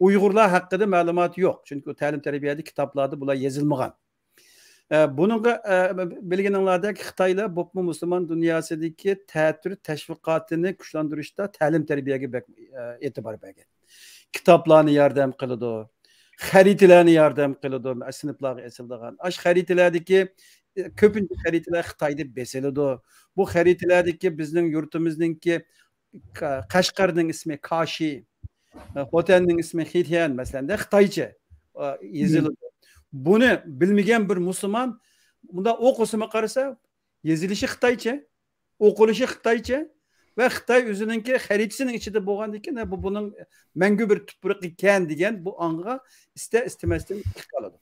ئۇيغۇرلار ھەققىدە مەلۇماتى يوق. چۈنكى ئۇ تەلىم تەربىيەدە كىتابلاردا بۇلار يېزىلمىغان. ئە، بۇنىڭغا، ئە، بىلگىنىڭلاردەك خىتايلار بولۇپمۇ مۇسۇلمان دۇنياسىدىكى تەتۈر تەشۋىقاتىنى كۈچلەندۈرۈشتە تەلىم تەربىيەگە بەك، ئە، ئېتىبار بەرگەن. كىتابلارنى ياردەم قىلىدۇ، خەرىتىلەرنى ياردەم قىلىدۇ، سىنىپلارغا ئېسىلىدىغان. ئاشۇ خەرىتىلەردىكى، ئە، كۆپىنچە خەرىتىلەر خىتايدا بېسىلىدۇ. بۇ خەرىتىلەردىكى بىزنىڭ يۇرتىمىزنىڭكى ق-، قەشقەرنىڭ ئىسمى كاشى، ئە، خوتەننىڭ ئىسمى خىتيەن، مەسىلەن، دە، خىتايچە، ئە، يېزىلىدۇ. بۇنى بىلمىگەن بىر مۇسۇلمان بۇنداق ئوقۇسىمۇ قارىسا، يېزىلىشى خىتايچە، ئوقۇلۇشى خىتايچە ۋە خىتاي ئۆزىنىڭكى خەرىتىسىنىڭ ئىچىدە بولغاندىن كېيىن، بۇ بۇنىڭ مەڭگۈ بىر تۇپرىقى ئىكەن دېگەن بۇ ئاڭغا ئىستە-ئىستىمەستىن كىرىپ قالىدۇ.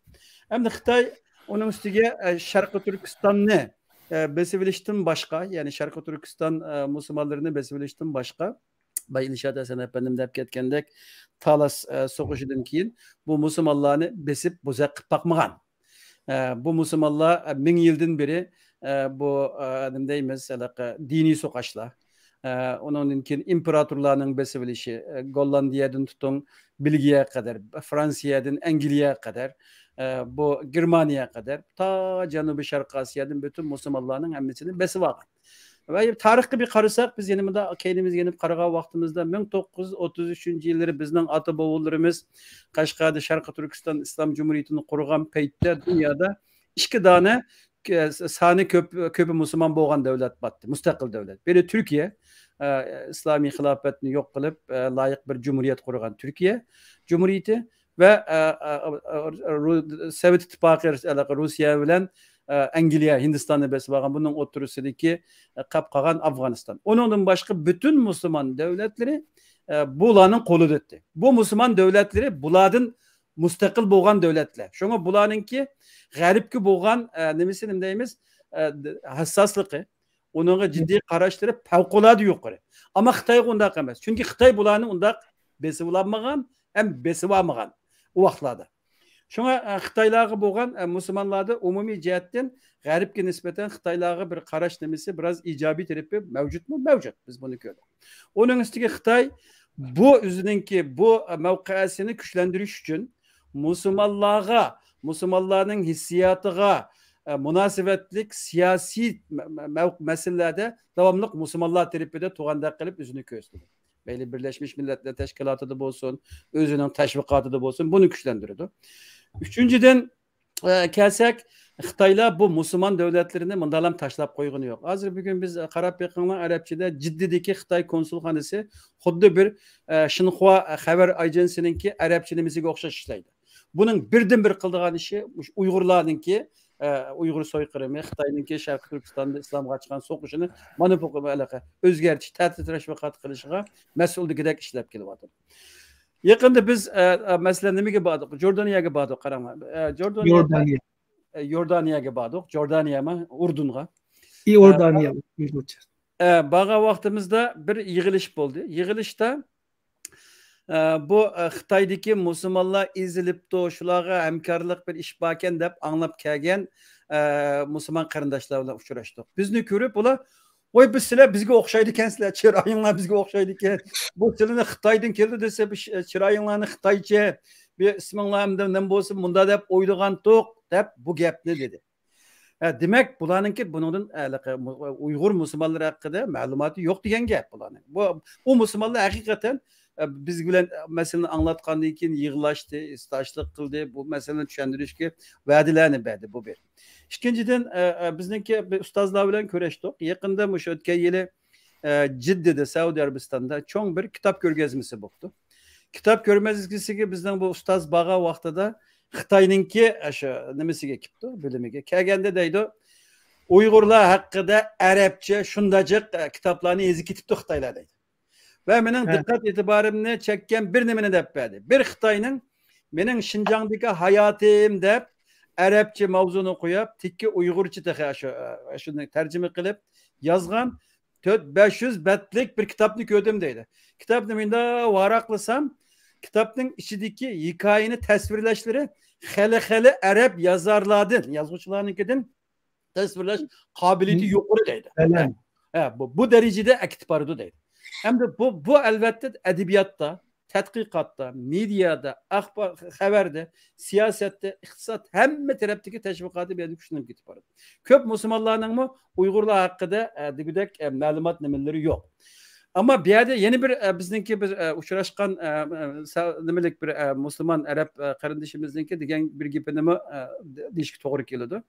ئەمدى خىتاي ئۇنىڭ ئۈستىگە، ئە، شەرقىي تۈركىستاننى، ئە، بېسىۋېلىشتىن باشقا، يەنى شەرقىي تۈركىستان، ئە، مۇسۇلمانلىرىنى بېسىۋېلىشتىن باشقا، بايا ئىلشات ھەسەن ئەپەندىم دەپ كەتكەندەك، تالاس، ئە، سوغۇشىدىن كېيىن بۇ مۇسۇلمانلارنى بېسىپ بوزەك قىلىپ باقمىغان. ئە، بۇ مۇسۇلمانلار، ئە، مىڭ يىلدىن بېرى، ئە، بۇ، ئە، نېمە دەيمىز، ھېلىقى دىنىي سوقاشلار. ئە، ئۇنىڭدىن كېيىن ئىمپېراتورلارنىڭ بېسىۋېلىشى، ئە، گوللاندىيەدىن تۇتۇڭ، بېلگىيەگە قەدەر، فرانسىيەدىن ئەنگلىيەگە قەدەر، ئە، بۇ گېرمانىيەگە قەدەر، تا جەنۇبىي شەرقىي ئاسىيادىن پۈتۈن مۇسۇلمانلارنىڭ ھەممىسىنى بېسىۋالغان. ۋە تارىخقا بىر قارىساق، بىز يەنە مۇنداق كەينىمىزگە يېنىپ قارىغان ۋاقتىمىزدا، مىڭ توققۇز يۈز ئوتتۇز ئۈچىنچى يىللىرى بىزنىڭ ئاتا بوۋىلىرىمىز قەشقەردە شەرقىي تۈركىستان ئىسلام جۇمھۇرىيىتىنى قۇرغان پەيتتە دۇنيادا ئىككى دانە، ئە، سانى كۆپ، كۆپى مۇسۇلمان بولغان دۆلەت بارتى، مۇستەقىل دۆلەت. بىرى تۈركىيە، ئە، ئىسلامىي خىلاپەتنى يوق قىلىپ، ئە، لايىق بىر جۇمھۇرىيەت قۇرغان تۈركىيە جۇمھۇرىيىتى ۋە، ئە، ئە، ئە، ئە، سوۋېت ئىتتىپاقى، ھېلىقى روسىيە بىلەن، ئە، ئەنگلىيە، ھىندىستاننى بېسىپ ئالغان، بۇنىڭ ئوتتۇرىسىدىكى، ئە، قاپ قالغان ئافغانىستان. ئۇنىڭدىن باشقا پۈتۈن مۇسۇلمان دۆلەتلىرى، ئە، بۇلارنىڭ قولىدا ئۆتتى. بۇ مۇسۇلمان دۆلەتلىرى بۇلاردىن مۇستەقىل بولغان دۆلەتلەر. شۇڭا بۇلارنىڭكى غەربكە بولغان، ئە، نېمىسى، نېمە دەيمىز، ئە، ھەسساسلىقى، ئۇنىڭغا جىددىي قاراشلىرى پەۋقۇلئاددە يۇقىرى. ئەمما خىتايغا ئۇنداق ئەمەس. چۈنكى خىتاي بۇلارنى ئۇنداق بېسىۋالالمىغان ھەم بېسىۋالمىغان ئۇ ۋاقىتلاردا. شۇڭا، ئە، خىتايلارغا بولغان، ئە، مۇسۇلمانلاردا ئومۇمىي جەھەتتىن غەربكە نىسبەتەن خىتايلارغا بىر قاراش نېمىسى، بىراز ئىجابىي تەرىپى مەۋجۇتمۇ؟ مەۋجۇت. بىز بۇنى كۆردۇق. ئۇنىڭ ئۈستىگە خىتاي بۇ ئۆزىنىڭكى بۇ، ئە، مەۋقەسىنى كۈچلەندۈرۈش ئۈچۈن مۇسۇلمانلارغا، مۇسۇلمانلارنىڭ ھېسسىياتىغا، ئە، مۇناسىۋەتلىك سىياسىي مە-، مە-، مەۋ-، مەسىلىلەردە داۋاملىق مۇسۇلمانلار تەرىپىدە تۇرغاندەك قىلىپ ئۆزىنى كۆرسىتىدۇ. مەيلى بىرلەشمىش مىللەتلەر تەشكىلاتىدا بولسۇن، ئۆزىنىڭ تەشۋىقاتىدا بولسۇن، بۇنى كۈچلەندۈرىدۇ. ئۈچىنچىدىن، ئە، كەلسەك، خىتايلار بۇ مۇسۇلمان دۆلەتلىرىنى مۇنداقلام تاشلاپ قويغىنى يوق. ھازىر بۈگۈن بىز، ئە، قاراپ بېقىڭلار، ئەرەبچىدە جىددىدىكى خىتاي كونسۇلخانىسى خۇددى بىر، ئە، شىنخۇا خەۋەر ئاژانسىنىڭكى ئەرەبچە نېمىسىگە ئوخشاش ئىشلەيدۇ. بۇنىڭ بىردىنبىر قىلىدىغان ئىشى مۇشۇ ئۇيغۇرلارنىڭكى، ئە، ئۇيغۇر سويقىرىمى، خىتاينىڭكى شەرقىي تۈركىستاندا ئىسلامغا ئاچقان سوقۇشىنى مانا بۇ ئۆزگەرتىش، تەتۈر تەشۋىقات قىلىشىغا مەسئۇل دېگۈدەك ئىشلەپ كېلىۋاتىدۇ. يېقىندا بىز، ئە، ئە، مەسىلەن، نېمىگە باردۇق؟ جوردانىيەگە باردۇق، قاراڭلار. ئە، جوردانىيە، جوردانىيە. ئە، يوردانىيەگە باردۇق. جوردانىيەمۇ؟ ئۇردۇنغا. ئى، ئە، ئوردانىيە، ئۇيغۇرچە. ئە، بارغان ۋاقتىمىزدا بىر يىغىلىش بولدى. يىغىلىشتا، ئە، بۇ، ئە، خىتايدىكى مۇسۇلمانلار ئېزىلىپتۇ، شۇلارغا ھەمكارلىق بىر ئىش باركەن دەپ ئاڭلاپ كەلگەن، ئە، مۇسۇلمان قېرىنداشلار بىلەن ئۇچراشتۇق. بىزنى كۆرۈپ ئۇلار، ۋاي، بىز سىلەر بىزگە ئوخشايدىكەنسىلەر، چىرايىڭلار بىزگە ئوخشايدىكەن. بۇ سىلىنى خىتايدىن كەلدى دېسە، بىز، ئە، چىرايىڭلارنى خىتايچە، بىر ئىسمىڭلار ھەمدە نېمە بولسۇن، مۇنداق دەپ ئويلىغانتۇق، دەپ بۇ گەپنى دېدى. ھە، دېمەك، بۇلارنىڭكى بۇنىڭدىن، ھېلىقى مۇ-، ئۇيغۇر مۇسۇلمانلىرى ھەققىدە مەلۇماتى يوق دېگەن گەپ بۇلارنىڭ. بۇ، ئۇ مۇسۇلمانلار ھەقىقەتەن، ئە، بىز بىلەن مەسىلىنى ئاڭلاتقاندىن كېيىن يىغلاشتى، ھېسداشلىق قىلدى، بۇ مەسىلىنى چۈشەندۈرۈشكە ۋەدىلەرنى بەردى، بۇ بىر. ئىككىنچىدىن، ئە، ئە، بىزنىڭكى بىر ئۇستازلار بىلەن كۆرۈشتۇق. يېقىندا مۇشۇ ئۆتكەن يىلى، ئە، جىددىدە، سەئۇدى ئەرەبىستاندا چوڭ بىر كىتاب كۆرگەزمىسى بوپتۇ. كىتاب كۆرگەزمىسىگە بىزنىڭ بۇ ئۇستاز بارغان ۋاقتىدا خىتاينىڭكى، ئە، شۇ نېمىسىگە كېپتۇ، بۆلۈمىگە. كەلگەندە دەيدۇ، ئۇيغۇرلار ھەققىدە ئەرەبچە شۇنداق جىق، ئە، كىتابلارنى يېزىپ كېتىپتۇ خىتايلار دەيدۇ. ۋە مېنىڭ ھە. دىققەت ئېتىبارىمنى چەككەن بىر نېمىنى دەپ بەردى. بىر خىتاينىڭ مېنىڭ شىنجاڭدىكى ھاياتىم دەپ ئەرەبچە ماۋزۇنى قويۇپ، تىككە ئۇيغۇرچە تېخى شۇ، ئە، شۇنى تەرجىمە قىلىپ يازغان تۆت بەش يۈز بەتلىك بىر كىتابنى كۆردۈم دەيدۇ. كىتابنى مۇنداق ۋاراقلىسام، كىتابنىڭ ئىچىدىكى ھېكايىنى تەسۋىرلەشلىرى خېلى خېلى ئەرەب يازارلاردىن، يازغۇچىلارنىڭكىدىن تەسۋىرلەش قابىلىيىتى يۇقىرى دەيدۇ. ھە، بۇ، بۇ دەرىجىدە ئەكېتىپ بارىدۇ دەيدۇ. ئەمدى بۇ، بۇ ئەلۋەتتە ئەدەبىياتتا، تەتقىقاتتا، مېدىيادا، ئەخبار، خەۋەردە، سىياسەتتە، ئىقتىساد، ھەممە تەرەپتىكى تەشۋىقاتى بۇ يەردە كۈچلىنىپ كېتىپ بارىدۇ. كۆپ مۇسۇلمانلارنىڭمۇ ئۇيغۇرلار ھەققىدە، ئە، دېگۈدەك، ئە، مەلۇمات نېمىلىرى يوق. ئەمما بۇ يەردە يەنە بىر، ئە، بىزنىڭكى بىر، ئە، ئۇچراشقان، ئە، ئە، سا-، نېمىلىك بىر، ئە، مۇسۇلمان ئەرەب، ئە، قېرىندىشىمىزنىڭكى دېگەن بىر گېپىنىمۇ، ئە، دېيىشكە توغرا كېلىدۇ.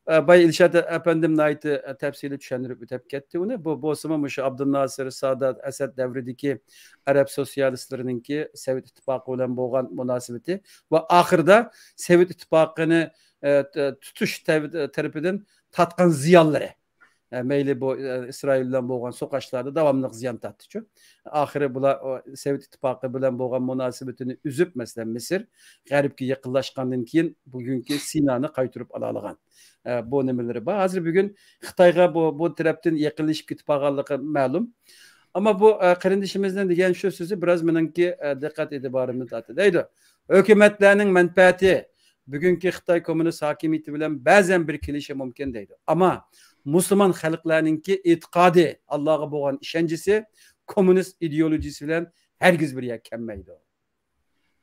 ئە، باي ئىلشات ئەپەندىم ناھايىتى، ئە، تەپسىلىي چۈشەندۈرۈپ ئۆتۈپ كەتتى ئۇنى. بۇ بولسىمۇ مۇشۇ ئابدۇلناسىر، سادات، ئەسەد دەۋرىدىكى ئەرەب سوتسىيالىستلىرىنىڭكى سوۋېت ئىتتىپاقى بىلەن بولغان مۇناسىۋىتى ۋە ئاخىرىدا سوۋېت ئىتتىپاقىنى، ئە، ت-، تۇتۇش تەۋ-، تەرىپىدىن تارتقان زىيانلىرى. ئە، مەيلى بۇ، ئە، ئىسرائىل بىلەن بولغان سوقۇشلاردا داۋاملىق زىيان تارتتىچۇ. ئاخىرى بۇلار، ئۇ، سوۋېت ئىتتىپاقى بىلەن بولغان مۇناسىۋىتىنى ئۈزۈپ، مەسىلەن، مىسىر غەربكە يېقىنلاشقاندىن كېيىن بۈگۈنكى سىنانى قايتۇرۇپ ئالالىغان. ئە، بۇ نېمىلىرى بار. ھازىر بۈگۈن خىتايغا بۇ، بۇ تەرەپتىن يېقىنلىشىپ كېتىپ قالغانلىقى مەلۇم. ئەمما بۇ، ئە، قېرىندىشىمىزنىڭ دېگەن شۇ سۆزى بىراز مېنىڭكى، ئە، دىققەت ئېتىبارىمنى تارتتى. دەيدۇ، ھۆكۈمەتلەرنىڭ مەنپەئەتى بۈگۈنكى خىتاي كوممۇنىست ھاكىمىيىتى بىلەن بەزەن بىر كېلىشى مۇمكىن دەيدۇ. ئەمما مۇسۇلمان خەلقلەرنىڭكى ئېتىقادى، ئاللاغا بولغان ئىشەنچىسى كوممۇنىست ئىدېئولوگىيىسى بىلەن ھەرگىز بىر يەرگە كەلمەيدۇ.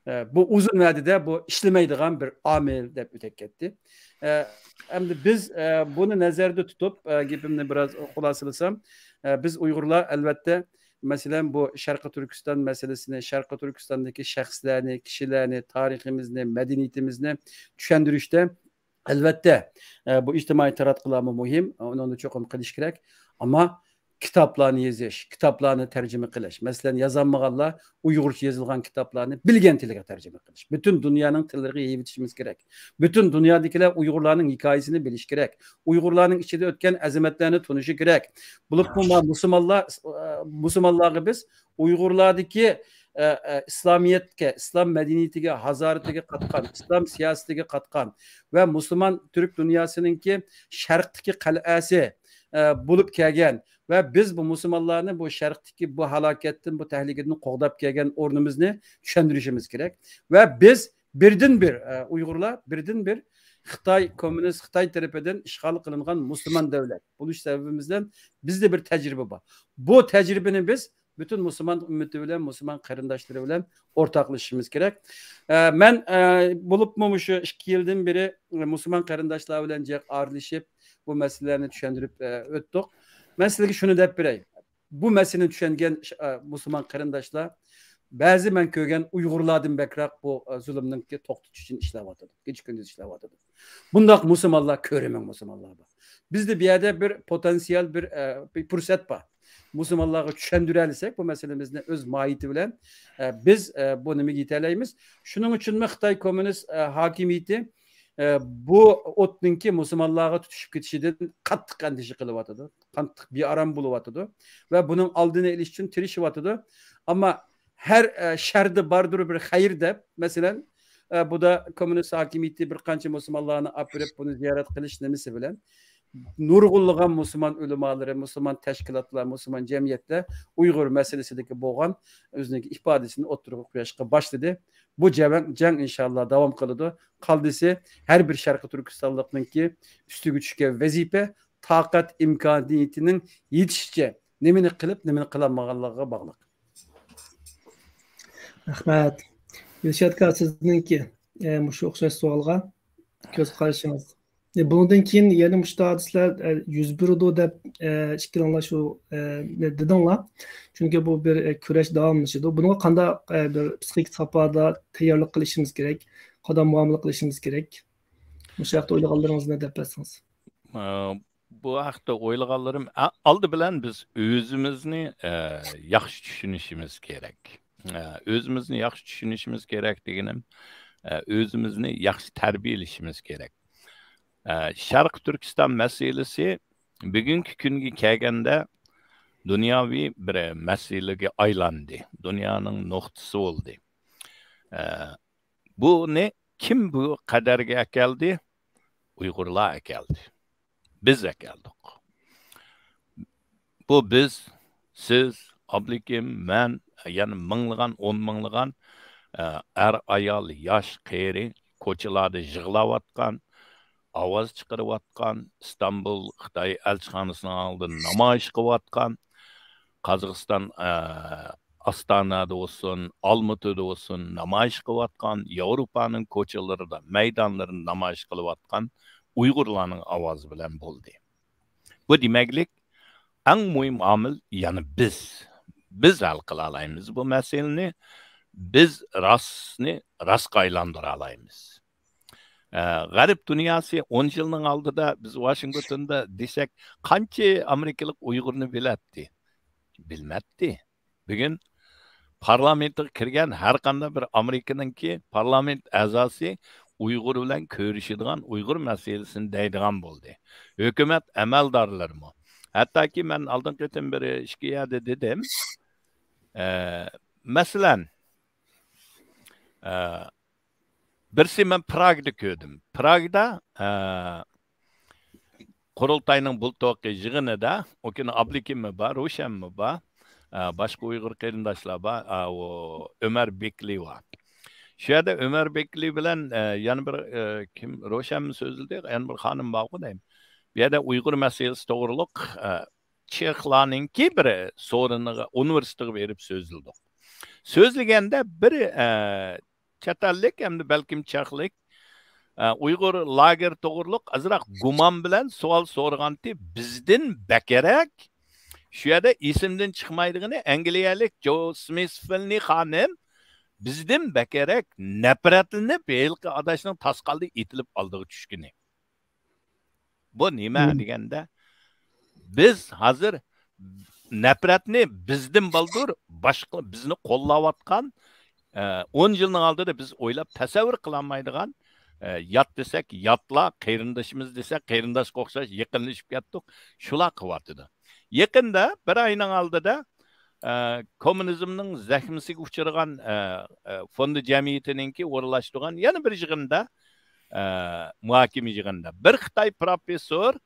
ئە، بۇ ئۇزۇن ۋەدىدە بۇ ئىشلىمەيدىغان بىر ئامىل دەپ ئۆتۈپ كەتتى. ئە، ئەمدى بىز، ئە، بۇنى نەزەردە تۇتۇپ، ئە، گېپىمنى بىراز خۇلاسىلىسام، ئە، بىز ئۇيغۇرلار ئەلۋەتتە، مەسىلەن، بۇ شەرقىي تۈركىستان مەسىلىسىنى، شەرقىي تۈركىستاندىكى شەخسلەرنى، كىشىلەرنى، تارىخىمىزنى، مەدەنىيىتىمىزنى چۈشەندۈرۈشتە، ئەلۋەتتە، ئە، بۇ ئىجتىمائىي تاراتقۇلارمۇ مۇھىم، ئۇنىڭدا چوقۇم قىلىش كېرەك. ئەمما كىتابلارنى يېزىش، كىتابلارنى تەرجىمە قىلىش، مەسىلەن، يازالمىغانلار ئۇيغۇرچە يېزىلغان كىتابلارنى بىلگەن تىلىغا تەرجىمە قىلىش، پۈتۈن دۇنيانىڭ تىللىرىغا يېيىۋېتىشىمىز كېرەك. پۈتۈن دۇنيادىكىلەر ئۇيغۇرلارنىڭ ھېكايىسىنى بىلىشى كېرەك. ئۇيغۇرلارنىڭ ئىچىدە ئۆتكەن ئەزىمەتلەرنى تونۇشى كېرەك. بولۇپمۇ ما مۇسۇلمانلار، ئە، مۇسۇلمانلارغا بىز ئۇيغۇرلاردىكى، ئە، ئە، ئىسلامىيەتكە، ئىسلام مەدەنىيىتىگە، ھازارىتىگە قاتقان، ئىسلام سىياسىتىگە قاتقان ۋە مۇسۇلمان تۈرك دۇنياسىنىڭكى شەرقتىكى قەلئەسى، ئە، بولۇپ كەلگەن ۋە بىز بۇ مۇسۇلمانلارنى بۇ شەرقتىكى بۇ ھالاكەتتىن، بۇ تەھلىكىدىن قوغداپ كەلگەن ئورنىمىزنى چۈشەندۈرۈشىمىز كېرەك. ۋە بىز بىردىنبىر، ئە، ئۇيغۇرلار بىردىنبىر خىتاي، كوممۇنىست خىتاي تەرىپىدىن ئىشغال قىلىنغان مۇسۇلمان دۆلەت بولۇش سەۋەبىمىزدىن بىزدە بىر تەجرىبە بار. بۇ تەجرىبىنى بىز پۈتۈن مۇسۇلمان ئۈممىتى بىلەن، مۇسۇلمان قېرىنداشلىرى بىلەن ئورتاقلىشىشىمىز كېرەك. ئە، مەن، ئە، بولۇپمۇ مۇشۇ ئىككى يىلدىن بېرى مۇسۇلمان قېرىنداشلار بىلەن جىق ئارىلىشىپ، بۇ مەسىلىلەرنى چۈشەندۈرۈپ، ئە، ئۆتتۇق. مەن سىزگە شۇنى دەپ بېرەي. بۇ مەسىلىنى چۈشەنگەن، ئە، مۇسۇلمان قېرىنداشلار، بەزى مەن كۆرگەن ئۇيغۇرلاردىن بەكرەك بۇ، ئە، زۇلۇمنى توختىتىش ئۈچۈن ئىشلەۋاتىدۇ. كېچە-كۈندۈز ئىشلەۋاتىدۇ. بۇنداق مۇسۇلمانلار كۆرۈمەڭ، مۇسۇلمانلار بار. بىزدە بۇ يەردە بىر پوتېنسىيال بىر، ئە، بىر پۇرسەت بار. مۇسۇلمانلارغا چۈشەندۈرەلىسەك بۇ مەسىلىمىزنى ئۆز ماھىيىتى بىلەن، ئە، بىز، ئە، بۇ نېمىگە يېتەلەيمىز. شۇنىڭ ئۈچۈنمۇ خىتاي كوممۇنىست، ئە، ھاكىمىيىتى، ئە، بۇ ئوتنىڭكى مۇسۇلمانلارغا تۇتىشىپ كېتىشىدىن قاتتىق ئەندىشە قىلىۋاتىدۇ، قاتتىق بىئارام بولۇۋاتىدۇ ۋە بۇنىڭ ئالدىنى ئېلىش ئۈچۈن تىرىشىۋاتىدۇ. ئەمما ھەر، ئە، شەردە باردۇر بىر خەير دەپ، مەسىلەن، ئە، بۇدا كوممۇنىست ھاكىمىيىتى بىر قانچە مۇسۇلمانلارنى ئاپىرىپ، بۇنى زىيارەت قىلىش نېمىسى بىلەن نۇرغۇنلىغان مۇسۇلمان ئۆلىمالىرى، مۇسۇلمان تەشكىلاتلار، مۇسۇلمان جەمئىيەتلەر ئۇيغۇر مەسىلىسىدىكى بولغان ئۆزىنىڭكى ئىپادىسىنى ئوتتۇرىغا قويۇشقا باشلىدى. بۇ جەۋەڭ-، جەڭ ئىنشاللا داۋام قىلىدۇ. قالدىسى ھەر بىر شەرقىي تۈركىستانلىقنىڭكى ئۈستىگە چۈشكەن ۋەزىپە، تاقەت ئىمكانىيىتىنىڭ يېتىشىچە نېمىنى قىلىپ، نېمىنى قىلالمىغانلىقىغا باغلىق. رەھمەت. دىلشات ئاكا، سىزنىڭكى، ئە، مۇشۇ ئوخشاش سوئالغا كۆز قارىشىڭىز. ئە، بۇنىڭدىن كېيىن يەنە مۇشۇ ھادىسىلەر، ئە، يۈز بېرىدۇ دەپ، ئە، ئىككىلەڭلار شۇ، ئە، دېدىڭلار. چۈنكى بۇ بىر، ئە، كۈرەش داۋاملىشىدۇ. بۇنىڭغا قانداق، ئە، بىر پسىخىك ساپادا تەييارلىق قىلىشىمىز كېرەك؟ قانداق مۇئامىلە قىلىشىمىز كېرەك؟ مۇشۇ ھەقتە ئويلىغانلىرىڭىزنى دەپ بەرسىڭىز. ئە، بۇ ھەقتە ئويلىغانلىرىم، ئە، ئالدى بىلەن بىز ئۆزىمىزنى، ئە، ياخشى چۈشىنىشىمىز كېرەك. ئە، ئۆزىمىزنى ياخشى چۈشىنىشىمىز كېرەك دېگىنىم، ئە، ئۆزىمىزنى ياخشى تەربىيەلىشىمىز كېرەك. ئە، شەرقىي تۈركىستان مەسىلىسى بۈگۈنكى كۈنگە كەلگەندە دۇنياۋى بىر مەسىلىگە ئايلاندى. دۇنيانىڭ نۇقتىسى بولدى. ئە، بۇنى كىم بۇ قەدەرگە ئەكەلدى؟ ئۇيغۇرلار ئەكەلدى. بىز ئەكەلدۇق. بۇ بىز، سىز، ئابلىكىم، مەن، يەنە مىڭلىغان، ئون مىڭلىغان، ئە، ئەر، ئايال، ياش، قېرى كوچىلاردا يىغلاۋاتقان، ئاۋاز چىقىرىۋاتقان، ئىستانبۇل خىتاي ئەلچىخانىسىنىڭ ئالدىدا نامايىش قىلىۋاتقان، قازاقىستان، ئە، ئاستانادا بولسۇن، ئالمۇتىدا بولسۇن، نامايىش قىلىۋاتقان، ياۋروپانىڭ كوچىلىرىدا، مەيدانلىرىدا نامايىش قىلىۋاتقان ئۇيغۇرلارنىڭ ئاۋازى بىلەن بولدى. بۇ دېمەكلىك، ئەڭ مۇھىم ئامىل يەنە بىز. بىز ھەل قىلالايمىز بۇ مەسىلىنى. بىز راستنى راستقا ئايلاندۇرالايمىز. ئە، غەرب دۇنياسى ئون يىلنىڭ ئالدىدا بىز ۋاشىنگتوندا دېسەك، قانچە ئامېرىكىلىق ئۇيغۇرنى بىلەتتى؟ بىلمەتتى. بۈگۈن پارلامېنتىغا كىرگەن ھەر قانداق بىر ئامېرىكىنىڭكى پارلامېنت ئەزاسى ئۇيغۇر بىلەن كۆرۈشىدىغان، ئۇيغۇر مەسىلىسىنى دەيدىغان بولدى. ھۆكۈمەت ئەمەلدارلىرىمۇ. ھەتتاكى مەن ئالدىنقى قېتىم بىر ئىككى يەردە دېدىم. ئە، مەسىلەن، ئە، بىرسى مەن پراگدا كۆردۈم. پراگدا، ئە، قۇرۇلتاينىڭ بۇلتۇرقى يىغىنىدا، ئۇ كۈنى ئابلىكىممۇ بار، روشەنمۇ بار، ئە، باشقا ئۇيغۇر قېرىنداشلار بار، ئە، ئۇ ئۆمەر بېكلى بار. شۇ يەردە ئۆمەر بېكلى بىلەن، ئە، يەنە بىر، ئە، كىم، روشەنمۇ سۆزلىدى، يەنە بىر خانىم بارغۇ دەيمەن. بۇ يەردە ئۇيغۇر مەسىلىسى توغرۇلۇق، ئە، چېخلارنىڭكى بىر سورۇنىغا، ئۇنىۋېرسىتېتىغا بېرىپ سۆزلىدۇق. سۆزلىگەندە بىر، ئە، چەت ئەللىك ھەمدە بەلكىم چەخلىك، ئە، ئۇيغۇر لاگېر توغرۇلۇق ئازراق گۇمان بىلەن سوئال سورىغانتى، بىزدىن بەكرەك، شۇ يەردە ئېسىمدىن چىقمايدىغىنى ئەنگلىيەلىك جو سمىسفېلنى خانىم بىزدىن بەكرەك نەپرەتلىنىپ، ھېلىقى ئاداشنىڭ تاسقالدا ئېتىلىپ ئالدىغا چۈشكىنى. بۇ نېمە دېگەندە، بىز ھازىر نەپرەتنى بىزدىن بالدۇر باشقا، بىزنى قوللاۋاتقان، ئە، ئون يىلنىڭ ئالدىدا بىز ئويلاپ تەسەۋۋۇر قىلالمايدىغان، ئە، يات دېسەك ياتلار، قېرىندىشىمىز دېسەك قېرىنداشقا ئوخشاش يېقىنلىشىپ كەتتۇق. شۇلار قىلىۋاتىدۇ. يېقىندا بىر ئاينىڭ ئالدىدا، ئە، كوممۇنىزمنىڭ زەخمىسىگە ئۇچرىغان، ئە، ئە، فوندى جەمئىيىتىنىڭكى ئورۇنلاشتۇرغان يەنە بىر يىغىندا، ئە، مۇھاكىمە يىغىنىدا بىر خىتاي پروفېسسور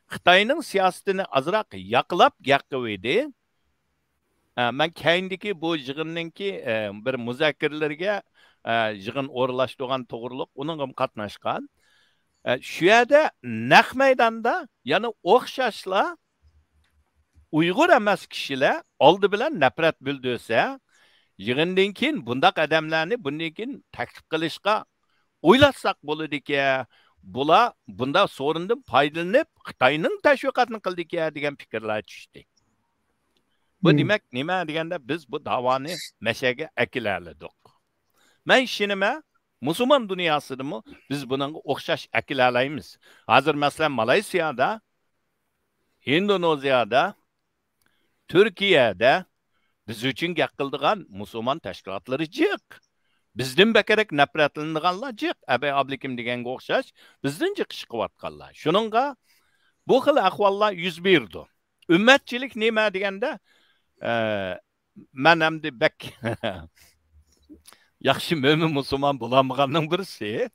خىتاينىڭ سىياسىتىنى ئازراق ياقلاپ گەپ قىلىۋىدى. ئە، مەن كەينىدىكى بۇ يىغىننىڭكى، ئە، بىر مۇزاكىرىلىرىگە، ئە، يىغىن ئورۇنلاشتۇرغان توغرۇلۇق ئۇنىڭغىمۇ قاتناشقان. ئە، شۇ يەردە نەق مەيداندا يەنە ئوخشاشلا ئۇيغۇر ئەمەس كىشىلەر ئالدى بىلەن نەپرەت بىلدۈرسە، يىغىندىن كېيىن بۇنداق ئادەملەرنى بۇندىن كېيىن تەكلىپ قىلىشقا ئويلاتساق بولىدىكەن، بۇلار بۇنداق سورۇندىن پايدىلىنىپ خىتاينىڭ تەشۋىقاتىنى قىلىدىكەن دېگەن پىكىرلەر چۈشتى. بۇ دېمەك نېمە دېگەندە، بىز بۇ داۋانى مەشەگە ئەكېلەلىدۇق. مەن ئىشىنىمەن، مۇسۇلمان دۇنياسىدىمۇ بىز بۇنىڭغا ئوخشاش ئەكېلەلەيمىز. ھازىر مەسىلەن مالايسىيادا، ھىندونېزىيادا، تۈركىيەدە بىز ئۈچۈن گەپ قىلىدىغان مۇسۇلمان تەشكىلاتلىرى جىق. بىزدىن بەكرەك نەپرەتلىنىدىغانلار جىق. ئەبەي ئابلىكىم دېگەنگە ئوخشاش بىزدىن جىق ئىش قىلىۋاتقانلار. شۇنىڭغا بۇ خىل ئەھۋاللار يۈز بېرىدۇ. ئۈممەتچىلىك نېمە دېگەندە، ئە، مەن ئەمدى بەك ياخشى مۆمىن مۇسۇلمان بولالمىغاننىڭ بىرسى.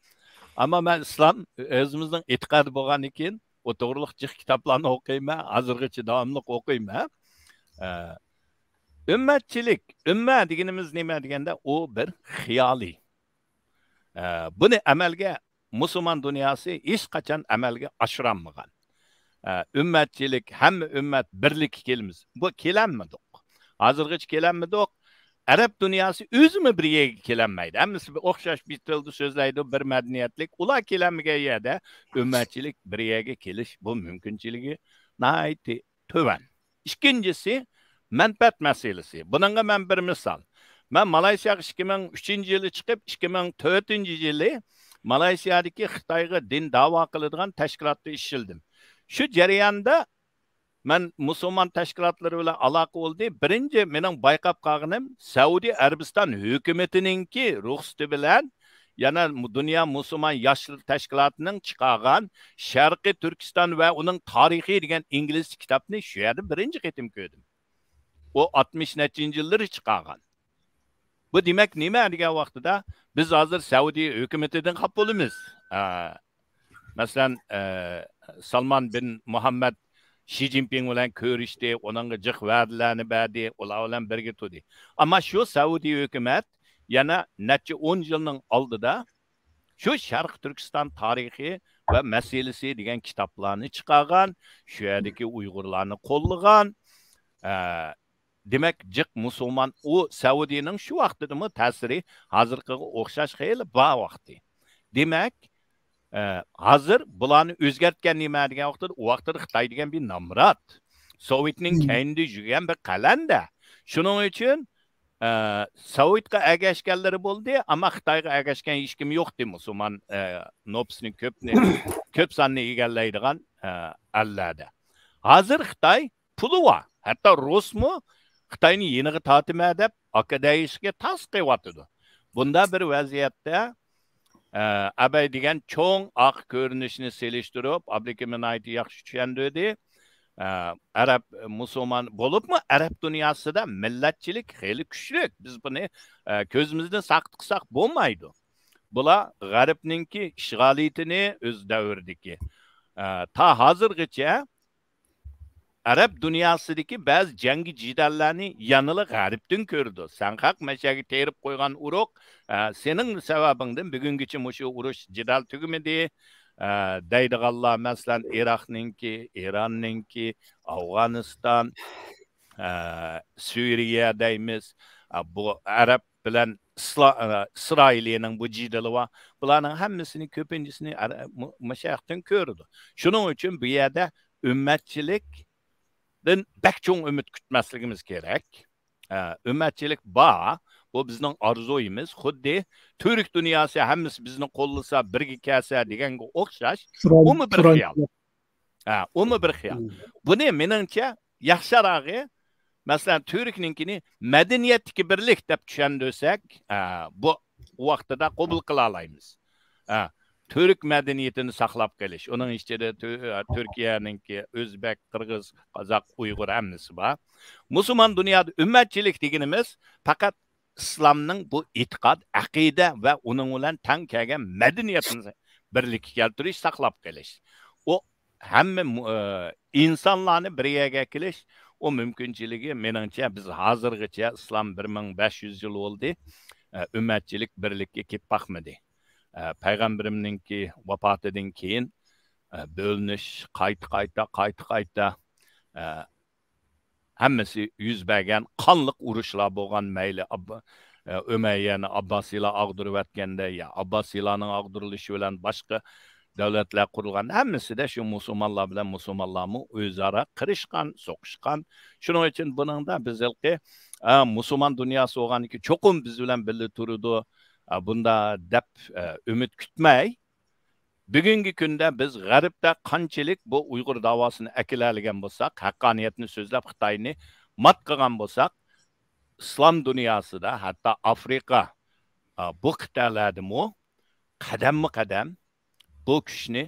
ئەمما مەن ئىسلام ئۆزىمىزنىڭ ئېتىقادى بولغاندىن كېيىن، ئۇ توغرۇلۇق جىق كىتابلارنى ئوقۇيمەن، ھازىرغىچە داۋاملىق ئوقۇيمەن. ئە، ئۈممەتچىلىك، ئۈممە دېگىنىمىز نېمە دېگەندە، ئۇ بىر خىيالىي. ئە، بۇنى ئەمەلگە مۇسۇلمان دۇنياسى ھېچقاچان ئەمەلگە ئاشۇرالمىغان. ئە، ئۈممەتچىلىك، ھەممە ئۈممەت بىرلىككە كېلىمىز. بۇ كېلەلمىدۇق. ھازىرغىچە كېلەلمىدۇق. ئەرەب دۇنياسى ئۆزىمۇ بىر يەرگە كېلەلمەيدۇ. ھەممىسى بىر ئوخشاش بىر تىلدا سۆزلەيدۇ، بىر مەدەنىيەتلىك. ئۇلار كېلەلمىگەن يەردە ئۈممەتچىلىك بىر يەرگە كېلىش، بۇ مۇمكىنچىلىكى ناھايىتى تۆۋەن. ئىككىنچىسى، مەنپەئەت مەسىلىسى. بۇنىڭغا مەن بىر مىسال. مەن مالايسىياغا ئىككى مىڭ ئۈچىنچى يىلى چىقىپ، ئىككى مىڭ تۆتىنچى يىلى مالايسىيادىكى خىتايغا دىن داۋا قىلىدىغان تەشكىلاتتا ئىشلىدىم. شۇ جەرياندا مەن مۇسۇلمان تەشكىلاتلىرى بىلەن ئالاقە بولدى. بىرىنچى مېنىڭ بايقاپ قالغىنىم، سەئۇدى ئەرەبىستان ھۆكۈمىتىنىڭكى رۇخسىتى بىلەن يەنە مۇ-، دۇنيا مۇسۇلمان ياشلىرى تەشكىلاتىنىڭ چىقارغان شەرقىي تۈركىستان ۋە ئۇنىڭ تارىخى دېگەن ئىنگلىزچە كىتابنى شۇ يەردە بىرىنچى قېتىم كۆردۈم. ئۇ ئاتمىش نەچچىنچى يىللىرى چىقارغان. بۇ دېمەك نېمە دېگەن ۋاقتىدا، بىز ھازىر سەئۇدى ھۆكۈمىتىدىن خاپا بولىمىز. ئە، مەسىلەن، ئە، سالمان بىن مۇھەممەد شى جىنپىڭ بىلەن كۆرۈشتى، ئۇنىڭغا جىق ۋەدىلەرنى بەردى، ئۇلار بىلەن بىرگە تۇردى. ئەمما شۇ سەئۇدى ھۆكۈمەت يەنە نەچچە ئون يىلنىڭ ئالدىدا شۇ شەرقىي تۈركىستان تارىخى ۋە مەسىلىسى دېگەن كىتابلارنى چىقارغان، شۇ يەردىكى ئۇيغۇرلارنى قوللىغان. ئە، دېمەك، جىق مۇسۇلمان، ئۇ سەئۇدىنىڭ شۇ ۋاقتىدىمۇ تەسىرى ھازىرقىغا ئوخشاش خېلى بار ۋاقتى. دېمەك، ئە، ھازىر بۇلارنى ئۆزگەرتكەن نېمە دېگەن ۋاقتىدا، ئۇ ۋاقتىدا خىتاي دېگەن بىر نامرات، سوۋېتنىڭ كەينىدە يۈرگەن بىر قەلەندە. شۇنىڭ ئۈچۈن ئە، سوۋېتقا ئەگەشكەنلىرى بولدى، ئەمما خىتايغا ئەگەشكەن ھېچكىم يوقتى مۇسۇلمان، ئە، نوپۇسنى كۆپنى، كۆپ ساننى ئىگىلەيدىغان، ئە، ئەللەردە. ھازىر خىتاي پۇلى بار. ھەتتا رۇسمۇ خىتاينى يېنىغا تارتىمەن دەپ ئاكا دەيىشكە تاس قىلىۋاتىدۇ. بۇنداق بىر ۋەزىيەتتە، ئە، ئەبەي دېگەن چوڭ ئاق كۆرۈنۈشنى سېلىشتۇرۇپ، ئابلىكىم ناھايىتى ياخشى چۈشەندۈردى. ئە، ئەرەب، مۇسۇلمان بولۇپمۇ ئەرەب دۇنياسىدا مىللەتچىلىك خېلى كۈچلۈك. بىز بۇنى، ئە، كۆزىمىزدىن ساقىت قىلساق بولمايدۇ. بۇلار غەربنىڭكى ئىشغالىيىتىنى ئۆز دەۋرىدىكى، ئە، تا ھازىرغىچە ئەرەب دۇنياسىدىكى بەزى جەڭگى جېدەللەرنى يەنىلا غەربتىن كۆرىدۇ. سەن خەق مەشەگە تېرىپ قويغان ئۇرۇق، ئە، سېنىڭ سەۋەبىڭدىن بۈگۈنگىچە مۇشۇ ئۇرۇش جېدەل تۈگىمىدى، ئە، دەيدىغانلار، مەسىلەن، ئىراقنىڭكى، ئىراننىڭكى، ئافغانىستان، ئە، سۈرىيە دەيمىز. ئە، بۇ ئەرەب بىلەن ئىسلا-، ئە، ئىسرائىلىيەنىڭ بۇ جېدىلى بار. بۇلارنىڭ ھەممىسىنى، كۆپىنچىسىنى ئەرەب مۇ-، مۇشۇ ياقتىن كۆرىدۇ. شۇنىڭ ئۈچۈن بۇ يەردە ئۈممەتچىلىكتىن بەك چوڭ ئۈمىد كۈتمەسلىكىمىز كېرەك. ئە، ئۈممەتچىلىك بار. بۇ بىزنىڭ ئارزۇيىمىز. خۇددى تۈرك دۇنياسى ھەممىسى بىزنى قوللىسا، بىرگە كەلسە دېگەنگە ئوخشاش. ئۇمۇ بىر خىيال. ھە، ئۇمۇ بىر خىيال. بۇنى مېنىڭچە ياخشىراقى، مەسىلەن، تۈركنىڭكىنى مەدەنىيەتتىكى بىرلىك دەپ چۈشەندۈرسەك، ھە، بۇ ۋاقتىدا قوبۇل قىلالايمىز. ھە، تۈرك مەدەنىيىتىنى ساقلاپ قېلىش، ئۇنىڭ ئىچىدە تۈ-، تۈركىيەنىڭكى، ئۆزبەك، قىرغىز، قازاق، ئۇيغۇر ھەممىسى بار. مۇسۇلمان دۇنيادا ئۈممەتچىلىك دېگىنىمىز پەقەت ئىسلامنىڭ بۇ ئېتىقاد، ئەقىدە ۋە ئۇنىڭ بىلەن تەڭ كەلگەن مەدەنىيەتنى بىرلىككە كەلتۈرۈش، ساقلاپ قېلىش. ئۇ ھەممە مۇ-، ئى، ئىنسانلارنى بىر يەرگە كېلىش، ئۇ مۇمكىنچىلىكى، مېنىڭچە، بىز ھازىرغىچە ئىسلام بىر مىڭ بەش يۈز يىل بولدى، ئە، ئۈممەتچىلىك بىرلىككە كېلىپ باقمىدى. ئە، پەيغەمبىرىمنىڭكى ۋاپاتىدىن كېيىن، ئە، بۆلۈنۈش، قايتا-قايتا، قايتا-قايتا، ئە، ھەممىسى يۈز بەرگەن قانلىق ئۇرۇشلار بولغان، مەيلى ئاببا-، ئە، ئۆمەييەنى ئابباسىيلار ئاغدۇرۇۋەتكەندە، يا ئابباسىيلارنىڭ ئاغدۇرۇلۇشى بىلەن باشقا دۆلەتلەر قۇرۇلغان، ھەممىسىدە شۇ مۇسۇلمانلار بىلەن مۇسۇلمانلارمۇ ئۆزئارا قىرىشقان، سوقۇشقان. شۇنىڭ ئۈچۈن بۇنىڭدا بىز ھېلىقى، ئە، مۇسۇلمان دۇنياسى بولغاندىكىن چوقۇم بىز بىلەن بىللە تۇرىدۇ، ئە، بۇندا دەپ، ئە، ئۈمىد كۈتمەي، بۈگۈنكى كۈندە بىز غەربتە قانچىلىك بۇ ئۇيغۇر داۋاسىنى ئەكېلەلىگەن بولساق، ھەققانىيەتنى سۆزلەپ خىتاينى مات قىلغان بولساق، ئىسلام دۇنياسىدا، ھەتتا ئافرىقا، ئا، بۇ قىتئەلەردىمۇ قەدەممۇ قەدەم بۇ كۈچنى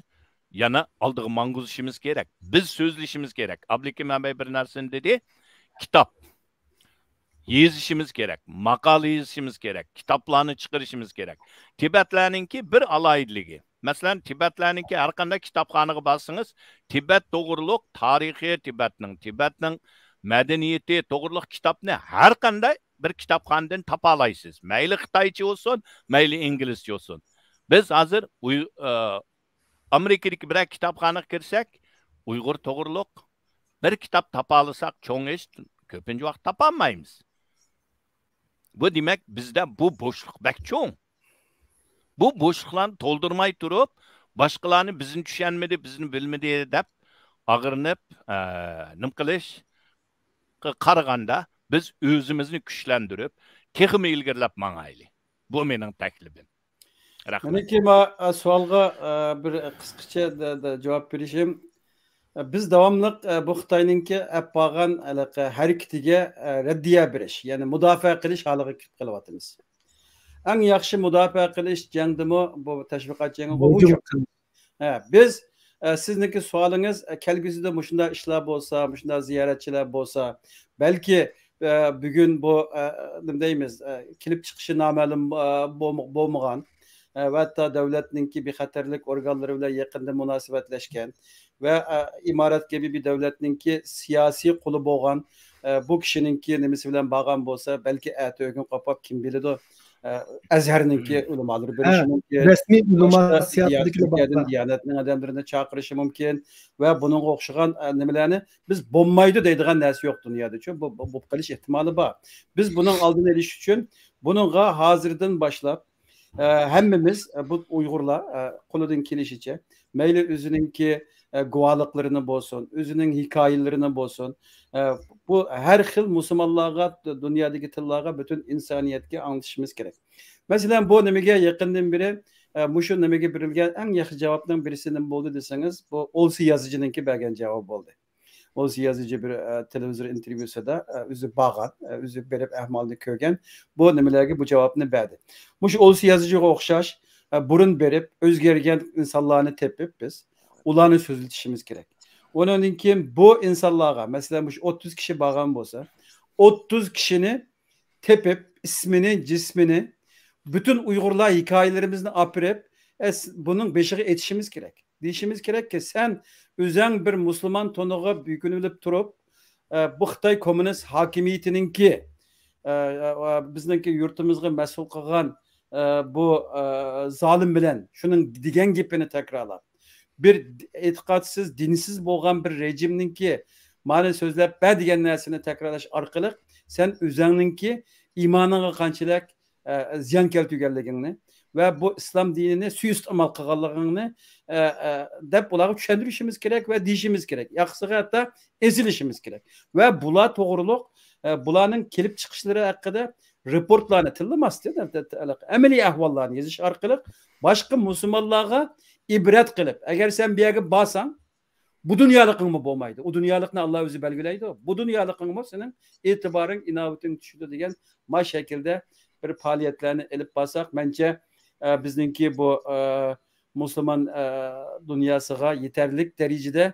يەنە ئالدىغا ماڭغۇزۇشىمىز كېرەك. بىز سۆزلىشىمىز كېرەك. ئابلىكىم ئەبەي بىر نەرسىنى دېدى، كىتاب يېزىشىمىز كېرەك، ماقالە يېزىشىمىز كېرەك، كىتابلارنى چىقىرىشىمىز كېرەك. تىبەتلەرنىڭكى بىر ئالاھىدىلىكى. مەسىلەن، تىبەتلەرنىڭكى ھەر قانداق كىتابخانىغا بارسىڭىز، تىبەت توغرۇلۇق تارىخى، تىبەتنىڭ، تىبەتنىڭ مەدەنىيىتى توغرۇلۇق كىتابنى ھەر قانداق بىر كىتابخانىدىن تاپالايسىز. مەيلى خىتايچە بولسۇن، مەيلى ئىنگلىزچە بولسۇن. بىز ھازىر ئۇي-، ئە، ئامېرىكىدىكى بىرەر كىتابخانىغا كىرسەك، ئۇيغۇر توغرۇلۇق بىر كىتاب تاپالىساق، چوڭ ئىش، كۆپىنچە ۋاقىت تاپالمايمىز. بۇ دېمەك، بىزدە بۇ بوشلۇق بەك چوڭ. بۇ بوشلۇقلارنى تولدۇرماي تۇرۇپ، باشقىلارنى بىزنى چۈشەنمىدى، بىزنى بىلمىدى دەپ ئاغرىنىپ، ئە، نېمە قىلىشقا قارىغاندا، بىز ئۆزىمىزنى كۈچلەندۈرۈپ، تېخىمۇ ئىلگىرىلەپ ماڭايلى. بۇ مېنىڭ تەكلىپىم. رەھمەت. مەنىكى ما، ئە، سوئالغا، ئە، بىر قىسقىچە دە-، دە-، جاۋاب بېرىشىم. ئە، بىز داۋاملىق، ئە، بۇ خىتاينىڭكى ئەپ بارغان ھېلىقى ھەرىكىتىگە، ئە، رەددىيە بېرىش، يەنى مۇداپىئە قىلىش ھالىغا كىرىپ قېلىۋاتىمىز. ئەڭ ياخشى مۇداپىئە قىلىش جەڭدىمۇ بۇ تەشۋىقات جېڭىغۇ ھۇجۇم. ھە، بىز، ئە، سىزنىڭكى سوئالىڭىز، ئە، كەلگۈسىدە مۇشۇنداق ئىشلار بولسا، مۇشۇنداق زىيارەتچىلەر بولسا، بەلكى، ئە، بۈگۈن بۇ، ئە، نېمە دەيمىز، ئە، كېلىپ چىقىشى نامەلۇم، ئە، بولم-، بولمىغان، ئە، ۋە ھەتتا دۆلەتنىڭكى بىخەتەرلىك ئورگانلىرى بىلەن يېقىندىن مۇناسىۋەتلەشكەن ۋە، ئە، ئىمارەت كەبى بىر دۆلەتنىڭكى سىياسىي قۇلى بولغان، ئە، بۇ كىشىنىڭكى نېمىسى بىلەن بارغان بولسا، بەلكى ئەتە ئۆگۈن قاپاپ كىم بىلىدۇ، ئە، ئەزھەرنىڭكى ئۆلىمالىرى بېرىشى مۇمكىن. رەسمىي ئۆلىمالار باشقا سىياقىدىكىلەر دىيانەتنىڭ ئادەملىرىنى چاقىرىشى مۇمكىن ۋە بۇنىڭغا ئوخشىغان، ئە، نېمىلەرنى بىز بولمايدۇ دەيدىغان نەرسە يوق دۇنيادا، چۈ-، بۇ، بۇ، بولۇپ قېلىش ئېھتىمالى بار. بىز بۇنىڭ ئالدىنى ئېلىش ئۈچۈن بۇنىڭغا ھازىردىن باشلاپ، ئە، ھەممىمىز، ئە، بۇ ئۇيغۇرلار، ئە، قولىدىن كېلىشىچە، مەيلى ئۆزىنىڭكى، ئە، گۇۋاھلىقلىرىنى بولسۇن، ئۆزىنىڭ ھېكايىلىرىنى بولسۇن، ئە، بۇ ھەر خىل مۇسۇلمانلارغا، دۇنيادىكى تىللارغا، پۈتۈن ئىنسانىيەتكە ئاڭلىتىشىمىز كېرەك. مەسىلەن، بۇ نېمىگە يېقىندىن بېرى، ئە، مۇشۇ نېمىگە بېرىلگەن ئەڭ ياخشى جاۋابنىڭ بىرسى نېمە بولدى دېسىڭىز، بۇ ئولسى يازىچىنىڭكى بەرگەن جاۋابى بولدى. ئولسى يازىچى بىر، ئە، تېلېۋىزور ئىنتېرۋيۇسىدا، ئە، ئۆزى بارغان، ئە، ئۆزى بېرىپ ئەھۋالنى كۆرگەن، بۇ نېمىلەرگە بۇ جاۋابنى بەردى. مۇشۇ ئولسى يازىچىغا ئوخشاش، ئە، بۇرۇن بېرىپ ئۆزگەرگەن ئىنسانلارنى تېپىپ بىز ئۇلارنى سۆزلىتىشىمىز كېرەك. ئۇنىڭدىن كېيىن بۇ ئىنسانلارغا، مەسىلەن، مۇشۇ ئوتتۇز كىشى بارغان بولسا، ئوتتۇز كىشىنى تېپىپ، ئىسمىنى، جىسمىنى، پۈتۈن ئۇيغۇرلار ھېكايىلىرىمىزنى ئاپىرىپ، ئە، س-، بۇنىڭ بېشىغا ئېيتىشىمىز كېرەك. دېيىشىمىز كېرەككى، سەن ئۆزەڭ بىر مۇسۇلمان تونىغا بۆكۈنۈۋېلىپ تۇرۇپ، ئە، بۇ خىتاي كوممۇنىست ھاكىمىيىتىنىڭكى، ئە، ئە، بىزنىڭكى يۇرتىمىزغا مەسئۇل قىلغان، ئە، بۇ، ئە، زالىم بىلەن شۇنىڭ دېگەن گېپىنى تەكرارلاپ، بىر ئېتىقادسىز، دىنسىز بولغان بىر رېجىمنىڭكى مانا سۆزلەپ بەر دېگەن نەرسىنى تەكرارلاش ئارقىلىق سەن ئۆزەڭنىڭكى ئىمانىڭغا قانچىلىك، ئە، زىيان كەلتۈرگەنلىكىڭنى ۋە بۇ ئىسلام دىنىنى سۇيىئىستېمال قىلغانلىقىڭنى، ئە، ئە، دەپ ئۇلارغا چۈشەندۈرۈشىمىز كېرەك ۋە دېيىشىمىز كېرەك. ياقىسىغا ھەتتا ئېزىلىشىمىز كېرەك. ۋە بۇلار توغرۇلۇق، ئە، بۇلارنىڭ كېلىپ چىقىشلىرى ھەققىدە رېپورتلارنى تىللىماستىن، ئەمەلىي ئەھۋاللارنى يېزىش ئارقىلىق باشقا مۇسۇلمانلارغا ئىبرەت قىلىپ، ئەگەر سەن بۇ يەرگە بارساڭ، بۇ دۇنيالىقىڭمۇ بولمايدۇ. ئۇ دۇنيالىقنى ئاللا ئۆزى بەلگىلەيدۇ. بۇ دۇنيالىقىڭمۇ سېنىڭ ئېتىبارىڭ، ئىناۋىتىڭ چۈشىدۇ دېگەن ما شەكىلدە بىر پائالىيەتلەرنى ئېلىپ بارساق، مەنچە، ئە، بىزنىڭكى بۇ، ئە، مۇسۇلمان، ئە، دۇنياسىغا يېتەرلىك دەرىجىدە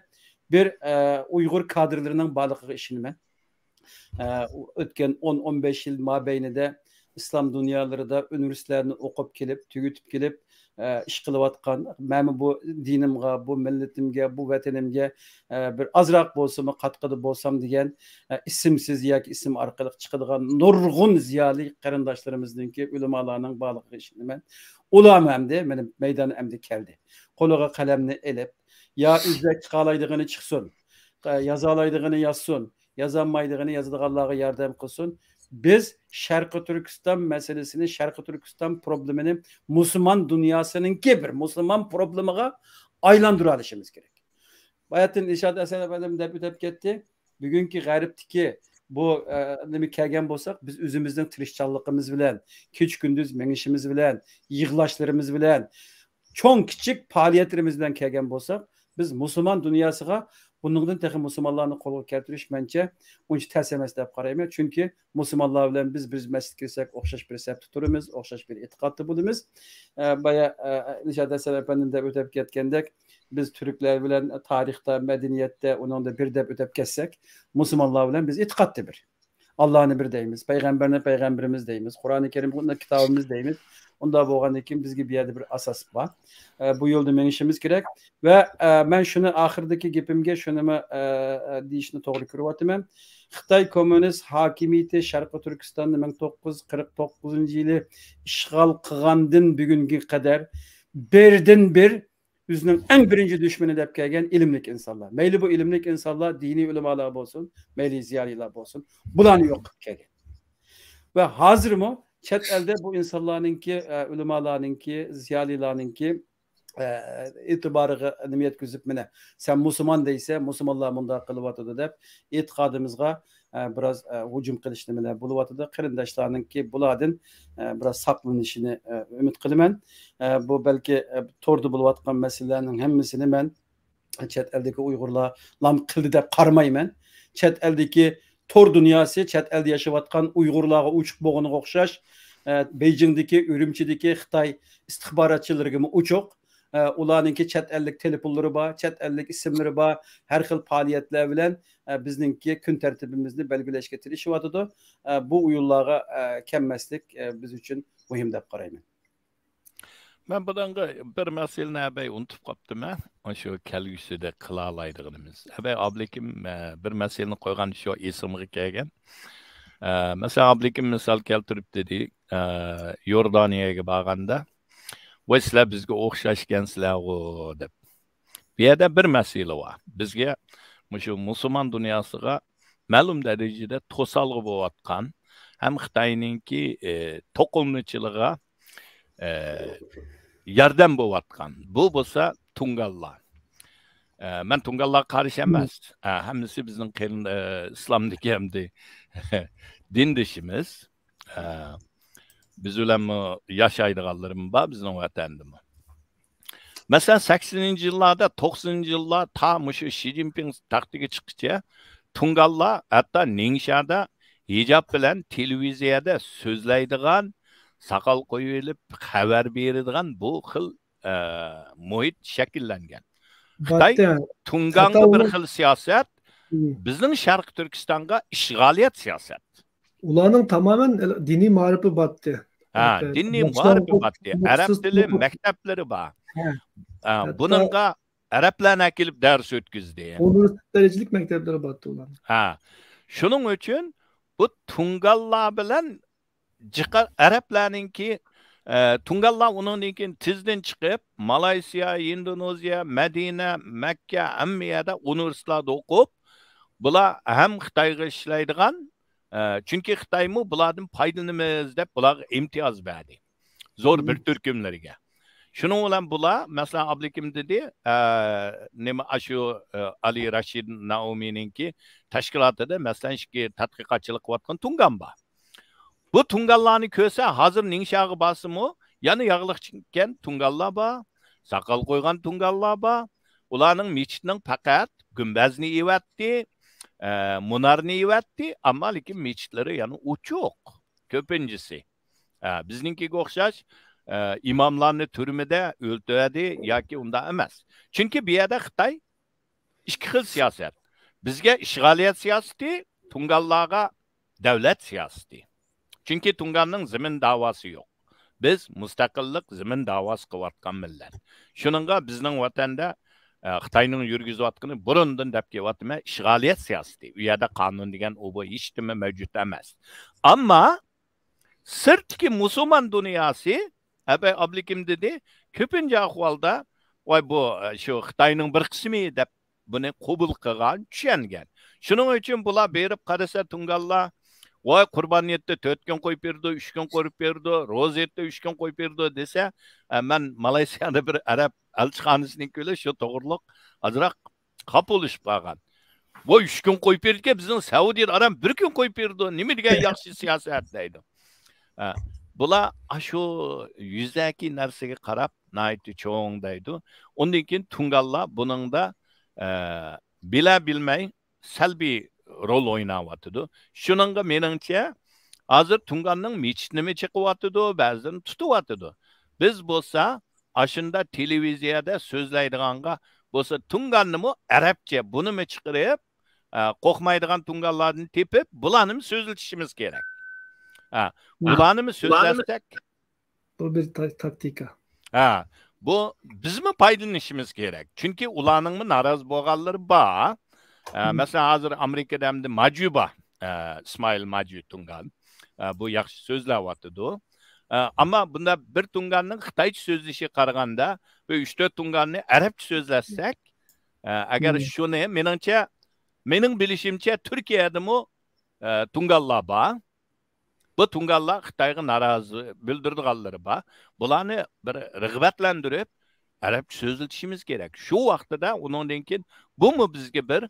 بىر، ئە، ئۇيغۇر كادىرلىرىنىڭ بارلىقىغا ئىشىنىمەن. ئە، ئۆتكەن ئون، ئون بەش يىل مابەينىدە ئىسلام دۇنيالىرىدا ئۇنىۋېرسىتېتلەرنى ئوقۇپ كېلىپ، تۈگىتىپ كېلىپ، ئە، ئىش قىلىۋاتقان، مەنمۇ بۇ دىنىمغا، بۇ مىللىتىمگە، بۇ ۋەتىنىمگە، ئە، بىر ئازراق بولسىمۇ قاتقىدە بولسام دېگەن، ئە، ئىسىمسىز ياكى ئىسىم ئارقىلىق چىقىدىغان نۇرغۇن زىيالىي قېرىنداشلىرىمىزنىڭكى، ئۆلىمالارنىڭ بارلىقىغا ئىشىنىمەن. ئۇلارمۇ ئەمدى مېنىڭ مەيدان ئەمدى كەلدى. قولىغا قەلەمنى ئېلىپ، يا ئۆزلەر چىقالايدىغىنى چىقسۇن، يازالايدىغىنى يازسۇن، يازالمايدىغىنى يازىدىغانلارغا ياردەم قىلسۇن. بىز شەرقىي تۈركىستان مەسىلىسىنى، شەرقىي تۈركىستان پروبلېمىنى مۇسۇلمان دۇنياسىنىڭكى بىر مۇسۇلمان پروبلېمىغا ئايلاندۇرالىشىمىز كېرەك. باياتىن ئىلشات ھەسەن ئەپەندىم دەپ ئۆتۈپ كەتتى. بۈگۈنكى غەربتىكى بۇ، ئە، نېمە كەلگەن بولساق، بىز ئۆزىمىزنىڭ تىرىشچانلىقىمىز بىلەن، كېچە-كۈندۈز مېڭىشىمىز بىلەن، يىغلاشلىرىمىز بىلەن، چوڭ-كىچىك پائالىيەتلىرىمىز بىلەن كەلگەن بولساق، بىز مۇسۇلمان دۇنياسىغا بۇنىڭدىن تېخى مۇسۇلمانلارنى قولغا كەلتۈرۈش مەنچە ئۇنچە تەس ئەمەس دەپ قارايمەن. چۈنكى مۇسۇلمانلار بىلەن بىز بىر مەسچىتكە كىرسەك ئوخشاش بىر سەپتە تۇرىمىز، ئوخشاش بىر ئېتىقادتا بولىمىز. ئە، بايا، ئە، ئىلشات ھەسەن ئەپەندىم دەپ ئۆتۈپ كەتكەندەك، بىز تۈركلەر بىلەن تارىختا، مەدەنىيەتتە، ئۇنىڭدا بىر دەپ ئۆتۈپ كەتسەك، مۇسۇلمانلار بىلەن بىز ئېتىقادتا بىر. ئاللانى بىر دەيمىز، پەيغەمبەرنى پەيغەمبىرىمىز دەيمىز، قۇرئانى كەرىمنى كىتابىمىز دەيمىز. ئۇنداق بولغاندىن كېيىن بىزگە بۇ يەردە بىر ئاساس بار. ئە، بۇ يولدا مېڭىشىمىز كېرەك. ۋە، ئە، مەن شۇنى ئاخىرىدىكى گېپىمگە شۇنىمۇ، ئە، ئە، دېيىشنى توغرا كۆرۈۋاتىمەن. خىتاي كوممۇنىست ھاكىمىيىتى شەرقىي تۈركىستاننى مىڭ توققۇز يۈز قىرىق توققۇزىنچى يىلى ئىشغال قىلغاندىن بۈگۈنگە قەدەر بىردىن بىر ئۆزىنىڭ ئەڭ بىرىنچى دۈشمىنى دەپ كەلگەن ئىلىملىك ئىنسانلار. مەيلى بۇ ئىلىملىك ئىنسانلار دىنىي ئۆلىمالار بولسۇن، مەيلى زىيالىيلار بولسۇن، بۇلارنى يوق قىلىپ كەلگەن. ۋە ھازىرمۇ چەت ئەلدە بۇ ئىنسانلارنىڭكى، ئە، ئۆلىمالارنىڭكى، زىيالىيلارنىڭكى، ئە، ئېتىبارىغا نېمە يەتكۈزۈپ، مانا، سەن مۇسۇلمان دەيسەن، مۇسۇلمانلار مۇنداق قىلىۋاتىدۇ دەپ، ئېتىقادىمىزغا، ئە، بىراز، ئە، ھۇجۇم قىلىش نېمىلەر بولۇۋاتىدۇ. قېرىنداشلارنىڭكى بۇلاردىن، ئە، بىراز ساقلىنىشىنى، ئە، ئۈمىد قىلىمەن. ئە، بۇ بەلكى، ئە، توردا بولۇۋاتقان مەسىلىلەرنىڭ ھەممىسىنى مەن چەت ئەلدىكى ئۇيغۇرلار لام قىلدى دەپ قارىمايمەن. چەت ئەلدىكى تور دۇنياسى چەت ئەلدە ياشاۋاتقان ئۇيغۇرلارغا ئوچۇق بولغىنىغا ئوخشاش، ئە، بېيجىڭدىكى، ئۈرۈمچىدىكى خىتاي ئىستىخباراتچىلىرىگىمۇ ئوچۇق. ئە، ئۇلارنىڭكى چەت ئەللىك تېلېفونلىرى بار، چەت ئەللىك ئىسىملىرى بار، ھەر خىل پائالىيەتلەر بىلەن، ئە، بىزنىڭكى كۈن تەرتىبىمىزنى بەلگىلەشكە تىرىشىۋاتىدۇ. ئە، بۇ ئويۇنلارغا، ئە، كەلمەسلىك، ئە، بىز ئۈچۈن مۇھىم دەپ قارايمەن. مەن بۇنىڭغا بىر مەسىلىنى ئەبەي ئۇنتۇپ قاپتىمەن. شۇ كەلگۈسىدە قىلالايدىغىنىمىز. ئەبەي ئابلىكىم، ئە، بىر مەسىلىنى قويغان شۇ ئېسىمگە كەلگەن. ئە، مەسىلەن، ئابلىكىم مىسال كەلتۈرۈپ دېدى، ئە، يوردانىيەگە بارغاندا، ۋاي، سىلەر بىزگە ئوخشاش ئىكەنسىلەرغۇ، دەپ. بۇ يەردە بىر مەسىلە بار. بىزگە مۇشۇ مۇسۇلمان دۇنياسىغا مەلۇم دەرىجىدە توسالغۇ بولۇۋاتقان ھەم خىتاينىڭكى، ئە، توقۇنمىچىلىقىغا، ئە، ياردەم بولۇۋاتقان. بۇ بولسا تۇڭگانلار. ئە، مەن تۇڭگانلارغا قارشى ئەمەس. ئە، ھەممىسى بىزنىڭ قېرىن-، ئە، ئىسلامدىكى ئەمدى دىندىشىمىز. ئە، بىز بىلەنمۇ ياشايدىغانلىرىمۇ بار بىزنىڭ ۋەتەندىمۇ. مەسىلەن، سەكسىنىنچى يىللاردا، توقسىنىنچى يىللار تا مۇشۇ شى جىنپىڭ تەختىگە چىققىچە تۇڭگانلار ھەتتا نىڭشادا ھىجاب بىلەن تېلېۋىزىيەدە سۆزلەيدىغان، ساقال قويۇۋېلىپ خەۋەر بېرىدىغان بۇ خىل، ئە، مۇھىت شەكىللەنگەن. خىتاي باتتى. تۇڭگانغا بىر خىل سىياسەت، مم. بىزنىڭ شەرقىي تۈركىستانغا ئىشغالىيەت سىياسەت. ئۇلارنىڭ تامامەن دىنىي مائارىپى باتتى. ھە، دىنىي مائارىپى باتتى. ئەرەب تىلى مەكتەپلىرى بار. ھە. ھە، بۇنىڭغا ئەرەبلەرنى ئەكېلىپ دەرس ئۆتكۈزدى. ئۇنىۋېرسىتېت دەرىجىلىك مەكتەپلىرى باتتى ئۇلارنىڭ. ھە. شۇنىڭ ئۈچۈن بۇ تۇڭگانلار بىلەن جىقا-، ئەرەبلەرنىڭكى، ئە، تۇڭگانلار ئۇنىڭدىن كېيىن تېزدىن چىقىپ، مالايسىيا، ئىندونېزىيە، مەدىنە، مەككە، ھەممە يەردە ئۇنىۋېرسىتېتلاردا ئوقۇپ، بۇلار ھەم خىتايغا ئىشلەيدىغان، ئە، چۈنكى خىتايمۇ بۇلاردىن پايدىلىنىمىز دەپ بۇلارغا ئىمتىياز بەردى. زور بىر تۈركۈملەرگە. شۇنىڭ بىلەن بۇلار، مەسىلەن، ئابلىكىم دېدى، ئە، نېمە، ئاشۇ، ئە، ئالى راشىد نائومىنىڭكى تەشكىلاتىدا، مەسىلەن، ئىككى تەتقىقاتچىلىق قىلىۋاتقان تۇڭگان بار. بۇ تۇڭگانلارنى كۆرسە، ھازىر نىڭشاغا بارسىمۇ، يەنە ياغلىق چىككەن تۇڭگانلار بار، ساقال قويغان تۇڭگانلار بار. ئۇلارنىڭ مېچىتنىڭ پەقەت گۈمبەزنى ئېۋەتتى، ئە، مۇنارنى ئېۋەتتى، ئەمما لېكىن مېچىتلىرى يەنە ئوچۇق، كۆپىنچىسى. ئە، بىزنىڭكىگە ئوخشاش، ئە، ئىماملارنى تۈرمىدە ئۆلتۈردى ياكى ئۇنداق ئەمەس. چۈنكى بۇ يەردە خىتاي ئىككى خىل سىياسەت. بىزگە ئىشغالىيەت سىياسىتى، تۇڭگانلارغا دۆلەت سىياسىتى. چۈنكى تۇڭگاننىڭ زېمىن داۋاسى يوق. بىز مۇستەقىللىق، زېمىن داۋاسى قىلىۋاتقان مىللەت. شۇنىڭغا بىزنىڭ ۋەتەندە، ئە، خىتاينىڭ يۈرگۈزۈۋاتقىنى بۇرۇندىن دەپ كېلىۋاتىمەن، ئىشغالىيەت سىياسىتى. ئۇ يەردە قانۇن دېگەن ئۇ بۇ ھېچنېمە مەۋجۇت ئەمەس. ئەمما سىرتتىكى مۇسۇلمان دۇنياسى، ئەبەي ئابلىكىم دېدى، كۆپىنچە ئەھۋالدا، ۋاي، بۇ، ئە، شۇ خىتاينىڭ بىر قىسمى دەپ بۇنى قوبۇل قىلغان، چۈشەنگەن. شۇنىڭ ئۈچۈن بۇلار بېرىپ قارىسا، تۇڭگانلار، ۋاي، قۇربان ھېيتتا تۆت كۈن قويۇپ بېرىدۇ، ئۈچ كۈن قويۇپ بېرىدۇ، روزا ھېيتتا ئۈچ كۈن قويۇپ بېرىدۇ دېسە، ئە، مەن مالايسىيادا بىر ئەرەب ئەلچىخانىسىنىڭكى بىلەن شۇ توغرۇلۇق ئازراق خاپا بولۇشۇپ قالغان. ۋاي، ئۈچ كۈن قويۇپ بېرىدىكەن، بىزنىڭ سەئۇدى ئەرەب بىر كۈن قويۇپ بېرىدۇ، نېمە دېگەن ياخشى سىياسەت دەيدۇ. ھە، بۇلار ئاشۇ يۈزەكى نەرسىگە قاراپ ناھايىتى چوڭ دەيدۇ. ئۇندىن كېيىن تۇڭگانلار بۇنىڭدا، ئە، بىلە بىلمەي سەلبىي رول ئويناۋاتىدۇ. شۇنىڭغا مېنىڭچە، ھازىر تۇڭگاننىڭ مېچىتىنىمۇ چېقىۋاتىدۇ، بەزىلىرىنى تۇتۇۋاتىدۇ. بىز بولسا ئاشۇنداق تېلېۋىزىيەدە سۆزلەيدىغانغا بولسا تۇڭگاننىمۇ ئەرەبچە بۇنىمۇ چىقىرىپ، ئە، قورقمايدىغان تۇڭگانلاردىن تېپىپ، بۇلارنىمۇ سۆزلىتىشىمىز كېرەك. ھە، ھە. بۇلارنىمۇ سۆزلەتسەك، بۇ بىر تا-، تاكتىكا. ھە، بۇ بىزمۇ پايدىلىنىشىمىز كېرەك. چۈنكى ئۇلارنىڭمۇ نارازى بولغانلىرى بار. ئە، مەسىلەن، ھازىر ئامېرىكىدا ئەمدى ماجۇ بار. ئە، ئىسمائىل ماجۇ تۇڭگان. ئە، بۇ ياخشى سۆزلەۋاتىدۇ. ئە، ئەمما بۇندا بىر تۇڭگاننىڭ خىتايچە سۆزلىشىگە قارىغاندا، بۇ ئۈچ تۆت تۇڭگاننى ئەرەبچە سۆزلەتسەك، ئە، ئەگەر شۇنى، مېنىڭچە، مېنىڭ بىلىشىمچە، تۈركىيەدىمۇ، ئە، تۇڭگانلار بار. بۇ تۇڭگانلار خىتايغا نارازى بىلدۈرىدىغانلىرى بار. بۇلارنى بىر رىغبەتلەندۈرۈپ، ئەرەبچە سۆزلىتىشىمىز كېرەك. شۇ ۋاقتىدا ئۇنىڭدىن كېيىن بۇمۇ بىزگە بىر،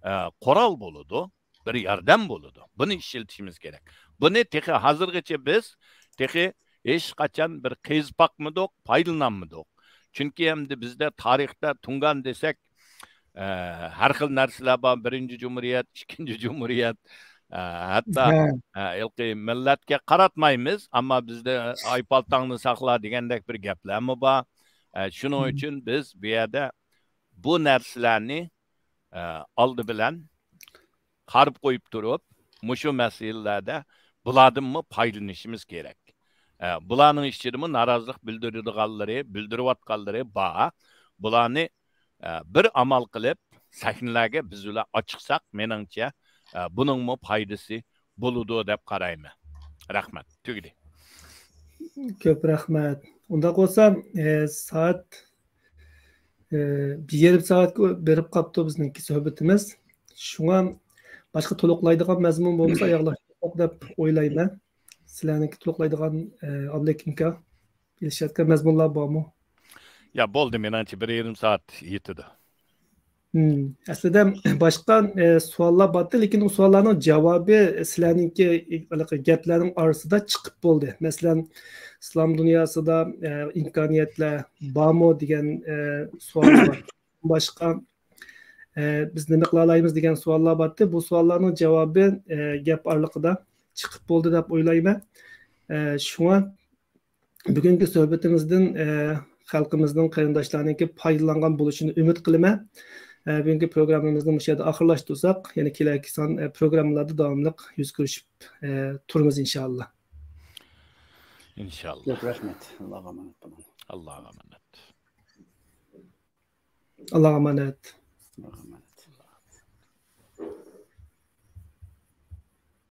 ئە، قورال بولىدۇ، بىر ياردەم بولىدۇ. بۇنى ئىشلىتىشىمىز كېرەك. بۇنى تېخى ھازىرغىچە بىز تېخى ھېچقاچان بىر قېزىپ باقمىدۇق، پايدىلىنالمىدۇق. چۈنكى ئەمدى بىزدە تارىختا تۇڭگان دېسەك، ئە، ھەر خىل نەرسىلەر بار، بىرىنچى جۇمھۇرىيەت، ئىككىنچى جۇمھۇرىيەت، ئە، ھەتتا، ھە. ئە، ھېلىقى مىللەتكە قاراتمايمىز، ئەمما بىزدە ئاي پالتاڭنى ساقلا دېگەندەك بىر گەپلەرمۇ بار. ئە، شۇنىڭ ئۈچۈن بىز بۇ يەردە بۇ نەرسىلەرنى، ئە، ئالدى بىلەن قارىپ قويۇپ تۇرۇپ، مۇشۇ مەسىلىلەردە بۇلاردىنمۇ پايدىلىنىشىمىز كېرەك. ئە، بۇلارنىڭ ئىچىدىمۇ نارازىلىق بىلدۈرىدىغانلىرى، بىلدۈرۈۋاتقانلىرى بار. بۇلارنى، ئە، بىر ئامال قىلىپ سەھنىلەرگە بىز بىلەن ئاچىقساق، مېنىڭچە، ئە، بۇنىڭمۇ پايدىسى بولىدۇ دەپ قارايمەن. رەھمەت. تۈگىدى. كۆپ رەھمەت. ئۇنداق بولسا، ئە، سائەت، ئە، بىر يېرىم سائەتكە بېرىپ قاپتۇ بىزنىڭكى سۆھبىتىمىز. شۇڭا باشقا تولۇقلايدىغان مەزمۇن بولمىسا ئاياغلاشتۇرساق دەپ ئويلايمەن. سىلەرنىڭكى تولۇقلايدىغان، ئە، ئابلىكىمكا. ئېلىشىۋاتقان مەزمۇنلار بارمۇ؟ يا، بولدى، مېنىڭچە بىر يېرىم سائەت يېتىدۇ. ئەسلىدە باشقا سوئاللار بارتى، لېكىن ئۇ سوئاللارنىڭ جاۋابى سىلەرنىڭكى گەپلەرنىڭ ئارىسىدا چىقىپ بولدى. مەسىلەن، ئىسلام دۇنياسىدا ئىمكانىيەتلەر بارمۇ دېگەن سوئال بار. باشقا بىز نېمە قىلالايمىز دېگەن سوئاللار بارتى. بۇ سوئاللارنىڭ جاۋابى گەپ ئارىلىقىدا چىقىپ بولدى دەپ ئويلايمەن. شۇڭا بۈگۈنكى سۆھبىتىمىزدىن خەلقىمىزنىڭ، قېرىنداشلارنىڭكى پايدىلانغان بولۇشىنى ئۈمىد قىلىمەن. بۈگۈنكى پروگراممىمىزنى مۇشۇ يەردە ئاخىرلاشتۇرساق، يەنە كېلەركى سان پروگراممىلاردا داۋاملىق يۈز كۆرۈشۈپ تۇرىمىز، ئىنشائاللا. ئىنشائاللا. كۆپ رەھمەت. ئاللاغا ئامانەت بولۇڭ. ئاللاغا ئامانەت. ئاللاغا ئامانەت. ئاللاغا ئامانەت.